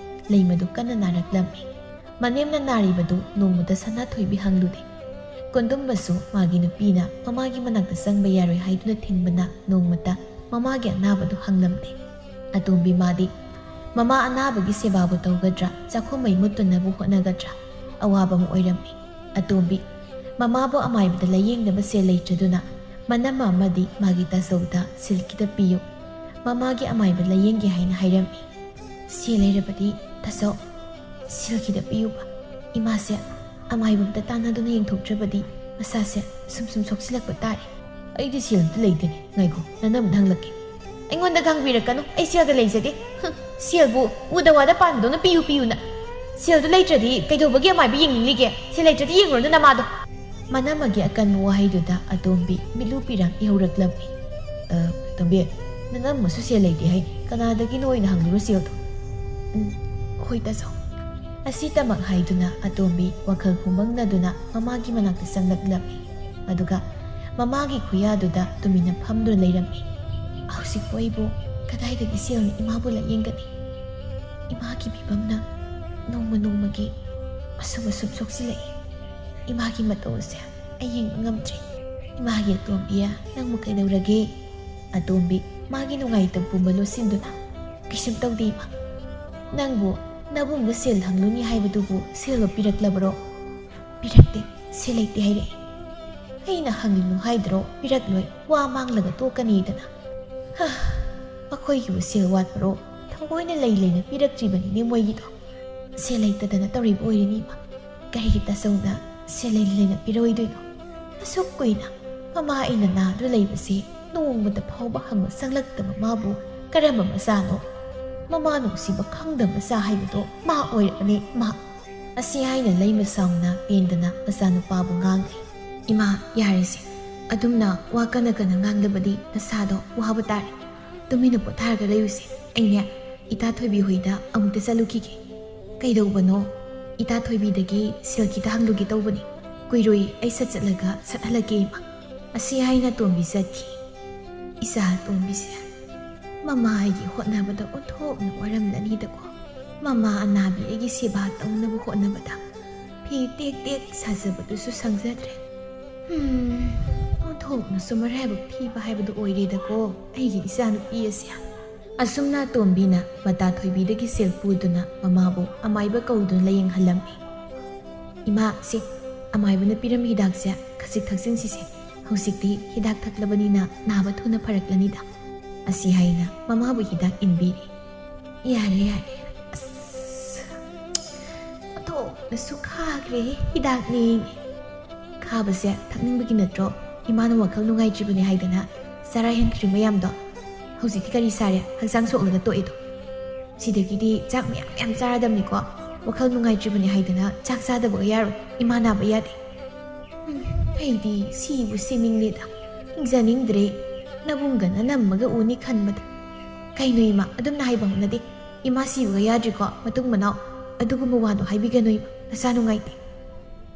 ꯂꯩꯃꯗꯨ ꯀꯟꯅ ꯅꯥꯔꯛꯂꯝꯃꯤ꯫ ꯃꯅꯦꯝꯅ ꯅꯥꯔꯤꯕꯗꯨ ꯅꯣꯡꯃꯇ ꯁꯅꯥꯊꯣꯏꯕꯤ ꯍꯪꯂꯨꯗꯦ꯫ ꯀꯣꯟꯗꯨꯝꯕꯁꯨ ꯃꯥꯒꯤ ꯅꯨꯄꯤꯅ ꯃꯃꯥꯒꯤ ꯃꯅꯥꯛꯇ ꯆꯪꯕ ꯌꯥꯔꯣꯏ ꯍꯥꯏꯗꯨꯅ ꯊꯤꯡꯕꯅ ꯅꯣꯡꯃꯇ ꯃꯃꯥꯒꯤ ꯑꯅꯥꯕꯗꯨ ꯍꯪꯂꯝꯗꯦ꯫ ꯑꯇꯣꯝꯕꯤ ꯃꯥꯗꯤ ꯃꯃꯥ ꯑꯅꯥꯕꯒꯤ ꯁꯦꯕꯥꯕꯨ ꯇꯧꯒꯗ꯭ꯔꯥ, ꯆꯥꯛꯈꯨꯝ ꯃꯩ ꯃꯨꯠꯇꯅꯕ ꯍꯣꯠꯅꯒꯗ꯭ꯔꯥ, ꯑꯋꯥꯕ ꯑꯃ ꯑꯣꯏꯔꯝꯃꯤ꯫ ꯑꯇꯣꯝꯕꯤ, ꯃꯃꯥꯕꯨ ꯑꯃꯥꯏꯕꯗ ꯂꯥꯌꯦꯡꯅꯕ ꯁꯦꯜ ꯂꯩꯇ꯭ꯔꯗꯨꯅ ꯃꯅꯝꯃ ꯑꯃꯗꯤ ꯃꯥꯒꯤ ꯇꯥꯆꯧꯗ ꯁꯦꯜ ꯈꯤꯇ ꯄꯤꯌꯨ꯫ ꯃꯃꯥꯒꯤ ꯑꯃꯥꯏꯕ ꯂꯥꯌꯦꯡꯒꯦ ꯍꯥꯏꯅ ꯍꯥꯏꯔꯝꯃꯤ꯫ "ꯁꯦꯜ ꯂꯩꯔꯕꯗꯤ ꯇꯥꯆꯧ, ꯁꯦꯜ ꯈꯤꯇ ꯄꯤꯌꯨꯕ꯫ ꯏꯃꯥꯁꯦ ꯑꯃꯥꯏꯕ ꯑꯝꯇ ꯇꯥꯟꯅꯗꯨꯅ ꯌꯦꯡꯊꯣꯛꯇ꯭ꯔꯕꯗꯤ ꯃꯁꯥꯁꯦ ꯁꯨꯝ ꯁꯨꯝ ꯁꯣꯛꯆꯤꯜꯂꯛꯄ ꯇꯥꯔꯦ꯫" "ꯑꯩꯗꯤ ꯁꯦꯜ ꯑꯝꯇ ꯂꯩꯇꯦꯅꯦ꯫ ꯉꯥꯏꯈꯣ, ꯅꯅꯝꯗ ꯍꯪꯂꯛꯀꯦ꯫" "ꯑꯩꯉꯣꯟꯗ ꯉꯥꯡꯕꯤꯔꯛꯀꯅꯨ, ꯑꯩ ꯁꯦꯜꯒ ꯂꯩꯖꯗꯦ꯫ ꯍꯨꯝ, ꯁꯦꯜꯕꯨ ꯎꯗ ꯋꯥꯗ ꯄꯥꯟꯕꯗꯧꯅ ꯄꯤꯌꯨ ꯄꯤꯌꯨꯅ꯫ ꯁꯦꯜꯗꯨ ꯂꯩꯇ꯭ꯔꯗꯤ ꯀꯩꯗꯧꯕꯒꯤ ꯑꯃꯥꯏꯕ ꯌꯦꯡꯅꯤꯡꯂꯤꯒꯦ? ꯁꯦꯜ ꯂꯩꯇ꯭ꯔꯗꯤ ꯌꯦꯡꯉꯨꯔꯅꯨ ꯅꯃꯥꯗꯣ꯫" ꯃꯅꯝꯃꯒꯤ ꯑꯀꯟꯕ ꯋꯥꯍꯩꯗꯨꯗ ꯑꯇꯣꯝꯕꯤ ꯃꯤꯠꯂꯨ ꯄꯤꯔꯥꯡ ꯏꯍꯧꯔꯛꯂꯝꯃꯤ꯫ "ꯑ, ꯇꯣꯝꯕꯤ, ꯅꯅꯝꯃꯁꯨ ꯁꯦꯜ ꯂꯩꯇꯦ ꯍꯥꯏ, ꯀꯅꯥꯗꯒꯤꯅꯣ ꯑꯣꯏꯅ ꯍꯪꯂꯨꯔꯣ ꯁꯦꯜꯗꯣ?" "ꯎꯝ, ꯍꯣꯏ ꯇꯥꯆꯧ꯫" ꯑꯁꯤꯇꯃꯛ ꯍꯥꯏꯗꯨꯅ ꯑꯇꯣꯝꯕꯤ ꯋꯥꯈꯜ ꯄꯨꯝꯕꯪꯅꯗꯨꯅ ꯃꯃꯥꯒꯤ ꯃꯅꯥꯛꯇ ꯆꯪꯂꯛꯂꯝꯃꯤ꯫ ꯑꯗꯨꯒ ꯃꯃꯥꯒꯤ ꯈꯨꯌꯥꯗꯨꯗ ꯇꯨꯃꯤꯟꯅ ꯐꯝꯗꯨꯅ ꯂꯩꯔꯝꯃꯤ꯫ "ꯍꯧꯖꯤꯛꯄꯨ ꯑꯩꯕꯨ ꯀꯗꯥꯏꯗꯒꯤ ꯁꯦꯜꯅ ꯏꯃꯥꯕꯨ ꯂꯥꯌꯦꯡꯒꯅꯤ? ꯏꯃꯥꯒꯤ ꯐꯤꯕꯝꯅ ꯅꯣꯡꯃ ꯅꯣꯡꯃꯒꯤ ꯑꯁꯨꯝ ꯑꯁꯨꯝ ꯁꯣꯛꯆꯤꯜꯂꯛꯏ꯫ ꯏꯃꯥꯒꯤ ꯃꯇꯧ ꯑꯁꯦ ꯑꯩ ꯌꯦꯡꯕ ꯉꯝꯗ꯭ꯔꯦ꯫ ꯏꯃꯥꯒꯤ ꯑꯇꯣꯝꯕꯤ, ꯅꯪꯕꯨ ꯀꯩꯗꯧꯔꯒꯦ?" ꯑꯇꯣꯝꯕꯤ ꯃꯥꯒꯤ ꯅꯨꯡꯉꯥꯏꯇꯕ ꯄꯨꯝꯕ ꯂꯣꯠꯁꯤꯟꯗꯨꯅ, "ꯀꯩꯁꯨꯝ ꯇꯧꯗꯦ ꯏꯃꯥ꯫ ꯅꯪꯕꯨ ꯅꯕꯨꯡꯗ ꯁꯦꯜ ꯍꯪꯂꯨꯅꯤ ꯍꯥꯏꯕꯗꯨꯕꯨ ꯁꯦꯜꯗꯣ ꯄꯤꯔꯛꯂꯕꯔꯣ?" "ꯄꯤꯔꯛꯇꯦ, ꯁꯦꯜ ꯂꯩꯇꯦ ꯍꯥꯏꯔꯛꯏ꯫" "ꯑꯩꯅ ꯍꯪꯂꯨꯅꯨ ꯍꯥꯏꯗ꯭ꯔꯣ, ꯄꯤꯔꯛꯂꯣꯏ, ꯋꯥ ꯃꯥꯡꯂꯒ ꯇꯣꯛꯀꯅꯤꯗꯅ꯫" ꯍꯥ, ꯃꯈꯣꯏꯒꯤꯕꯨ ꯁꯦꯜ ꯋꯥꯠꯄꯔꯣ? ꯊꯑꯣꯏꯅ ꯂꯩ ꯂꯩꯅ ꯄꯤꯔꯛꯇ꯭ꯔꯤꯕꯅꯤꯅꯦ ꯃꯣꯏꯒꯤꯗꯣ꯫ ꯁꯦꯜ ꯂꯩꯇꯗꯅ ꯇꯧꯔꯤꯕ ꯑꯣꯏꯔꯤꯅꯤ ꯏꯃꯥ꯫ ꯀꯔꯤꯒꯤ ꯇꯥꯆꯧꯅ ꯁꯦꯜ ꯂꯩ ꯂꯩꯅ ꯄꯤꯔꯛꯑꯣꯏꯗꯣꯏꯅꯣ? ꯑꯁꯨꯛ ꯀꯨꯏꯅ ꯃꯃꯥ ꯑꯩꯅ ꯅꯥꯗꯨꯅ ꯂꯩꯕꯁꯤ ꯅꯣꯡꯃꯇ ꯐꯥꯎꯕ ꯍꯪꯕ ꯆꯪꯂꯛꯇꯕ ꯃꯥꯕꯨ ꯀꯔꯝꯕ ꯃꯆꯥꯅꯣ? ꯃꯃꯥ ꯅꯨꯡꯁꯤꯕ ꯈꯪꯗꯕ ꯃꯆꯥ ꯍꯥꯏꯕꯗꯣ ꯃꯥ ꯑꯣꯏꯔꯕꯅꯤ, ꯃꯥ꯫ ꯑꯁꯤ ꯍꯥꯏꯅ ꯂꯩꯃ ꯁꯥꯎꯅ ꯄꯦꯟꯗꯅ ꯃꯆꯥꯅꯨꯄꯥꯕꯨ ꯉꯥꯡꯂꯤ꯫ ꯏꯃꯥ, ꯌꯥꯔꯦꯁꯦ, ꯑꯗꯨꯝꯅ ꯋꯥ ꯀꯟꯅ ꯀꯟꯅ ꯉꯥꯡꯗꯕꯗꯤ ꯅꯁꯥꯗꯣ ꯋꯥꯕ ꯇꯥꯔꯦ꯫ ꯇꯨꯃꯤꯟꯅ ꯄꯣꯊꯥꯔꯒ ꯂꯩꯔꯨꯁꯦ꯫ ꯑꯩꯅꯦ ꯏꯇꯥ ꯊꯣꯏꯕꯤ ꯍꯣꯏꯗ ꯑꯃꯨꯛꯇ ꯆꯠꯂꯨꯈꯤꯒꯦ꯫ ꯀꯩꯗꯧꯕꯅꯣ? ꯏꯇꯥ ꯊꯣꯏꯕꯤꯗꯒꯤ ꯁꯦꯜ ꯈꯤꯇ ꯍꯪꯂꯨꯒꯦ ꯇꯧꯕꯅꯤ꯫ ꯀꯨꯏꯔꯣꯏ, ꯑꯩ ꯁꯠ ꯆꯠꯂꯒ ꯁꯠ ꯍꯜꯂꯛꯀꯦ ꯏꯃꯥ꯫ ꯑꯁꯤ ꯍꯥꯏꯅ ꯇꯣꯝꯕꯤ ꯆꯠꯈꯤ꯫ ꯏꯆꯥ ꯇꯣꯝꯕꯤꯁꯦ ꯃꯃꯥ ꯑꯩꯒꯤ ꯍꯣꯠꯅꯕꯗ ꯑꯣꯟꯊꯣꯛꯅ ꯋꯥꯔꯝꯂꯅꯤꯗꯀꯣ꯫ ꯃꯃꯥ ꯑꯅꯥꯕꯤ ꯑꯩꯒꯤ ꯁꯦꯕꯥ ꯇꯧꯅꯕ ꯍꯣꯠꯅꯕꯗ ꯐꯤ ꯇꯦꯛ ꯇꯦꯛ ꯁꯥꯖꯕꯗꯨꯁꯨ ꯁꯪꯖꯗ꯭ꯔꯦ꯫ ꯍꯝ, ꯑꯣꯟꯊꯣꯛꯅꯁꯨ ꯃꯔꯥꯏꯕꯛ ꯊꯤꯕ ꯍꯥꯏꯕꯗꯨ ꯑꯣꯏꯔꯦꯗꯀꯣ ꯑꯩꯒꯤ ꯏꯆꯥꯅꯨꯄꯤ ꯑꯁꯦ꯫ ꯑꯁꯨꯝꯅ ꯇꯣꯝꯕꯤꯅ ꯃꯇꯥ ꯊꯣꯏꯕꯤꯗꯒꯤ ꯁꯦꯜ ꯄꯨꯗꯨꯅ ꯃꯃꯥꯕꯨ ꯑꯃꯥꯏꯕ ꯀꯧꯗꯨꯅ ꯂꯥꯌꯦꯡꯍꯜꯂꯝꯃꯤ꯫ "ꯏꯃꯥ, ꯁꯦ, ꯑꯃꯥꯏꯕꯅ ꯄꯤꯔꯝꯕ ꯍꯤꯗꯥꯛꯁꯦ ꯈꯖꯤꯛ ꯊꯛꯆꯤꯟꯁꯤꯁꯦ꯫ ꯍꯧꯖꯤꯛꯇꯤ ꯍꯤꯗꯥꯛ ꯊꯛꯂꯕꯅꯤꯅ ꯅꯥꯕ ꯊꯨꯅ ꯐꯔꯛꯂꯅꯤꯗ꯫" ꯑꯁꯤ ꯍꯥꯏꯅ ꯃꯃꯥꯕꯨ ꯍꯤꯗꯥꯛ ꯏꯟꯕꯤꯔꯤ꯫ "ꯌꯥꯔꯦ, ꯌꯥꯔꯦ꯫ ꯑꯁ, ꯑꯣꯟꯊꯣꯛꯅꯁꯨ ꯈꯥꯈ꯭ꯔꯦ ꯍꯤꯗꯥꯛꯅꯦ꯫" "ꯈꯥꯕꯁꯦ ꯊꯛꯅꯤꯡꯕꯒꯤ ꯅꯠꯇ꯭ꯔꯣ? ꯏꯃꯥꯅ ꯋꯥꯈꯜ ꯅꯨꯡꯉꯥꯏꯇ꯭ꯔꯤꯕꯅꯦ ꯍꯥꯏꯗꯅ ꯆꯔꯥ ꯍꯦꯟꯈ꯭ꯔꯤ ꯃꯌꯥꯝꯗꯣ꯫ ꯍꯧꯖꯤꯛꯇꯤ ꯀꯔꯤ ꯁꯥꯔꯦ? ꯍꯛꯆꯥꯡ ꯁꯣꯛꯂꯒ ꯇꯣꯛꯑꯦꯗꯣ꯫ ꯁꯤꯗꯒꯤꯗꯤ ꯆꯥꯛ ꯃꯌꯥꯝ ꯃꯌꯥꯝ ꯆꯥꯔꯗꯕꯅꯤꯀꯣ꯫ ꯋꯥꯈꯜ ꯅꯨꯡꯉꯥꯏꯇ꯭ꯔꯤꯕꯅꯦ ꯍꯥꯏꯗꯅ ꯆꯥꯛ ꯆꯥꯗꯕꯒ ꯌꯥꯔꯣꯏ꯫ ꯏꯃꯥ ꯅꯥꯕ ꯌꯥꯗꯦ꯫" ꯎꯝ, ꯑꯩꯗꯤ ꯁꯤꯕꯨ ꯁꯤꯅꯤꯡꯂꯦꯗ꯫ ꯍꯤꯡꯖꯅꯤꯡꯗ꯭ꯔꯦ꯫ ꯅꯕꯨꯡꯒ ꯅꯅꯝꯃꯒ ꯎꯅꯤ ꯈꯟꯕꯗ꯫ "ꯀꯩꯅꯣ ꯏꯃꯥ, ꯑꯗꯨꯝꯅ ꯍꯥꯏꯕ ꯍꯧꯅꯗꯦ꯫ ꯏꯃꯥ ꯁꯤꯕꯒ ꯌꯥꯗ꯭ꯔꯤꯀꯣ, ꯃꯇꯨꯡ ꯃꯅꯥꯎ꯫ ꯑꯗꯨꯒꯨꯝꯕ ꯋꯥꯗꯣ ꯍꯥꯏꯕꯤꯒꯅꯨ ꯏꯃꯥ, ꯅꯁꯥ ꯅꯨꯡꯉꯥꯏꯇꯦ꯫"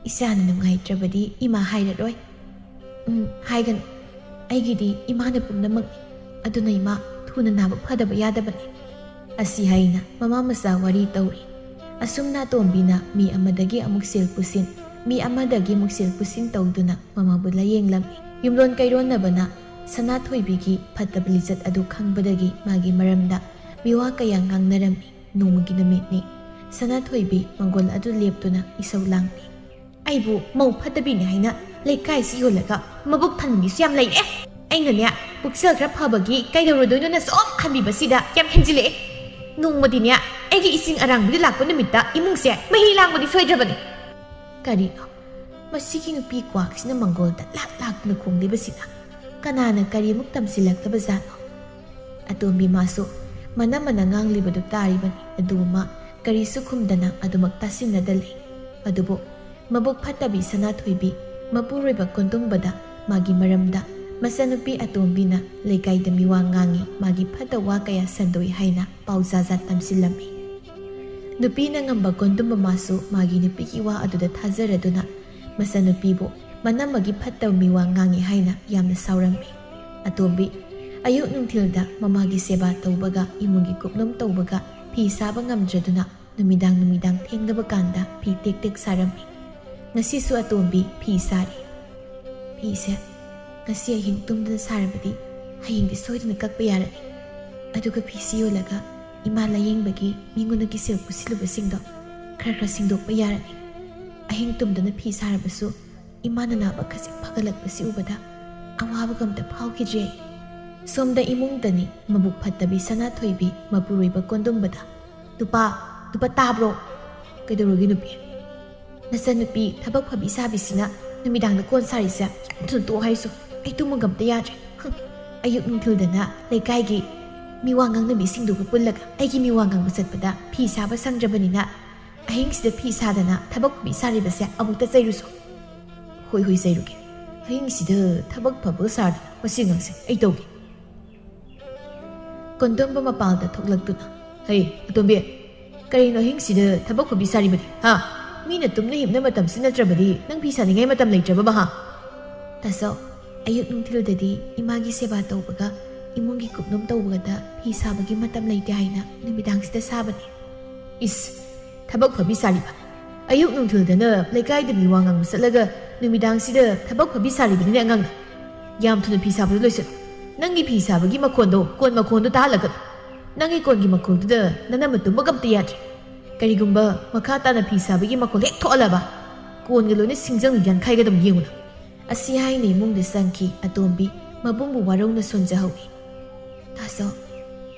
"ꯏꯆꯥꯅ ꯅꯨꯡꯉꯥꯏꯇ꯭ꯔꯕꯗꯤ ꯏꯃꯥ ꯍꯥꯏꯔꯔꯣꯏ꯫" "ꯎꯝ, ꯍꯥꯏꯒꯅꯨ꯫ ꯑꯩꯒꯤꯗꯤ ꯏꯃꯥꯅ ꯄꯨꯝꯅꯃꯛꯅꯤ꯫ ꯑꯗꯨꯅ ꯏꯃꯥ, ꯊꯨꯅ ꯅꯥꯕ ꯐꯗꯕ ꯌꯥꯗꯕꯅꯤ꯫" ꯑꯁꯤ ꯍꯥꯏꯅ ꯃꯃꯥ ꯃꯆꯥ ꯋꯥꯔꯤ ꯇꯧꯔꯤ꯫ ꯑꯁꯨꯝꯅ ꯇꯣꯝꯕꯤꯅ ꯃꯤ ꯑꯃꯗꯒꯤ ꯑꯃꯨꯛ ꯁꯦꯜ ꯄꯨꯁꯤꯟ, ꯃꯤ ꯑꯃꯗꯒꯤ ꯑꯃꯨꯛ ꯁꯦꯜ ꯄꯨꯁꯤꯟ ꯇꯧꯗꯨꯅ ꯃꯃꯥꯕꯨ ꯂꯥꯌꯦꯡꯂꯝꯃꯤ꯫ ꯌꯨꯝꯂꯣꯟ ꯀꯩꯔꯣꯟꯅꯕꯅ ꯁꯅꯥꯊꯣꯏꯕꯤꯒꯤ ꯐꯠꯇꯕ ꯂꯤꯆꯠ ꯑꯗꯨ ꯈꯪꯕꯗꯒꯤ ꯃꯥꯒꯤ ꯃꯔꯝꯗ ꯃꯤꯋꯥ ꯀꯌꯥ ꯉꯥꯡꯅꯔꯝꯃꯤ꯫ ꯅꯣꯡꯃꯒꯤ ꯅꯨꯃꯤꯠꯅꯤ꯫ ꯁꯅꯥꯊꯣꯏꯕꯤ ꯃꯪꯒꯣꯜ ꯑꯗꯨ ꯂꯦꯞꯇꯨꯅ ꯏꯁꯧ ꯂꯥꯡꯂꯤ꯫ "ꯑꯩꯕꯨ ꯃꯧ ꯐꯠꯇꯕꯤꯅꯤ ꯍꯥꯏꯅ ꯂꯩꯀꯥꯏꯁꯤ ꯌꯣꯜꯂꯒ ꯃꯕꯨꯛ ꯊꯟꯕ ꯃꯤꯁꯨ ꯌꯥꯝ ꯂꯩꯔꯦ꯫ ꯑꯩꯅꯅꯦ, ꯄꯨꯛꯆꯦꯜ ꯈꯔ ꯐꯕꯒꯤ ꯀꯩꯗꯧꯔꯨꯗꯣꯏꯅꯣꯅ ꯁꯨꯝ ꯈꯟꯕꯤꯕꯁꯤꯗ ꯌꯥꯝ ꯍꯦꯟꯖꯤꯜꯂꯛꯑꯦ꯫ ꯅꯣꯡꯃꯗꯤꯅꯦ, ꯑꯩꯒꯤ ꯏꯁꯤꯡ ꯑꯔꯥꯡꯕꯤꯗ ꯂꯥꯛꯄ ꯅꯨꯃꯤꯠꯇ ꯏꯃꯨꯡꯁꯦ ꯃꯍꯤ ꯂꯥꯡꯕꯗꯤ ꯁꯣꯏꯗ꯭ꯔꯕꯅꯤ꯫" ꯀꯔꯤꯅꯣ? ꯃꯁꯤꯒꯤ ꯅꯨꯄꯤ ꯀ꯭ꯋꯥꯛꯁꯤꯅ ꯃꯪꯒꯣꯜꯗ ꯂꯥꯛ ꯂꯥꯛꯇꯨꯅ ꯈꯣꯡꯂꯤꯕꯁꯤꯅ ꯀꯅꯥꯅ ꯀꯔꯤꯃꯨꯛ ꯇꯝꯁꯤꯜꯂꯛꯂꯕꯖꯥꯠꯅꯣ? ꯑꯇꯣꯝꯕꯤ ꯃꯥꯁꯨ ꯃꯅ ꯃꯅ ꯉꯥꯡꯂꯤꯕꯗꯨ ꯇꯥꯔꯤꯕꯅꯤ꯫ ꯑꯗꯨꯕꯨ ꯃꯥ ꯀꯔꯤꯁꯨ ꯈꯨꯝꯗꯅ ꯑꯗꯨꯃꯛ ꯇꯥꯁꯤꯟꯅꯗ ꯂꯩ꯫ ꯑꯗꯨꯕꯨ ꯃꯕꯨꯛ ꯐꯠꯇꯕꯤ ꯁꯅꯥꯊꯣꯏꯕꯤ ꯃꯄꯨꯔꯣꯏꯕ ꯀꯣꯟꯗꯨꯝꯕꯗ ꯃꯥꯒꯤ ꯃꯔꯝꯗ ꯃꯆꯟꯅꯨꯄꯤ ꯑꯇꯣꯝꯕꯤꯅ ꯂꯩꯀꯥꯏꯗ ꯃꯤꯋꯥ ꯉꯥꯡꯉꯤ, ꯃꯥꯒꯤ ꯐꯠꯇ ꯋꯥ ꯀꯌꯥ ꯁꯟꯗꯣꯛꯏ ꯍꯥꯏꯅ ꯄꯥꯎ ꯖꯥꯠ ꯖꯥꯠ ꯇꯝꯁꯤꯜꯂꯝꯃꯤ꯫ ꯅꯨꯄꯤꯅ ꯉꯝꯕ ꯀꯣꯟꯗꯨꯝꯕ ꯃꯥꯁꯨ ꯃꯥꯒꯤ ꯅꯨꯄꯤꯒꯤ ꯋꯥ ꯑꯗꯨꯗ ꯊꯥꯖꯔꯗꯨꯅ ꯃꯆꯟꯅꯨꯄꯤꯕꯨ ꯃꯅꯝꯃꯒꯤ ꯐꯠꯇꯕ ꯃꯤꯋꯥ ꯉꯥꯡꯉꯤ ꯍꯥꯏꯅ ꯌꯥꯝꯅ ꯁꯥꯎꯔꯝꯃꯤ꯫ ꯑꯇꯣꯝꯕꯤ ꯑꯌꯨꯛ ꯅꯨꯡꯊꯤꯜꯗ ꯃꯃꯥꯒꯤ ꯁꯦꯕꯥ ꯇꯧꯕꯒ ꯏꯃꯨꯡꯒꯤ ꯀꯨꯞꯅꯣꯝ ꯇꯧꯕꯒ ꯐꯤ ꯁꯥꯕ ꯉꯝꯗ꯭ꯔꯗꯨꯅ ꯅꯨꯃꯤꯗꯥꯡ ꯅꯨꯃꯤꯗꯥꯡ ꯊꯦꯡꯂꯕ ꯀꯥꯟꯗ ꯐꯤ ꯇꯦꯛ ꯇꯦꯛ ꯁꯥꯔꯝꯃꯤ꯫ ꯉꯁꯤꯁꯨ ꯑꯇꯣꯝꯕꯤ ꯐꯤ ꯁꯥꯔꯤ꯫ ꯐꯤꯁꯦ ꯉꯁꯤ ꯑꯍꯤꯡ ꯇꯨꯝꯗꯅ ꯁꯥꯔꯕꯗꯤ ꯍꯌꯦꯡꯗꯤ ꯁꯣꯏꯗꯅ ꯀꯛꯄ ꯌꯥꯔꯅꯤ꯫ ꯑꯗꯨꯒ ꯐꯤꯁꯤ ꯌꯣꯜꯂꯒ ꯏꯃꯥ ꯂꯥꯌꯦꯡꯕꯒꯤ ꯃꯤꯉꯣꯟꯗꯒꯤ ꯁꯦꯜ ꯄꯨꯁꯤꯜꯂꯨꯕꯁꯤꯡꯗꯣ ꯈꯔ ꯈꯔ ꯁꯤꯡꯗꯣꯛꯄ ꯌꯥꯔꯅꯤ꯫ ꯑꯍꯤꯡ ꯇꯨꯝꯗꯅ ꯐꯤ ꯁꯥꯔꯕꯁꯨ ꯏꯃꯥꯅ ꯅꯥꯕ ꯈꯖꯤꯛ ꯐꯒꯠꯂꯛꯄꯁꯤ ꯎꯕꯗ ꯑꯋꯥꯕꯒ ꯑꯝꯇ ꯐꯥꯎꯈꯤꯗ꯭ꯔꯦ꯫ ꯁꯣꯝꯗ ꯏꯃꯨꯡꯗꯅꯤ ꯃꯕꯨꯛ ꯐꯠꯇꯕꯤ ꯁꯅꯥꯊꯣꯏꯕꯤ ꯃꯄꯨꯔꯣꯏꯕ ꯀꯣꯟꯗꯨꯝꯕꯗ, "ꯅꯨꯄꯥ, ꯅꯨꯄꯥ ꯇꯥꯕ꯭ꯔꯣ?" "ꯀꯩꯗꯧꯔꯒꯦ ꯅꯨꯄꯤ?" "ꯅꯆꯟꯅꯨꯄꯤ ꯊꯕꯛ ꯐꯕꯤ ꯁꯥꯕꯤꯁꯤꯅ ꯅꯨꯃꯤꯗꯥꯡꯗ ꯀꯣꯟ ꯁꯥꯔꯤꯁꯦ ꯌꯥꯝ ꯊꯨꯅ ꯇꯣꯛꯑꯣ ꯍꯥꯏꯁꯨ꯫ ꯑꯩ ꯇꯨꯝꯕꯒ ꯑꯝꯇ ꯌꯥꯗ꯭ꯔꯦ꯫ ꯍꯨꯝ, ꯑꯌꯨꯛ ꯅꯨꯡꯊꯤꯜꯗꯅ ꯂꯩꯀꯥꯏꯒꯤ ꯃꯤꯋꯥ ꯉꯥꯡꯅꯕꯤꯁꯤꯡꯗꯨꯒ ꯄꯨꯜꯂꯒ ꯑꯩꯒꯤ ꯃꯤꯋꯥ ꯉꯥꯡꯕ ꯆꯠꯄꯗ ꯐꯤ ꯁꯥꯕ ꯁꯪꯗ꯭ꯔꯕꯅꯤꯅ ꯑꯍꯤꯡꯁꯤꯗ ꯐꯤ ꯁꯥꯗꯅ ꯊꯕꯛ ꯐꯕꯤ ꯁꯥꯔꯤꯕꯁꯦ ꯑꯃꯨꯛꯇ ꯆꯩꯔꯨꯁꯣ꯫" "ꯍꯣꯏ, ꯍꯣꯏ, ꯆꯩꯔꯨꯒꯦ꯫ ꯑꯍꯤꯡꯁꯤꯗ ꯊꯕꯛ ꯐꯕ ꯁꯥꯔꯗꯤ ꯃꯁꯤ ꯑꯉꯥꯡꯁꯦ ꯑꯩ ꯇꯧꯒꯦ꯫" ꯀꯣꯟꯗꯣꯝꯕ ꯃꯄꯥꯜꯗ ꯊꯣꯛꯂꯛꯇꯨꯅ, "ꯍꯩ, ꯑꯇꯣꯝꯕꯤ, ꯀꯔꯤꯅꯣ ꯑꯍꯤꯡꯁꯤꯗ ꯊꯕꯛ ꯐꯕꯤ ꯁꯥꯔꯤꯕꯗꯤ, ꯍꯥ? ꯃꯤꯅ ꯇꯨꯝꯅ ꯍꯤꯞꯅ ꯃꯇꯝꯁꯤ ꯅꯠꯇ꯭ꯔꯕꯗꯤ ꯅꯪ ꯐꯤ ꯁꯥꯅꯤꯡꯉꯥꯏ ꯃꯇꯝ ꯂꯩꯇ꯭ꯔꯕꯕ, ꯍꯥ?" "ꯇꯥꯆꯧ, ꯑꯌꯨꯛ ꯅꯨꯡꯊꯤꯜꯗꯗꯤ ꯏꯃꯥꯒꯤ ꯁꯦꯕꯥ ꯇꯧꯕꯒ ꯏꯃꯨꯡꯒꯤ ꯀꯨꯞꯅꯣꯝ ꯇꯧꯕꯒꯗ ꯐꯤ ꯁꯥꯕꯒꯤ ꯃꯇꯝ ꯂꯩꯇꯦ ꯍꯥꯏꯅ ꯅꯨꯃꯤꯗꯥꯡꯁꯤꯗ ꯁꯥꯕꯅꯤ꯫" "ꯏꯁ, ꯊꯕꯛ ꯐꯕꯤ ꯁꯥꯔꯤꯕ? ꯑꯌꯨꯛ ꯅꯨꯡꯊꯤꯜꯗꯅ ꯂꯩꯀꯥꯏꯗ ꯃꯤ ꯋꯥ ꯉꯥꯡꯕ ꯆꯠꯂꯒ ꯅꯨꯃꯤꯗꯥꯡꯁꯤꯗ ꯊꯕꯛ ꯐꯕꯤ ꯁꯥꯔꯤꯕꯅꯤꯅꯦ ꯑꯉꯥꯡꯅ꯫ ꯌꯥꯝ ꯊꯨꯅ ꯐꯤ ꯁꯥꯕꯗꯣ ꯂꯣꯏꯁꯤꯜꯂꯨ꯫ ꯅꯪꯒꯤ ꯐꯤ ꯁꯥꯕꯒꯤ ꯃꯈꯣꯟꯗꯣ, ꯀꯣꯟ ꯃꯈꯣꯟꯗꯣ ꯇꯥꯍꯜꯂꯛꯀꯅꯨ꯫ ꯅꯪꯒꯤ ꯀꯣꯟꯒꯤ ꯃꯈꯣꯜꯗꯨꯗ ꯅꯅꯝꯃ ꯇꯨꯝꯕꯒ ꯑꯝꯇ ꯌꯥꯗ꯭ꯔꯦ꯫ ꯀꯔꯤꯒꯨꯝꯕ ꯃꯈꯥ ꯇꯥꯅ ꯐꯤ ꯁꯥꯕꯒꯤ ꯃꯈꯣꯜ ꯍꯦꯛ ꯊꯣꯛꯍꯜꯂꯕ, ꯀꯣꯟꯒ ꯂꯣꯏꯅ ꯁꯤꯡꯖꯪ ꯌꯥꯟꯈꯥꯏꯒꯗꯕꯅꯤ, ꯌꯦꯡꯉꯨ ꯅꯪ꯫" ꯑꯁꯤ ꯍꯥꯏꯅ ꯏꯃꯨꯡꯗ ꯆꯪꯈꯤ ꯑꯇꯣꯝꯕꯤ꯫ ꯃꯕꯨꯡꯕꯨ ꯋꯥꯔꯧꯅ ꯁꯣꯟꯖꯍꯧꯏ꯫ "ꯇꯥꯆꯧ,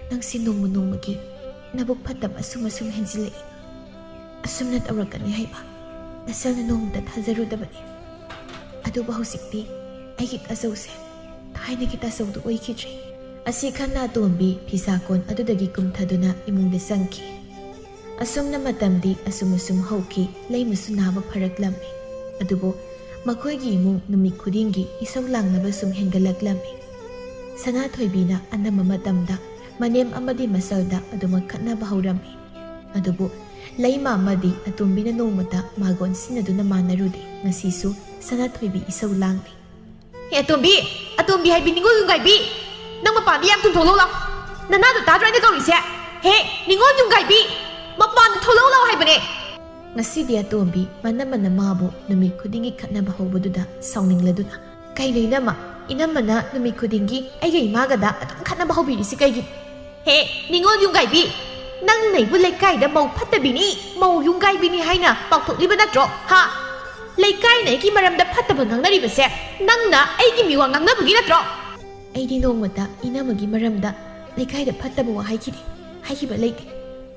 ꯅꯪꯁꯤ ꯅꯣꯡꯃ ꯅꯣꯡꯃꯒꯤ ꯅꯕꯨꯛ ꯐꯠꯇꯕ ꯑꯁꯨꯝ ꯑꯁꯨꯝ ꯍꯦꯟꯖꯤꯜꯂꯛꯏ꯫ ꯑꯁꯨꯝꯅ ꯇꯧꯔꯛꯀꯅꯤ ꯍꯥꯏꯕ ꯅꯆꯜꯅ ꯅꯣꯡꯃꯇ ꯊꯥꯖꯔꯨꯗꯕꯅꯤ꯫ ꯑꯗꯨꯕꯨ ꯍꯧꯖꯤꯛꯇꯤ ꯑꯩꯒꯤ ꯇꯥꯆꯧꯁꯦ ꯊꯥꯏꯅꯒꯤ ꯇꯥꯆꯧꯗꯨ ꯑꯣꯏꯈꯤꯗ꯭ꯔꯦ꯫" ꯑꯁꯤ ꯈꯟꯅ ꯑꯇꯣꯝꯕꯤ ꯐꯤꯁꯥꯀꯣꯟ ꯑꯗꯨꯗꯒꯤ ꯀꯨꯝꯊꯗꯨꯅ ꯏꯃꯨꯡꯗ ꯆꯪꯈꯤ꯫ ꯑꯁꯨꯝꯅ ꯃꯇꯝꯗꯤ ꯑꯁꯨꯝ ꯑꯁꯨꯝ ꯍꯧꯈꯤ꯫ ꯂꯩꯃꯁꯨ ꯅꯥꯕ ꯐꯔꯛꯂꯝꯃꯤ꯫ ꯑꯗꯨꯕꯨ ꯃꯈꯣꯏꯒꯤ ꯏꯃꯨꯡ ꯅꯨꯃꯤꯠ ꯈꯨꯗꯤꯡꯒꯤ ꯏꯁꯧ ꯂꯥꯡꯅꯕ ꯁꯨꯝ ꯍꯦꯟꯒꯠꯂꯛꯂꯝꯃꯤ꯫ ꯁꯅꯥꯊꯣꯏꯕꯤꯅ ꯑꯅꯝꯕ ꯃꯇꯝꯗ ꯃꯅꯦꯝ ꯑꯃꯗꯤ ꯃꯆꯜꯗ ꯑꯗꯨꯃꯛ ꯈꯠꯅꯕ ꯍꯧꯔꯝꯃꯤ꯫ ꯑꯗꯨꯕꯨ ꯂꯩꯃ ꯑꯃꯗꯤ ꯑꯇꯣꯝꯕꯤꯅ ꯅꯣꯡꯃꯇ ꯃꯥꯒꯣꯟ ꯁꯤꯟꯅꯗꯨꯅ ꯃꯥꯟꯅꯔꯨꯗꯦ꯫ ꯉꯁꯤꯁꯨ ꯁꯅꯥꯊꯣꯏꯕꯤ ꯏꯁꯧ ꯂꯥꯡꯂꯤ꯫ "ꯍꯦ ꯑꯇꯣꯝꯕꯤ, ꯑꯇꯣꯝꯕꯤ ꯍꯥꯏꯕꯤ ꯅꯤꯉꯣꯜ ꯌꯨꯝꯒꯥꯏꯕꯤ, ꯅꯪ ꯃꯄꯥꯟꯗ ꯌꯥꯝ ꯊꯨꯅ ꯊꯣꯛꯂꯛꯎ ꯂꯥꯎ꯫ ꯅꯅꯥꯗꯣ ꯇꯥꯗ꯭ꯔꯣ ꯑꯩꯅ ꯀꯧꯔꯤꯁꯦ? ꯍꯦ ꯅꯤꯉꯣꯜ ꯌꯨꯝꯒꯥꯏꯕꯤ, ꯃꯄꯥꯟꯗ ꯊꯣꯛꯂꯛꯎ ꯂꯥꯎ ꯍꯥꯏꯕꯅꯦ!" ꯉꯁꯤꯗꯤ ꯑꯇꯣꯝꯕꯤ ꯃꯅꯝꯃꯅ ꯃꯥꯕꯨ ꯅꯨꯃꯤꯠ ꯈꯨꯗꯤꯡꯒꯤ ꯈꯠꯅꯕ ꯍꯧꯕꯗꯨꯗ ꯁꯥꯎꯅꯤꯡꯂꯗꯨꯅ, "ꯀꯩꯅꯣ ꯏꯅꯝꯃ, ꯏꯅꯝꯃꯅ ꯅꯨꯃꯤꯠ ꯈꯨꯗꯤꯡꯒꯤ ꯑꯩꯒ ꯏꯃꯥꯒꯗ ꯑꯗꯨꯝ ꯈꯠꯅꯕ ꯍꯧꯕꯤꯔꯤꯁꯤ ꯀꯩꯒꯤꯅꯣ? ꯍꯦ ꯅꯤꯉꯣꯜ ꯌꯨꯝꯒꯥꯏꯕꯤ, ꯅꯪꯅ ꯑꯩꯕꯨ ꯂꯩꯀꯥꯏꯗ ꯃꯧ ꯐꯠꯇꯕꯤꯅꯤ, ꯃꯧ ꯌꯨꯝꯒꯥꯏꯕꯤꯅꯤ ꯍꯥꯏꯅ ꯄꯥꯎꯊꯣꯛꯂꯤꯕ ꯅꯠꯇ꯭ꯔꯣ? ꯍꯥ? ꯂꯩꯀꯥꯏꯅ ꯑꯩꯒꯤ ꯃꯔꯝꯗ ꯐꯠꯇꯕ ꯉꯥꯡꯅꯔꯤꯕꯁꯦ ꯅꯪꯅ ꯑꯩꯒꯤ ꯃꯤꯋꯥ ꯉꯥꯡꯅꯕꯒꯤ ꯅꯠꯇ꯭ꯔꯣ?" "ꯑꯩꯗꯤ ꯅꯣꯡꯃꯇ ꯏꯅꯝꯃꯒꯤ ꯃꯔꯝꯗ ꯂꯩꯀꯥꯏꯗ ꯐꯠꯇꯕ ꯋꯥ ꯍꯥꯏꯈꯤꯗꯦ, ꯍꯥꯏꯈꯤꯕ ꯂꯩꯇꯦ꯫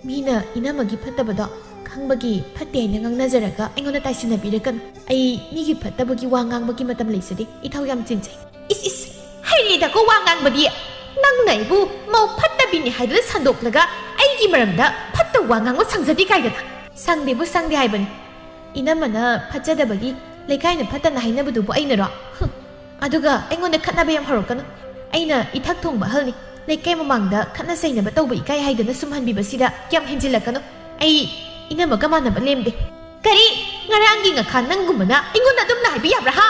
ꯃꯤꯅ ꯏꯅꯝꯃꯒꯤ ꯐꯠꯇꯕꯗꯣ ꯈꯪꯕꯒꯤ ꯐꯠꯇꯦ ꯍꯥꯏꯅ ꯉꯥꯡꯅꯖꯔꯒ ꯑꯩꯉꯣꯟꯗ ꯇꯥꯏꯁꯤꯟꯅꯕꯤꯔꯛꯀꯅꯨ꯫ ꯑꯩ ꯃꯤꯒꯤ ꯐꯠꯇꯕꯒꯤ ꯋꯥ ꯉꯥꯡꯕꯒꯤ ꯃꯇꯝ ꯂꯩꯖꯗꯦ, ꯏꯊꯧ ꯌꯥꯝ ꯆꯤꯟꯖꯩ꯫" "ꯏꯁ ꯏꯁ, ꯍꯩꯔꯦꯗꯀꯣ ꯋꯥ ꯉꯥꯡꯕꯗꯤ! ꯅꯪꯅ ꯑꯩꯕꯨ ꯃꯧ ꯐꯠꯇꯕꯤꯅꯤ ꯍꯥꯏꯗꯨꯅ ꯁꯟꯗꯣꯛꯂꯒ ꯑꯩꯒꯤ ꯃꯔꯝꯗ ꯐꯠꯇꯕ ꯋꯥ ꯉꯥꯡꯕ ꯁꯪꯖꯗꯦ ꯀꯥꯏꯗꯅ!" "ꯁꯪꯗꯦꯕꯨ ꯁꯪꯗꯦ ꯍꯥꯏꯕꯅꯤ꯫ ꯏꯅꯝꯃꯅ ꯐꯠꯆꯗꯕꯒꯤ ꯂꯩꯀꯥꯏꯅ ꯐꯠꯇꯅ ꯍꯥꯏꯅꯕꯗꯨꯕꯨ ꯑꯩꯅꯔꯣ? ꯍꯨꯝ꯫ ꯑꯗꯨꯒ ꯑꯩꯉꯣꯟꯗ ꯈꯠꯅꯕ ꯌꯥꯝ ꯍꯧꯔꯛꯀꯅꯨ꯫ ꯑꯩꯅ ꯏꯊꯛ ꯊꯣꯡꯕ ꯑꯍꯜꯅꯤ꯫ ꯂꯩꯀꯥꯏ ꯃꯃꯥꯡꯗ ꯈꯠꯅ ꯆꯩꯅꯕ ꯇꯧꯕ ꯏꯀꯥꯏ ꯍꯥꯏꯗꯅ ꯁꯨꯝꯍꯟꯕꯤꯕꯁꯤꯗ ꯌꯥꯝ ꯍꯦꯟꯖꯤꯜꯂꯛꯀꯅꯨ꯫ ꯑꯩ ꯏꯅꯝꯃꯒ ꯃꯥꯟꯅꯕ ꯂꯦꯝꯗꯦ꯫" "ꯀꯔꯤ? ꯉꯔꯥꯡꯒꯤ ꯉꯈꯥ ꯅꯪꯒꯨꯝꯕꯅ ꯑꯩꯉꯣꯟꯗ ꯑꯗꯨꯝꯅ ꯍꯥꯏꯕ ꯌꯥꯕ꯭ꯔꯥ ꯍꯥ?"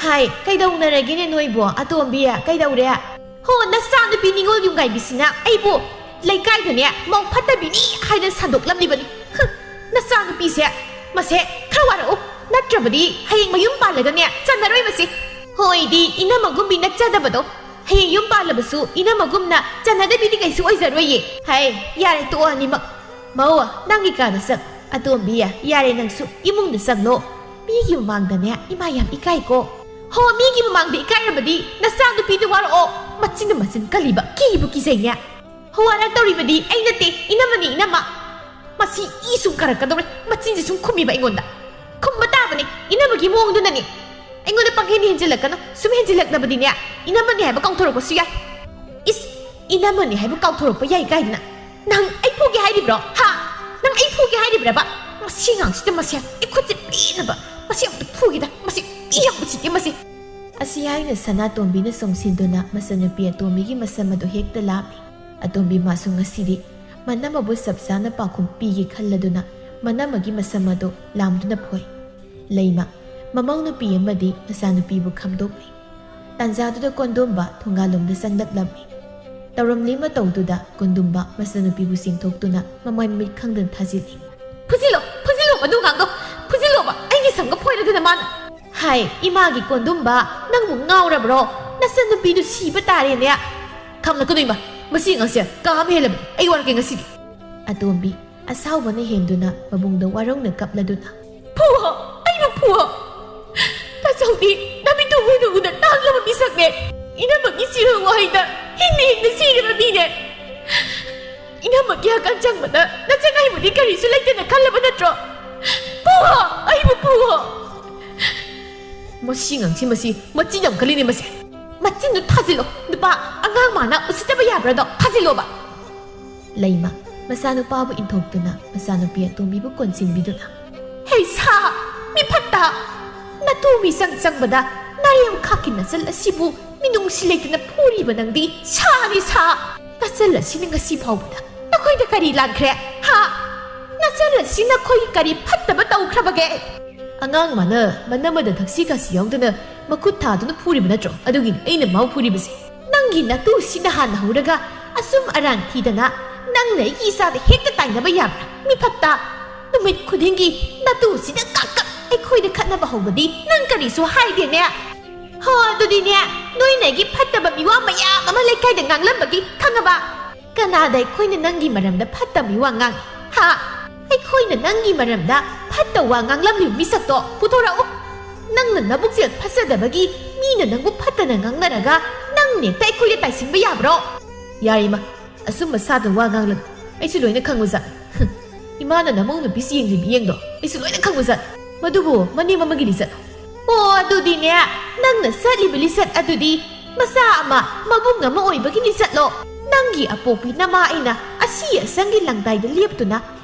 "ꯍꯥꯏ, ꯀꯩꯗꯧꯅꯔꯒꯦꯅꯦ ꯅꯣꯏꯕꯣ? ꯑꯇꯣꯝꯕꯤ, ꯀꯩꯗꯧꯔꯦ?" "ꯍꯣ, ꯅꯆꯥꯅꯨꯄꯤ ꯅꯤꯉꯣꯜ ꯌꯨꯝꯒꯥꯏꯕꯤꯁꯤꯅ ꯑꯩꯕꯨ ꯂꯩꯀꯥꯏꯗꯅꯦ ꯃꯧ ꯐꯠꯇꯕꯤꯅꯤ ꯍꯥꯏꯗꯅ ꯁꯟꯗꯣꯛꯂꯝꯂꯤꯕꯅꯤ꯫ ꯍꯨꯝ, ꯅꯆꯥꯅꯨꯄꯤꯁꯦ, ꯃꯁꯦ ꯈꯔ ꯋꯥꯔꯛꯎ, ꯅꯠꯇ꯭ꯔꯕꯗꯤ ꯍꯌꯦꯡ ꯃꯌꯨꯝ ꯄꯥꯜꯂꯒꯅꯦ ꯆꯟꯅꯔꯣꯏ ꯃꯁꯤ꯫ ꯍꯣꯏꯗꯤ ꯏꯅꯝꯃꯒꯨꯝꯕꯤ ꯅꯠꯆꯗꯕꯗꯣ, ꯍꯌꯦꯡ ꯌꯨꯝ ꯄꯥꯜꯂꯕꯁꯨ ꯏꯅꯝꯃꯒꯨꯝꯅ ꯆꯟꯅꯗꯕꯤꯗꯤ ꯀꯩꯁꯨ ꯑꯣꯏꯖꯔꯣꯏꯌꯦ꯫ ꯍꯥꯏ, ꯌꯥꯔꯦ, ꯇꯣꯛꯑꯣ ꯑꯅꯤꯃꯛ꯫ ꯃꯧ, ꯅꯪꯒꯤ ꯀꯥꯗ ꯆꯪ꯫ ꯑꯇꯣꯝꯕꯤ, ꯌꯥꯔꯦ ꯅꯪꯁꯨ ꯏꯃꯨꯡꯗ ꯆꯪꯂꯣ꯫ ꯃꯤꯒꯤ ꯃꯃꯥꯡꯗꯅꯦ ꯏꯃꯥ ꯌꯥꯝ ꯏꯀꯥꯏꯀꯣ꯫ ꯍꯣ, ꯃꯤꯒꯤ ꯃꯃꯥꯡꯗ ꯏꯀꯥꯏꯔꯕꯗꯤ ꯅꯆꯥꯅꯨꯄꯤꯗꯨ ꯋꯥꯔꯛꯑꯣ꯫ ꯃꯆꯤꯟꯅ ꯃꯆꯤꯟ ꯀꯜꯂꯤꯕ, ꯀꯤꯕꯨ ꯀꯤꯖꯩꯅꯦ꯫ ꯍꯣ, ꯋꯥꯔꯛꯇꯧꯔꯤꯕꯗꯤ ꯑꯩ ꯅꯠꯇꯦ, ꯏꯅꯝꯃꯅꯤ, ꯏꯅꯝꯃ꯫ ꯃꯁꯤ ꯏ ꯁꯨꯝ ꯀꯥꯔꯛꯀꯗꯧꯔꯦ, ꯃꯆꯤꯟꯁꯤ ꯁꯨꯝ ꯈꯨꯝꯃꯤꯕ ꯑꯩꯉꯣꯟꯗ꯫ ꯈꯨꯝꯕ ꯇꯥꯕꯅꯤ, ꯏꯅꯝꯃꯒꯤ ꯃꯑꯣꯡꯗꯨꯅꯅꯤ꯫ ꯑꯩꯉꯣꯟꯗ ꯄꯪꯍꯦꯟ ꯍꯦꯟꯖꯤꯜꯂꯛꯀꯅꯨ, ꯁꯨꯝ ꯍꯦꯟꯖꯤꯜꯂꯛꯂꯕꯗꯤꯅꯦ, ꯏꯅꯝꯃꯅꯤ ꯍꯥꯏꯕ ꯀꯥꯎꯊꯣꯔꯛꯄꯁꯨ ꯌꯥꯏ꯫ ꯏꯁ, ꯏꯅꯝꯃꯅꯤ ꯍꯥꯏꯕ ꯀꯥꯎꯊꯣꯔꯛꯄ ꯌꯥꯏ ꯀꯥꯏꯗꯅ? ꯅꯪ ꯑꯩ ꯐꯨꯒꯦ ꯍꯥꯏꯔꯤꯕ꯭ꯔꯣ? ꯍꯥ? ꯅꯪ ꯑꯩ ꯐꯨꯒꯦ ꯍꯥꯏꯔꯤꯕ꯭ꯔꯕ? ꯃꯁꯤ ꯑꯉꯥꯡꯁꯤꯗ ꯃꯁꯦ ꯑꯩ ꯈꯨꯠꯁꯦ ꯄꯦꯟꯅꯕ, ꯃꯁꯤ ꯑꯝꯇ ꯐꯨꯒꯤꯗ, ꯃꯁꯤ ꯌꯥꯝ ꯎꯁꯤꯠꯇꯦ ꯃꯁꯤ꯫ ꯑꯁꯤ ꯍꯥꯏꯅ ꯁꯅꯥꯇꯣꯝꯕꯤꯅ ꯆꯣꯡꯁꯤꯟꯗꯨꯅ ꯃꯆꯟꯅꯨꯄꯤ ꯑꯇꯣꯝꯕꯤꯒꯤ ꯃꯁꯝ ꯑꯗꯨ ꯍꯦꯛꯇ ꯂꯥꯝꯃꯤ꯫ ꯑꯇꯣꯝꯕꯤ ꯃꯥꯁꯨ ꯉꯁꯤꯗꯤ ꯃꯅꯝ ꯑꯕꯨ ꯆꯞ ꯆꯥꯅ ꯄꯥꯎꯈꯨꯝ ꯄꯤꯒꯦ ꯈꯜꯂꯗꯨꯅ ꯃꯅꯝ ꯑꯃꯒꯤ ꯃꯁꯝ ꯑꯗꯨ ꯂꯥꯝꯗꯨꯅ ꯐꯣꯏ꯫ ꯂꯩꯃ, ꯃꯃꯧ ꯅꯨꯄꯤ ꯑꯃꯗꯤ ꯃꯆꯥꯅꯨꯄꯤꯕꯨ ꯈꯝꯗꯣꯛꯂꯤ꯫ ꯇꯥꯟꯖꯥꯗꯨꯗ ꯀꯣꯟꯗꯣꯝꯕ ꯊꯣꯡꯒꯥꯜꯂꯣꯝꯗ ꯆꯪꯂꯛꯂꯝꯃꯤ꯫ ꯇꯧꯔꯝꯂꯤ ꯃꯇꯧꯗꯨꯗ ꯀꯣꯟꯗꯣꯝꯕ ꯃꯆꯥꯅꯨꯄꯤꯕꯨ ꯆꯤꯡꯊꯣꯛꯇꯨꯅ ꯃꯃꯥꯏ ꯃꯃꯤꯠ ꯈꯪꯗꯅ ꯊꯥꯖꯤꯜꯂꯤ꯫ "ꯐꯨꯖꯤꯜꯂꯣ, ꯐꯨꯖꯤꯜꯂꯣ, ꯃꯗꯨ ꯑꯉꯥꯡꯗꯣ ꯐꯨꯖꯤꯜꯂꯣꯕ, ꯑꯩꯒꯤ ꯁꯝꯒ ꯐꯣꯏꯔꯗꯅ ꯃꯥꯅ!" "ꯍꯥꯏ, ꯏꯃꯥꯒꯤ ꯀꯣꯟꯗꯣꯝꯕ, ꯅꯪꯕꯨ ꯉꯥꯎꯔꯕ꯭ꯔꯣ? ꯅꯆꯟꯅꯨꯄꯤꯗꯨ ꯁꯤꯕ ꯇꯥꯔꯦꯅꯦ!" "ꯈꯝꯂꯛꯀꯅꯨ ꯏꯃꯥ, ꯃꯁꯤ ꯑꯉꯥꯡꯁꯦ ꯀꯥ ꯑꯃ ꯍꯦꯜꯂꯕꯅꯤ, ꯑꯩ ꯋꯥꯔꯛꯀꯦ ꯉꯁꯤꯒꯤ꯫" ꯑꯇꯣꯝꯕꯤ ꯑꯁꯥꯎꯕꯅ ꯍꯦꯟꯗꯨꯅ ꯃꯕꯨꯡꯗ ꯋꯥꯔꯧꯅ ꯀꯞꯂꯗꯨꯅ, "ꯐꯨꯍꯣ, ꯑꯩꯕꯨ ꯐꯨꯍꯣ! ꯇꯥꯆꯧꯗꯤ ꯅꯃꯤꯠꯇꯨ ꯎꯅ ꯎꯅ ꯇꯥꯡꯂꯕ ꯃꯤꯁꯛꯅꯦ꯫ ꯏꯅꯝꯃꯒꯤ ꯆꯤꯔꯣꯜ ꯋꯥꯍꯩꯗ ꯍꯤꯡꯅ ꯍꯤꯡꯅ ꯁꯤꯔꯕ ꯃꯤꯅꯦ꯫ ꯏꯅꯝꯃꯒꯤ ꯍꯛꯀꯥꯟ ꯆꯪꯕꯗ ꯅꯆꯪ ꯑꯩꯕꯨꯗꯤ ꯀꯔꯤꯁꯨ ꯂꯩꯇꯅ ꯈꯜꯂꯕ ꯅꯠꯇ꯭ꯔꯣ? ꯐꯨꯍꯣ, ꯑꯩꯕꯨ ꯐꯨꯍꯣ!" "ꯃꯁꯤ ꯑꯉꯥꯡꯁꯤ, ꯃꯁꯤ ꯃꯆꯤꯟ ꯌꯥꯝ ꯀꯜꯂꯤꯅꯦ ꯃꯁꯦ꯫ ꯃꯆꯤꯟꯗꯨ ꯊꯥꯖꯤꯜꯂꯣ, ꯅꯨꯄꯥ ꯑꯉꯥꯡ ꯃꯥꯅ ꯎꯁꯤꯠꯇꯕ ꯌꯥꯕ꯭ꯔꯥꯗꯣ ꯊꯥꯖꯤꯜꯂꯣꯕ꯫" ꯂꯩꯃ ꯃꯆꯥꯅꯨꯄꯥꯕꯨ ꯏꯟꯊꯣꯛꯇꯨꯅ ꯃꯆꯥꯅꯨꯄꯤ ꯑꯇꯣꯝꯕꯤꯕꯨ ꯀꯣꯟꯁꯤꯟꯕꯤꯗꯨꯅ, "ꯍꯦ ꯁꯥ, ꯃꯤꯐꯠꯇ! ꯅꯇꯨ ꯃꯤꯆꯪ ꯆꯪꯕꯗ ꯅꯥꯔꯦꯝ ꯈꯥꯛꯀꯤ ꯅꯆꯜ ꯑꯁꯤꯕꯨ ꯃꯤꯅꯨꯡꯁꯤ ꯂꯩꯇꯅ ꯐꯨꯔꯤꯕ ꯅꯪꯗꯤ ꯁꯥꯅꯤ ꯁꯥ! ꯅꯆꯜ ꯑꯁꯤꯅ ꯉꯁꯤ ꯐꯥꯎꯕꯗ ꯅꯈꯣꯏꯗ ꯀꯔꯤ ꯂꯥꯟꯈ꯭ꯔꯦ? ꯍꯥ? ꯅꯆꯜ ꯑꯁꯤ ꯅꯈꯣꯏꯒꯤ ꯀꯔꯤ ꯐꯠꯇꯕ ꯇꯧꯈ꯭ꯔꯕꯒꯦ?" "ꯑꯉꯥꯡ ꯃꯥꯅ ꯃꯅꯝ ꯑꯃꯗ ꯊꯛꯁꯤ ꯈꯥꯁꯤ ꯌꯥꯎꯗꯅ ꯃꯈꯨꯠ ꯊꯥꯗꯨꯅ ꯐꯨꯔꯤꯕ ꯅꯠꯇ꯭ꯔꯣ? ꯑꯗꯨꯒꯤꯅꯤ ꯑꯩꯅ ꯃꯥꯕꯨ ꯐꯨꯔꯤꯕꯁꯦ꯫" "ꯅꯪꯒꯤ ꯅꯇꯨꯁꯤꯅ ꯍꯥꯟꯅ ꯍꯧꯔꯒ ꯑꯁꯨꯝ ꯑꯔꯥꯟ ꯊꯤꯗꯅ ꯅꯪꯅ ꯑꯩꯒꯤ ꯏꯆꯥꯗ ꯍꯦꯛꯇ ꯇꯥꯏꯅꯕ ꯌꯥꯕ꯭ꯔꯥ? ꯃꯤꯐꯠꯇ! ꯅꯨꯃꯤꯠ ꯈꯨꯗꯤꯡꯒꯤ ꯅꯇꯨꯁꯤꯅ ꯀꯛ ꯀꯛ ꯑꯩꯈꯣꯏꯗ ꯈꯠꯅꯕ ꯍꯧꯕꯗꯤ ꯅꯪ ꯀꯔꯤꯁꯨ ꯍꯥꯏꯗꯦꯅꯦ꯫ ꯍꯣ, ꯑꯗꯨꯗꯤꯅꯦ, ꯅꯣꯏꯅ ꯑꯩꯒꯤ ꯐꯠꯇꯕ ꯃꯤꯋꯥ ꯃꯌꯥꯝ ꯑꯃ ꯂꯩꯀꯥꯏꯗ ꯉꯥꯡꯂꯝꯕꯒꯤ ꯈꯪꯉꯕ? ꯀꯅꯥꯗ ꯑꯩꯈꯣꯏꯅ ꯅꯪꯒꯤ ꯃꯔꯝꯗ ꯐꯠꯇꯕ ꯃꯤꯋꯥ ꯉꯥꯡꯉꯤ? ꯍꯥ? ꯑꯩꯈꯣꯏꯅ ꯅꯪꯒꯤ ꯃꯔꯝꯗ ꯐꯠꯇ ꯋꯥ ꯉꯥꯡꯂꯝꯂꯤꯕ ꯃꯤꯁꯛꯇꯣ ꯄꯨꯊꯣꯔꯛꯎ꯫ ꯅꯪꯅ ꯅꯕꯨꯛꯆꯦꯜ ꯐꯠꯆꯗꯕꯒꯤ ꯃꯤꯅ ꯅꯪꯕꯨ ꯐꯠꯇꯅ ꯉꯥꯡꯅꯔꯒ ꯅꯪꯅ ꯍꯦꯛꯇ ꯑꯩꯈꯣꯏꯗ ꯇꯥꯏꯁꯤꯟꯕ ꯌꯥꯕ꯭ꯔꯣ?" "ꯌꯥꯔꯦ ꯏꯃꯥ, ꯑꯁꯨꯝꯕ ꯁꯥꯗ ꯋꯥ ꯉꯥꯡꯂꯅꯨ꯫ ꯑꯩꯁꯨ ꯂꯣꯏꯅ ꯈꯪꯕꯖꯥꯠ꯫" "ꯍꯨꯝ, ꯏꯃꯥꯅ ꯅꯃꯧ ꯅꯨꯄꯤꯁꯤ ꯌꯦꯡꯂꯤ ꯃꯤꯠꯌꯦꯡꯗꯣ ꯑꯩꯁꯨ ꯂꯣꯏꯅ ꯈꯪꯕꯖꯥꯠ꯫ ꯃꯗꯨꯕꯨ ꯃꯅꯦꯝ ꯑꯃꯒꯤ ꯂꯤꯆꯠ꯫ ꯑꯣ, ꯑꯗꯨꯗꯤꯅꯦ, ꯅꯪꯅ ꯆꯠꯂꯤꯕ ꯂꯤꯆꯠ ꯑꯗꯨꯗꯤ ꯃꯆꯥ ꯑꯃ ꯃꯕꯨꯡ ꯑꯃ ꯑꯣꯏꯕꯒꯤ ꯂꯤꯆꯠꯂꯣ? ꯅꯪꯒꯤ ꯑꯄꯣꯛꯄꯤ ꯅꯃꯥ ꯑꯩꯅ ꯑꯁꯤ ꯑꯁꯪꯒꯤ ꯂꯪꯗꯥꯏꯗ ꯂꯦꯞꯇꯨꯅ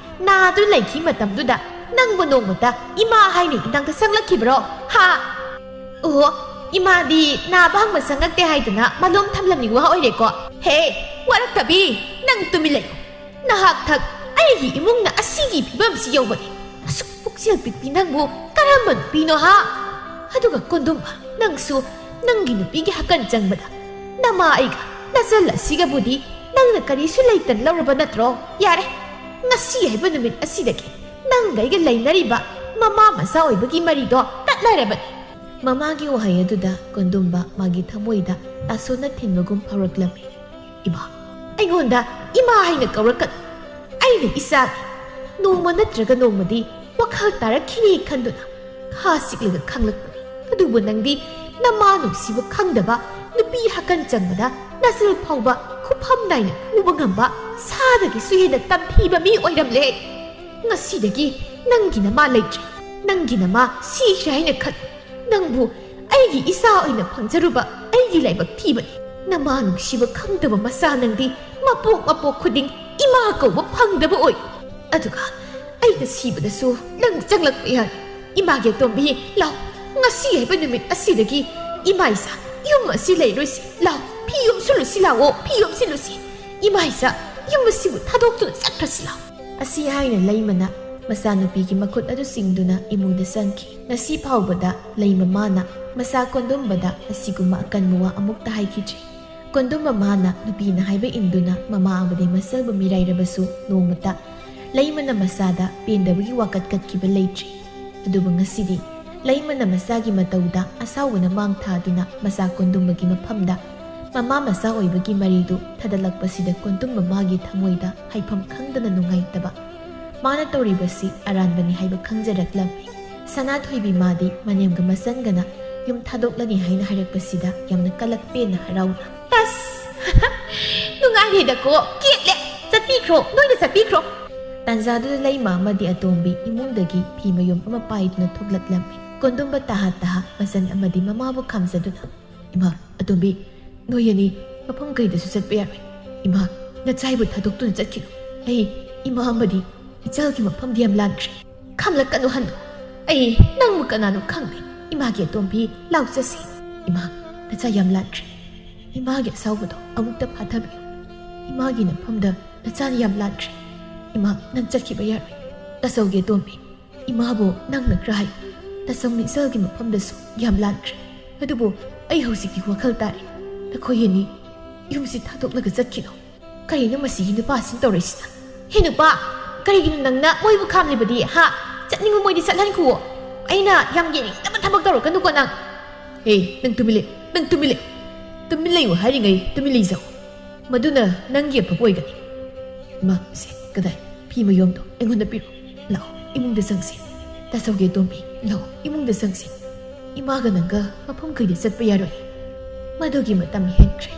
ꯅꯥꯗꯨꯅ ꯂꯩꯈꯤ ꯃꯇꯝꯗꯨꯗ ꯅꯪꯕꯨ ꯅꯣꯡꯃꯇ ꯏꯃꯥ ꯍꯥꯏꯅ ꯏꯅꯥꯛꯇ ꯆꯪꯂꯛꯈꯤꯕ꯭ꯔꯣ? ꯍꯥ? ꯑꯣ, ꯏꯃꯥꯗꯤ ꯅꯥꯕ ꯍꯪꯕ ꯆꯪꯉꯛꯇꯦ ꯍꯥꯏꯗꯅ ꯃꯂꯣꯝ ꯊꯝꯂꯝꯃꯤ ꯋꯥ ꯑꯣꯏꯔꯦꯀꯣ꯫ ꯍꯦ, ꯋꯥꯔꯛꯇꯕꯤ, ꯅꯪ ꯇꯨꯃꯤꯟ ꯂꯩꯌꯨ꯫ ꯅꯍꯥꯛ ꯊꯛ ꯑꯩꯒꯤ ꯏꯃꯨꯡꯅ ꯑꯁꯤꯒꯤ ꯐꯤꯕꯝꯁꯤ ꯌꯧꯕꯅꯤ꯫ ꯑꯁꯨꯛ ꯄꯨꯛꯆꯦꯜ ꯄꯤꯛꯄꯤ ꯅꯪꯕꯨ ꯀꯔꯝꯕ ꯅꯨꯄꯤꯅꯣ ꯍꯥ? ꯑꯗꯨꯒ ꯀꯣꯟꯗꯨꯝꯕ, ꯅꯪꯁꯨ ꯅꯪꯒꯤ ꯅꯨꯄꯤꯒꯤ ꯍꯀꯟ ꯆꯪꯕꯗ ꯅꯃꯥ ꯑꯩꯒ ꯅꯆꯜ ꯑꯁꯤꯒꯕꯨꯗꯤ ꯅꯪꯅ ꯀꯔꯤꯁꯨ ꯂꯩꯇꯅ ꯂꯧꯔꯕ ꯅꯠꯇ꯭ꯔꯣ? ꯌꯥꯔꯦ, ꯉꯁꯤ ꯍꯥꯏꯕ ꯅꯨꯃꯤꯠ ꯑꯁꯤꯗꯒꯤ ꯅꯪꯒ ꯑꯩꯒ ꯂꯩꯅꯔꯤꯕ ꯃꯃꯥ ꯃꯆꯥ ꯑꯣꯏꯕꯒꯤ ꯃꯔꯤꯗꯣ ꯇꯠꯅꯔꯕꯅꯤ꯫ ꯃꯃꯥꯒꯤ ꯋꯥꯍꯩ ꯑꯗꯨꯗ ꯀꯣꯟꯗꯨꯝꯕ ꯃꯥꯒꯤ ꯊꯃꯣꯏꯗ ꯇꯥꯁꯣꯟꯅ ꯊꯤꯟꯕꯒꯨꯝ ꯐꯥꯎꯔꯛꯂꯝꯃꯤ꯫ ꯏꯃꯥ, ꯑꯩꯉꯣꯟꯗ ꯏꯃꯥ ꯍꯥꯏꯅ ꯀꯧꯔꯛꯀꯅꯨ꯫ ꯑꯩꯅ ꯏꯆꯥꯅꯤ꯫ ꯅꯣꯡꯃ ꯅꯠꯇ꯭ꯔꯒ ꯅꯣꯡꯃꯗꯤ ꯋꯥꯈꯜ ꯇꯥꯔꯛꯈꯤꯅꯤ ꯈꯟꯗꯨꯅ ꯈꯥ ꯆꯤꯛꯂꯒ ꯈꯥꯡꯂꯛꯄꯅꯤ꯫ ꯑꯗꯨꯕꯨ ꯅꯪꯗꯤ ꯅꯃꯥ ꯅꯨꯡꯁꯤꯕ ꯈꯪꯗꯕ, ꯅꯨꯄꯤ ꯍꯀꯟ ꯆꯟꯕꯗ ꯅꯆꯜ ꯐꯥꯎꯕ ꯈꯨꯐꯝ ꯅꯥꯏꯅ ꯐꯨꯕ ꯉꯝꯕ ꯁꯥꯗꯒꯤꯁꯨ ꯍꯦꯟꯅ ꯇꯝꯊꯤꯕ ꯃꯤ ꯑꯣꯏꯔꯝꯂꯦ꯫ ꯉꯁꯤꯗꯒꯤ ꯅꯪꯒꯤ ꯅꯃꯥ ꯂꯩꯇ꯭ꯔꯦ꯫ ꯅꯪꯒꯤ ꯅꯃꯥ ꯁꯤꯈ꯭ꯔꯦ ꯍꯥꯏꯅ ꯈꯜꯂꯨ꯫ ꯅꯪꯕꯨ ꯑꯩꯒꯤ ꯏꯆꯥ ꯑꯣꯏꯅ ꯐꯪꯖꯔꯨꯕ ꯑꯩꯒꯤ ꯂꯥꯏꯕꯛ ꯊꯤꯕꯅꯤ꯫ ꯅꯃꯥ ꯅꯨꯡꯁꯤꯕ ꯈꯪꯗꯕ ꯃꯆꯥ ꯅꯪꯗꯤ ꯃꯄꯣꯛ ꯃꯄꯣꯛ ꯈꯨꯗꯤꯡ ꯏꯃꯥ ꯀꯧꯕ ꯐꯪꯗꯕ ꯑꯣꯏ꯫ ꯑꯗꯨꯒ ꯑꯩꯅ ꯁꯤꯕꯗꯁꯨ ꯅꯪ ꯆꯪꯂꯛꯄ ꯌꯥꯏ꯫ ꯏꯃꯥꯒꯤ ꯑꯇꯣꯝꯕꯤ, ꯂꯥꯎ, ꯉꯁꯤ ꯍꯥꯏꯕ ꯅꯨꯃꯤꯠ ꯑꯁꯤꯗꯒꯤ ꯏꯃꯥ ꯏꯆꯥ ꯌꯨꯝ ꯑꯁꯤ ꯂꯩꯔꯣꯏꯁꯤ꯫ ꯂꯥꯎ, ꯐꯤ ꯌꯣꯝꯁꯤꯜꯂꯨꯁꯤ ꯂꯥꯛꯑꯣ, ꯐꯤ ꯌꯣꯝꯁꯤꯜꯂꯨꯁꯤ꯫ ꯏꯃꯥ ꯏꯆꯥ ꯌꯨꯝ ꯑꯁꯤꯕꯨ ꯊꯥꯗꯣꯛꯇꯨꯅ ꯆꯠꯈ꯭ꯔꯁꯤ ꯂꯥꯎ꯫ ꯑꯁꯤ ꯍꯥꯏꯅ ꯂꯩꯃꯅ ꯃꯆꯥꯅꯨꯄꯤꯒꯤ ꯃꯈꯨꯠ ꯑꯗꯨ ꯆꯤꯡꯗꯨꯅ ꯏꯃꯨꯡꯗ ꯆꯪꯈꯤ꯫ ꯉꯁꯤ ꯐꯥꯎꯕꯗ ꯂꯩꯃ ꯃꯥꯅ ꯃꯆꯥ ꯀꯣꯟꯗꯨꯝꯕꯗ ꯑꯁꯤꯒꯨꯝꯕ ꯑꯀꯟꯕ ꯋꯥ ꯑꯃꯨꯛꯇ ꯍꯥꯏꯈꯤꯗ꯭ꯔꯤ꯫ ꯀꯣꯟꯗꯨꯝꯕ ꯃꯥꯅ ꯅꯨꯄꯤꯅ ꯍꯥꯏꯕ ꯏꯟꯗꯨꯅ ꯃꯃꯥ ꯑꯃꯗꯤ ꯃꯆꯜꯕꯨ ꯃꯤꯔꯥꯏꯔꯕꯁꯨ ꯅꯣꯡꯃꯇ ꯂꯩꯃꯅ ꯃꯆꯥꯗ ꯄꯦꯟꯗꯕꯒꯤ ꯋꯥꯀꯠ ꯀꯠꯈꯤꯕ ꯂꯩꯇ꯭ꯔꯤ꯫ ꯑꯗꯨꯕꯨ ꯉꯁꯤꯗꯤ ꯂꯩꯃꯅ ꯃꯆꯥꯒꯤ ꯃꯇꯧꯗ ꯑꯁꯥꯎꯕꯅ ꯃꯥꯡ ꯊꯥꯗꯨꯅ ꯃꯆꯥ ꯀꯣꯟꯗꯨꯝꯕꯒꯤ ꯃꯐꯝꯗ ꯃꯃꯥ ꯃꯆꯥ ꯑꯣꯏꯕꯒꯤ ꯃꯔꯤꯗꯨ ꯊꯗꯠꯂꯛꯄꯁꯤꯗ ꯀꯣꯟꯗꯨꯝꯕ ꯃꯥꯒꯤ ꯊꯃꯣꯏꯗ ꯍꯥꯏꯐꯝ ꯈꯪꯗꯅ ꯅꯨꯡꯉꯥꯏꯇꯕ, ꯃꯥꯅ ꯇꯧꯔꯤꯕꯁꯤ ꯑꯔꯥꯟꯕꯅꯤ ꯍꯥꯏꯕ ꯈꯪꯖꯔꯛꯂꯝꯃꯤ꯫ ꯁꯅꯥꯊꯣꯏꯕꯤ ꯃꯥꯗꯤ ꯃꯅꯦꯝꯒ ꯃꯆꯟꯒꯅ ꯌꯨꯝ ꯊꯥꯗꯣꯛꯂꯅꯤ ꯍꯥꯏꯅ ꯍꯥꯏꯔꯛꯄꯁꯤꯗ ꯌꯥꯝꯅ ꯀꯂꯛ ꯄꯦꯟꯅ ꯍꯔꯥꯎꯅ, "ꯑꯁ! ꯅꯨꯡꯉꯥꯏꯔꯦꯗꯀꯣ, ꯀꯦꯠꯂꯦ! ꯆꯠꯄꯤꯈ꯭ꯔꯣ, ꯅꯣꯏꯅ ꯆꯠꯄꯤꯈ꯭ꯔꯣ!" ꯇꯥꯟꯖꯥꯗꯨꯗ ꯂꯩꯃ ꯑꯃꯗꯤ ꯑꯇꯣꯝꯕꯤ ꯏꯃꯨꯡꯗꯒꯤ ꯐꯤ ꯃꯌꯨꯝ ꯑꯃ ꯄꯥꯏꯗꯨꯅ ꯊꯣꯛꯂꯛꯂꯝꯃꯤ꯫ ꯀꯣꯟꯗꯨꯝꯕ ꯇꯍꯥ ꯇꯍꯥ ꯃꯆꯟ ꯑꯃꯗꯤ ꯃꯃꯥꯕꯨ ꯈꯥꯝꯖꯗꯨꯅ, "ꯏꯃꯥ, ꯑꯇꯣꯝꯕꯤ, ꯅꯣꯏ ꯑꯅꯤ ꯃꯐꯝ ꯀꯩꯗꯁꯨ ꯆꯠꯄ ꯌꯥꯔꯣꯏ꯫ ꯏꯃꯥ, ꯅꯆꯥꯏꯕꯨ ꯊꯥꯗꯣꯛꯇꯨꯅ ꯆꯠꯈꯤꯅꯨ꯫ ꯑꯩ ꯏꯃꯥ ꯑꯃꯗꯤ ꯏꯆꯜꯒꯤ ꯃꯐꯝꯗꯤ ꯌꯥꯝ ꯂꯥꯟꯈ꯭ꯔꯦ꯫ ꯈꯝꯂꯛꯀꯅꯨ, ꯍꯟꯗꯣ꯫ ꯑꯩ ꯅꯪꯕꯨ ꯀꯅꯥꯅꯣ ꯈꯪꯗꯦ꯫ ꯏꯃꯥꯒꯤ ꯑꯇꯣꯝꯕꯤ, ꯂꯥꯎ ꯆꯠꯁꯤ꯫ ꯏꯃꯥ, ꯅꯆꯥ ꯌꯥꯝ ꯂꯥꯟꯈ꯭ꯔꯦ꯫ ꯏꯃꯥꯒꯤ ꯑꯁꯥꯎꯕꯗꯣ ꯑꯃꯨꯛꯇ ꯐꯥꯊꯕꯤꯌꯨ꯫ ꯏꯃꯥꯒꯤ ꯅꯐꯝꯗ ꯅꯆꯥꯅ ꯌꯥꯝ ꯂꯥꯟꯈ꯭ꯔꯦ꯫ ꯏꯃꯥ, ꯅꯪ ꯆꯠꯈꯤꯕ ꯌꯥꯔꯣꯏ꯫ ꯇꯥꯆꯧꯒꯤ ꯑꯇꯣꯝꯕꯤ, ꯏꯃꯥꯕꯨ ꯅꯪꯅ ꯈꯔ ꯍꯥꯏꯌꯨ꯫ ꯇꯥꯆꯧ ꯃꯤꯆꯦꯜꯒꯤ ꯃꯐꯝꯗꯁꯨ ꯌꯥꯝ ꯂꯥꯟꯈ꯭ꯔꯦ꯫ ꯑꯗꯨꯕꯨ ꯑꯩ ꯍꯧꯖꯤꯛꯇꯤ ꯋꯥꯈꯜ ꯇꯥꯔꯦ꯫ ꯅꯈꯣꯏ ꯑꯅꯤ ꯌꯨꯝꯁꯤ ꯊꯥꯗꯣꯛꯂꯒ ꯆꯠꯈꯤꯅꯨ꯫ ꯀꯔꯤꯅꯣ ꯃꯁꯤꯒꯤ ꯅꯨꯄꯥꯁꯤꯅ ꯇꯧꯔꯤꯁꯤꯅ? ꯍꯦ ꯅꯨꯄꯥ, ꯀꯔꯤꯒꯤꯅꯣ ꯅꯪꯅ ꯃꯣꯏꯕꯨ ꯈꯥꯝꯂꯤꯕꯗꯤ, ꯍꯥ? ꯆꯠꯅꯤꯡꯕ ꯃꯣꯏꯗꯤ ꯆꯠꯍꯟꯈꯨꯋꯣ꯫ ꯑꯩꯅ ꯌꯥꯝ ꯌꯦꯡꯅꯤꯡꯗꯕ ꯊꯕꯛ ꯇꯧꯔꯛꯀꯅꯨꯀꯣ ꯅꯪ꯫ ꯍꯦ, ꯅꯪ ꯇꯨꯃꯤꯟ ꯂꯩꯌꯨ, ꯅꯪ ꯇꯨꯃꯤꯟ ꯂꯩꯌꯨ꯫ ꯇꯨꯃꯤꯟ ꯂꯩꯌꯨ ꯍꯥꯏꯔꯤꯉꯩ ꯇꯨꯃꯤꯟ ꯂꯩꯖꯧ꯫ ꯃꯗꯨꯅ ꯅꯪꯒꯤ ꯑꯐꯕ ꯑꯣꯏꯒꯅꯤ꯫ ꯏꯃꯥ, ꯁꯦ, ꯀꯗꯥꯏ? ꯐꯤ ꯃꯌꯣꯝꯗꯣ ꯑꯩꯉꯣꯟꯗ ꯄꯤꯔꯣ꯫ ꯂꯥꯛꯑꯣ, ꯏꯃꯨꯡꯗ ꯆꯪꯁꯤ꯫ ꯇꯥꯆꯧꯒꯤ ꯑꯇꯣꯝꯕꯤ, ꯂꯥꯛꯑꯣ, ꯏꯃꯨꯡꯗ ꯆꯪꯁꯤ꯫ ꯏꯃꯥꯒ ꯅꯪꯒ ꯃꯐꯝ ꯀꯩꯗ ꯆꯠꯄ ꯌꯥꯔꯣꯏ꯫ ꯃꯗꯨꯒꯤ ꯃꯇꯝ ꯍꯦꯟꯈ꯭ꯔꯦ꯫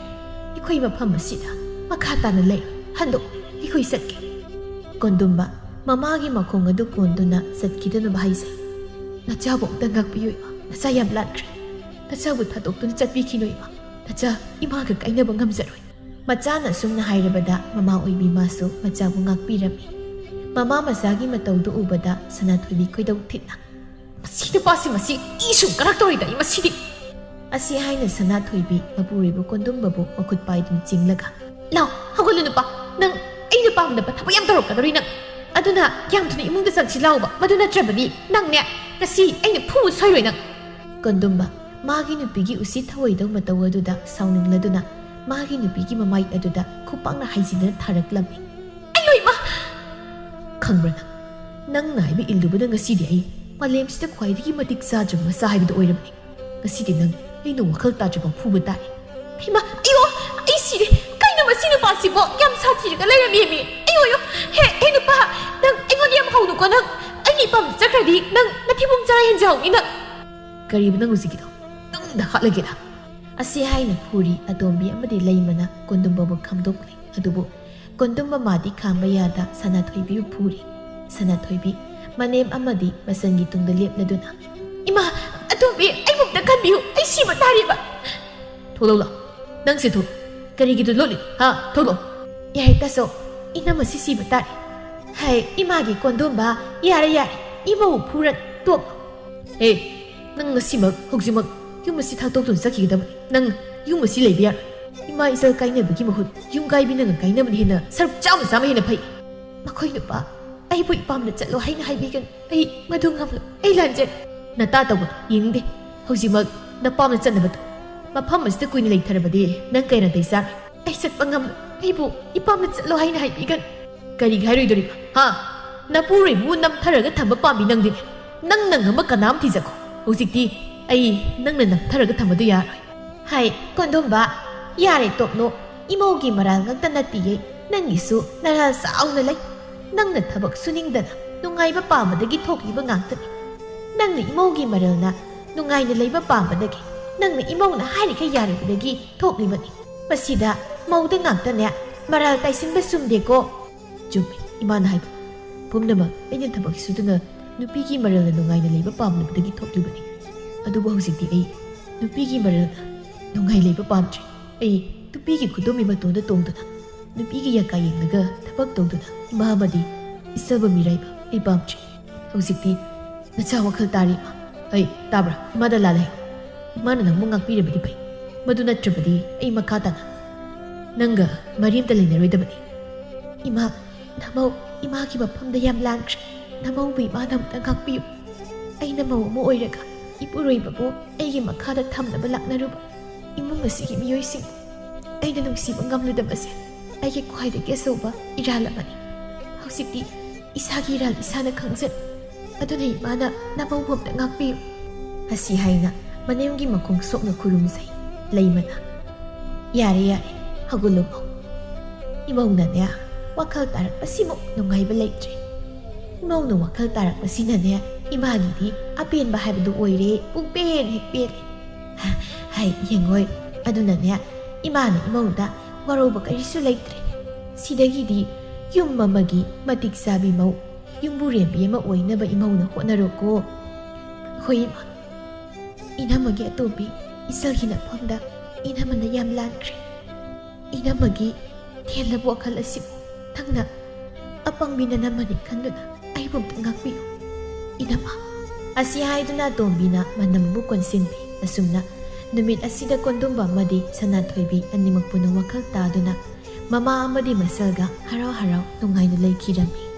ꯑꯩꯈꯣꯏ ꯃꯐꯝ ꯑꯁꯤꯗ ꯃꯈꯥ ꯇꯥꯅ ꯂꯩꯔꯣꯏ꯫ ꯍꯟꯗꯣꯛꯑꯣ, ꯑꯩꯈꯣꯏ ꯆꯠꯀꯦ꯫ ꯀꯣꯟꯗꯨꯝꯕ ꯃꯃꯥꯒꯤ ꯃꯈꯣꯡ ꯑꯗꯨ ꯀꯣꯟꯗꯨꯅ ꯆꯠꯈꯤꯗꯅꯕ ꯍꯥꯏꯖꯩ꯫ ꯅꯆꯥꯕꯨ ꯑꯝꯇ ꯉꯥꯛꯄꯤꯌꯨ ꯏꯃꯥ, ꯅꯆꯥ ꯌꯥꯝ ꯂꯥꯟꯈ꯭ꯔꯦ꯫ ꯅꯆꯥꯕꯨ ꯊꯥꯗꯣꯛꯇꯨꯅ ꯆꯠꯄꯤꯈꯤꯅꯨ ꯏꯃꯥ, ꯅꯆꯥ ꯏꯃꯥꯒ ꯀꯥꯏꯅꯕ ꯉꯝꯖꯔꯣꯏ꯫ ꯃꯆꯥꯅ ꯑꯁꯨꯝꯅ ꯍꯥꯏꯔꯕꯗ ꯃꯃꯥ ꯑꯣꯏꯕꯤ ꯃꯥꯁꯨ ꯃꯆꯥꯕꯨ ꯉꯥꯛꯄꯤꯔꯝꯃꯤ꯫ ꯃꯃꯥ ꯃꯆꯥꯒꯤ ꯃꯇꯧꯗꯨ ꯎꯕꯗ ꯁꯅꯥꯊꯣꯏꯕꯤ ꯈꯣꯏꯗꯧ ꯊꯤꯠꯅ, "ꯃꯁꯤ ꯅꯨꯄꯥꯁꯤ, ꯃꯁꯤ ꯏ ꯁꯨꯝ ꯀꯔꯛꯇꯧꯔꯤꯗ ꯑꯩ ꯃꯁꯤꯗꯤ!" ꯑꯁꯤ ꯍꯥꯏꯅ ꯁꯅꯥꯊꯣꯏꯕꯤ ꯃꯄꯨꯔꯣꯏꯕ ꯀꯣꯟꯗꯨꯝꯕꯕꯨ ꯃꯈꯨꯠ ꯄꯥꯏꯗꯨꯅ ꯆꯤꯡꯂꯒ, "ꯂꯥꯎ, ꯍꯧꯒꯠꯂꯨ ꯅꯨꯄꯥ, ꯅꯪ ꯑꯩ ꯅꯨꯄꯥ ꯎꯅꯕ ꯊꯕꯛ ꯌꯥꯝ ꯇꯧꯔꯛꯀꯗꯧꯔꯤ ꯅꯪ꯫ ꯑꯗꯨꯅ ꯌꯥꯝ ꯊꯨꯅ ꯏꯃꯨꯡꯗ ꯆꯪꯁꯤ ꯂꯥꯎꯕ, ꯃꯗꯨ ꯅꯠꯇ꯭ꯔꯕꯗꯤ ꯅꯪꯅꯦ, ꯉꯁꯤ ꯑꯩꯅ ꯐꯨꯕ ꯁꯣꯏꯔꯣꯏ ꯅꯪ!" ꯀꯣꯟꯗꯨꯝꯕ ꯃꯥꯒꯤ ꯅꯨꯄꯤꯒꯤ ꯎꯁꯤꯠ ꯊꯑꯣꯏꯗꯧ ꯃꯇꯧ ꯑꯗꯨꯗ ꯁꯥꯎꯅꯤꯡꯂꯗꯨꯅ ꯃꯥꯒꯤ ꯅꯨꯄꯤꯒꯤ ꯃꯃꯥꯏ ꯑꯗꯨꯗ ꯈꯨꯄꯥꯛꯅ ꯍꯥꯏꯖꯤꯟꯗꯨꯅ ꯊꯥꯔꯛꯂꯝꯃꯤ꯫ "ꯑꯩ ꯂꯣꯏꯃꯛ!" "ꯈꯪꯕ꯭ꯔꯥ ꯅꯪ? ꯅꯪꯅ ꯍꯥꯏꯕ ꯏꯜꯂꯨꯕꯗ ꯉꯁꯤꯗꯤ ꯑꯩ ꯃꯥꯂꯦꯝꯁꯤꯗ ꯈ꯭ꯋꯥꯏꯗꯒꯤ ꯃꯇꯤꯛ ꯆꯥꯗ꯭ꯔꯕ ꯃꯆꯥ ꯍꯥꯏꯕꯗꯨ ꯑꯣꯏꯔꯕꯅꯤ꯫ ꯉꯁꯤꯗꯤ ꯅꯪ ꯑꯩꯅ ꯋꯥꯈꯜ ꯇꯥꯗ꯭ꯔꯕ ꯐꯨꯕ ꯇꯥꯔꯦ꯫" "ꯍꯩꯃꯥ, ꯑꯩꯌꯣ, ꯑꯩ ꯁꯤꯔꯦ꯫ ꯀꯩꯅꯣ ꯃꯁꯤ ꯅꯨꯄꯥꯁꯤꯕꯣ? ꯌꯥꯝ ꯁꯥꯊꯤꯔꯒ ꯂꯩꯔꯝꯃꯦꯃꯤ꯫ ꯑꯩꯌꯣ, ꯑꯩꯌꯣ, ꯍꯦ, ꯍꯦ ꯅꯨꯄꯥ, ꯅꯪ ꯑꯩꯉꯣꯟꯗ ꯌꯥꯝ ꯍꯧꯅꯨꯀꯣ ꯅꯪ꯫ ꯑꯩꯅ ꯏꯄꯥꯝꯗ ꯆꯠꯈ꯭ꯔꯗꯤ ꯅꯪ ꯅꯊꯤꯕꯣꯡ ꯆꯔꯥ ꯍꯦꯟꯖꯍꯧꯅꯤ ꯅꯪ꯫" "ꯀꯔꯤꯕ ꯅꯪ ꯍꯧꯖꯤꯛꯀꯤꯗꯣ? ꯇꯨꯡꯗ ꯍꯥꯠꯂꯒꯦꯗ!" ꯑꯁꯤ ꯍꯥꯏꯅ ꯐꯨꯔꯤ ꯑꯇꯣꯝꯕꯤ ꯑꯃꯗꯤ ꯂꯩꯃꯅ ꯀꯣꯟꯗꯨꯝꯕꯕꯨ ꯈꯥꯝꯗꯣꯛꯂꯦ꯫ ꯑꯗꯨꯕꯨ ꯀꯣꯟꯗꯨꯝꯕ ꯃꯥꯗꯤ ꯈꯥꯝꯕ ꯌꯥꯗ ꯁꯅꯥꯊꯣꯏꯕꯤꯕꯨ ꯐꯨꯔꯤ꯫ ꯁꯅꯥꯊꯣꯏꯕꯤ ꯃꯅꯦꯝ ꯑꯃꯗꯤ ꯃꯆꯟꯒꯤ ꯇꯨꯡꯗ ꯂꯦꯞꯂꯗꯨꯅ, "ꯏꯃꯥ, ꯑꯇꯣꯝꯕꯤ, ꯑꯩꯕꯨ ꯑꯝꯇ ꯀꯟꯕꯤꯌꯨ, ꯑꯩ ꯁꯤꯕ ꯇꯥꯔꯦꯕ!" "ꯊꯣꯛꯂꯛꯎ ꯂꯥꯎ, ꯅꯪꯁꯦ ꯊꯣꯛꯂꯛꯎ꯫ ꯀꯔꯤꯒꯤꯗꯨ ꯂꯣꯠꯂꯤ, ꯍꯥ? ꯊꯣꯛꯂꯛꯎ!" "ꯌꯥꯏ ꯇꯥꯆꯧ, ꯏꯅꯝꯃ ꯁꯤ ꯁꯤꯕ ꯇꯥꯔꯦ꯫" "ꯍꯥꯏ, ꯏꯃꯥꯒꯤ ꯀꯣꯟꯗꯣꯝꯕ, ꯌꯥꯔꯦ, ꯌꯥꯔꯦ, ꯏꯃꯧ ꯐꯨꯔꯟ ꯇꯣꯛ꯫ ꯍꯦ, ꯅꯪ ꯉꯁꯤꯃꯛ, ꯍꯧꯖꯤꯛꯃꯛ ꯌꯨꯝ ꯑꯁꯤ ꯊꯥꯗꯣꯛꯇꯨꯅ ꯆꯠꯈꯤꯒꯗꯕꯅꯤ꯫ ꯅꯪ ꯌꯨꯝ ꯑꯁꯤ ꯂꯩꯕ ꯌꯥꯔꯣꯏ꯫ ꯏꯃꯥ ꯏꯆꯜ ꯀꯥꯏꯅꯕꯒꯤ ꯃꯍꯨꯠ ꯌꯨꯝ ꯀꯥꯏꯕꯤ ꯅꯪꯒ ꯀꯥꯏꯅꯕꯅ ꯍꯦꯟꯅ ꯁꯔꯨꯛ ꯆꯥꯝꯃ ꯆꯥꯝꯃ ꯍꯦꯟꯅ ꯐꯩ꯫ ꯃꯈꯣꯏ ꯅꯨꯄꯥ ꯑꯩꯕꯨ ꯏꯄꯥꯝꯗ ꯆꯠꯂꯣ ꯍꯥꯏꯅ ꯍꯥꯏꯕꯤꯒꯅꯨ꯫ ꯑꯩ ꯃꯗꯨ ꯉꯝꯂꯣꯏ꯫ ꯑꯩ ꯂꯥꯟꯖꯔꯦ꯫ ꯅꯇꯥ ꯇꯧꯒꯅꯨ, ꯌꯦꯡꯅꯤꯡꯗꯦ꯫ ꯍꯧꯖꯤꯛꯃꯛ ꯅꯄꯥꯝꯗ ꯆꯠꯅꯕ ꯇꯧ꯫ ꯃꯐꯝ ꯑꯁꯤꯗ ꯀꯨꯏꯅ ꯂꯩꯊꯔꯕꯗꯤ ꯅꯪ ꯀꯩ ꯅꯥꯇꯩ ꯆꯥꯔꯣꯏ꯫ ꯑꯩ ꯆꯠꯄ ꯉꯝꯂꯣꯏ꯫ ꯑꯩꯕꯨ ꯏꯄꯥꯝꯗ ꯆꯠꯂꯣ ꯍꯥꯏꯅ ꯍꯥꯏꯕꯤꯒꯅꯨ꯫ ꯀꯔꯤꯒꯤ ꯍꯥꯏꯔꯣꯏꯗꯣꯔꯤꯕ? ꯍꯥ? ꯅꯄꯨꯔꯣꯏꯕꯕꯨ ꯅꯝꯊꯔꯒ ꯊꯝꯕ ꯄꯥꯝꯃꯤ ꯅꯪꯗꯤꯅꯦ꯫ ꯅꯪꯅ ꯉꯝꯕ ꯀꯅꯥꯝ ꯊꯤꯖꯈꯣ꯫ ꯍꯧꯖꯤꯛꯇꯤ ꯑꯩ ꯅꯪꯅ ꯅꯝꯊꯔꯒ ꯊꯝꯕꯗꯨ ꯌꯥꯔꯣꯏ꯫ ꯍꯥꯏ, ꯀꯣꯟꯗꯣꯝꯕ, ꯌꯥꯔꯦ ꯇꯣꯛꯂꯣ꯫ ꯏꯃꯧꯒꯤ ꯃꯔꯥꯜ ꯉꯛꯇ ꯅꯠꯇꯤꯌꯦ, ꯅꯪꯒꯤꯁꯨ ꯅꯔꯥꯜ ꯆꯥꯎꯅ ꯂꯩ꯫ ꯅꯪꯅ ꯊꯕꯛ ꯁꯨꯅꯤꯡꯗꯅ ꯅꯨꯡꯉꯥꯏꯕ ꯄꯥꯝꯕꯗꯒꯤ ꯊꯣꯛꯂꯤꯕ ꯉꯥꯛꯇꯅꯤ꯫ ꯅꯪꯅ ꯏꯃꯧꯒꯤ ꯃꯔꯜꯅ ꯅꯨꯡꯉꯥꯏꯅ ꯂꯩꯕ ꯄꯥꯝꯕꯗꯒꯤ ꯅꯪꯅ ꯏꯃꯧꯅ ꯍꯥꯏꯔꯤꯈꯩ ꯌꯥꯔꯨꯕꯗꯒꯤ ꯊꯣꯛꯂꯤꯕꯅꯤ꯫ ꯃꯁꯤꯗ ꯃꯧꯗ ꯉꯥꯛꯇꯅꯦ ꯃꯔꯥꯜ ꯇꯥꯏꯁꯤꯟꯕ ꯆꯨꯝꯗꯦꯀꯣ꯫ ꯆꯨꯝꯃꯤ, ꯏꯃꯥꯅ ꯍꯥꯏꯕ ꯄꯨꯝꯅꯃꯛ꯫ ꯑꯩꯅ ꯊꯕꯛ ꯁꯨꯗꯨꯅ ꯅꯨꯄꯤꯒꯤ ꯃꯔꯜꯅ ꯅꯨꯡꯉꯥꯏꯅ ꯂꯩꯕ ꯄꯥꯝꯂꯨꯕꯗꯒꯤ ꯊꯣꯛꯂꯤꯕꯅꯤ꯫ ꯑꯗꯨꯕꯨ ꯍꯧꯖꯤꯛꯇꯤ ꯑꯩ ꯅꯨꯄꯤꯒꯤ ꯃꯔꯜꯅ ꯅꯨꯡꯉꯥꯏ ꯂꯩꯕ ꯄꯥꯝꯗ꯭ꯔꯦ꯫ ꯑꯩ ꯅꯨꯄꯤꯒꯤ ꯈꯨꯗꯣꯝꯕꯤ ꯃꯇꯣꯟꯗ ꯇꯣꯡꯗꯨꯅ ꯅꯨꯄꯤꯒꯤ ꯌꯥꯀꯥ ꯌꯦꯡꯂꯒ ꯊꯕꯛ ꯇꯧꯗꯨꯅ ꯏꯃꯥ ꯑꯃꯗꯤ ꯏꯆꯜꯕꯨ ꯃꯤꯔꯥꯏꯕ ꯑꯩ ꯄꯥꯝꯗ꯭ꯔꯦ꯫ ꯍꯧꯖꯤꯛꯇꯤ ꯅꯆꯥ ꯋꯥꯈꯜ ꯇꯥꯔꯤ ꯏꯃꯥ꯫ ꯑꯩ ꯇꯥꯕ꯭ꯔꯥ? ꯏꯃꯥꯗ ꯂꯥꯜꯂꯦ꯫ ꯏꯃꯥꯅ ꯅꯪꯕꯨ ꯉꯥꯛꯄꯤꯔꯕꯗꯤ ꯐꯩ꯫ ꯃꯗꯨ ꯅꯠꯇ꯭ꯔꯕꯗꯤ ꯑꯩ ꯃꯈꯥ ꯇꯥꯅ ꯅꯪꯒ ꯃꯔꯤ ꯑꯃꯇ ꯂꯩꯅꯔꯣꯏꯗꯕꯅꯤ꯫ ꯏꯃꯥ, ꯅꯃꯧ ꯏꯃꯥꯒꯤ ꯃꯐꯝꯗ ꯌꯥꯝ ꯂꯥꯟꯈ꯭ꯔꯦ꯫ ꯅꯃꯧꯕꯨ ꯏꯃꯥꯅ ꯑꯃꯨꯛꯇ ꯉꯥꯛꯄꯤꯌꯨ꯫ ꯑꯩꯅ ꯃꯧ ꯑꯃ ꯑꯣꯏꯔꯒ ꯏꯄꯨꯔꯣꯏꯕꯕꯨ ꯑꯩꯒꯤ ꯃꯈꯥꯗ ꯊꯝꯅꯕ ꯂꯥꯛꯅꯔꯨꯕ ꯏꯃꯨꯡ ꯑꯁꯤꯒꯤ ꯃꯤꯑꯣꯏꯁꯤꯡ ꯑꯩꯅ ꯅꯨꯡꯁꯤꯕ ꯉꯝꯂꯨꯗꯕꯁꯦ ꯑꯩꯒꯤ ꯈ꯭ꯋꯥꯏꯗꯒꯤ ꯑꯆꯧꯕ ꯏꯔꯥꯜ ꯑꯃꯅꯤ꯫ ꯍꯧꯖꯤꯛꯇꯤ ꯏꯁꯥꯒꯤ ꯏꯔꯥꯜ ꯏꯁꯥꯅ ꯈꯪꯖꯩ꯫ ꯑꯗꯨꯅ ꯏꯃꯥꯅ ꯅꯃꯧꯕꯨ ꯑꯝꯇ ꯉꯥꯛꯄꯤꯌꯨ꯫ ꯑꯁꯤ ꯍꯥꯏꯅ ꯃꯅꯦꯝꯒꯤ ꯃꯈꯣꯡ ꯁꯣꯛꯅ ꯈꯨꯔꯨꯝꯖꯩ꯫ ꯂꯩꯃꯅ, "ꯌꯥꯔꯦ, ꯌꯥꯔꯦ, ꯍꯧꯒꯠꯂꯣ ꯃꯧ꯫ ꯏꯃꯧꯅꯅꯦ ꯋꯥꯈꯜ ꯇꯥꯔꯛꯄꯁꯤꯃꯨꯛ ꯅꯨꯡꯉꯥꯏꯕ ꯂꯩꯇ꯭ꯔꯦ꯫ ꯏꯃꯧꯅ ꯋꯥꯈꯜ ꯇꯥꯔꯛꯄꯁꯤꯅꯅꯦ ꯏꯃꯥꯒꯤꯗꯤ ꯑꯄꯦꯟꯕ ꯍꯥꯏꯕꯗꯨ ꯑꯣꯏꯔꯦ, ꯄꯨꯡꯄꯦꯟ ꯍꯦꯛ ꯄꯦꯜꯂꯦ꯫ ꯍꯥꯏ, ꯌꯦꯡꯉꯣꯏ꯫ ꯑꯗꯨꯅꯅꯦ ꯏꯃꯥꯅ ꯏꯃꯧꯗ ꯋꯥꯔꯧꯕ ꯀꯔꯤꯁꯨ ꯂꯩꯇ꯭ꯔꯦ꯫ ꯁꯤꯗꯒꯤꯗꯤ ꯌꯨꯝ ꯑꯃꯒꯤ ꯃꯇꯤꯛ ꯆꯥꯕꯤ ꯃꯧ, ꯌꯨꯝꯕꯨꯔꯦꯝꯕꯤ ꯑꯃ ꯑꯣꯏꯅꯕ ꯏꯃꯧꯅ ꯍꯣꯠꯅꯔꯣꯀꯣ꯫" "ꯍꯣꯏ ꯏꯃꯥ꯫ ꯏꯅꯝꯃꯒꯤ ꯑꯇꯣꯝꯕꯤ ꯏꯆꯜꯒꯤ ꯅꯐꯝꯗ ꯏꯅꯝꯃꯅ ꯌꯥꯝ ꯂꯥꯟꯈ꯭ꯔꯦ꯫ ꯏꯅꯝꯃꯒꯤ ꯊꯦꯜꯂꯕ ꯋꯥꯈꯜ ꯑꯁꯤꯕꯨ ꯅꯪꯅ ꯑꯄꯪꯕꯤ ꯅꯅꯝꯃꯅꯤ ꯈꯟꯗꯨꯅ ꯑꯩꯕꯨ ꯑꯝꯇ ꯉꯥꯛꯄꯤꯌꯨ꯫" "ꯏꯅꯝꯃ!" ꯑꯁꯤ ꯍꯥꯏꯗꯨꯅ ꯇꯣꯝꯕꯤꯅ ꯃꯅꯝꯕꯨ ꯀꯣꯟꯁꯤꯟꯕꯤ꯫ ꯑꯁꯨꯝꯅ ꯅꯨꯃꯤꯠ ꯑꯁꯤꯗ ꯀꯣꯟꯗꯨꯝꯕ ꯑꯃꯗꯤ ꯁꯅꯥꯊꯣꯏꯕꯤ ꯑꯅꯤꯃꯛꯄꯨꯅ ꯋꯥꯈꯜ ꯇꯥꯗꯨꯅ ꯃꯃꯥ ꯑꯃꯗꯤ ꯃꯆꯜꯒ ꯍꯔꯥꯎ ꯍꯔꯥꯎ ꯅꯨꯡꯉꯥꯏꯅ ꯂꯩꯈꯤꯔꯝꯃꯤ꯫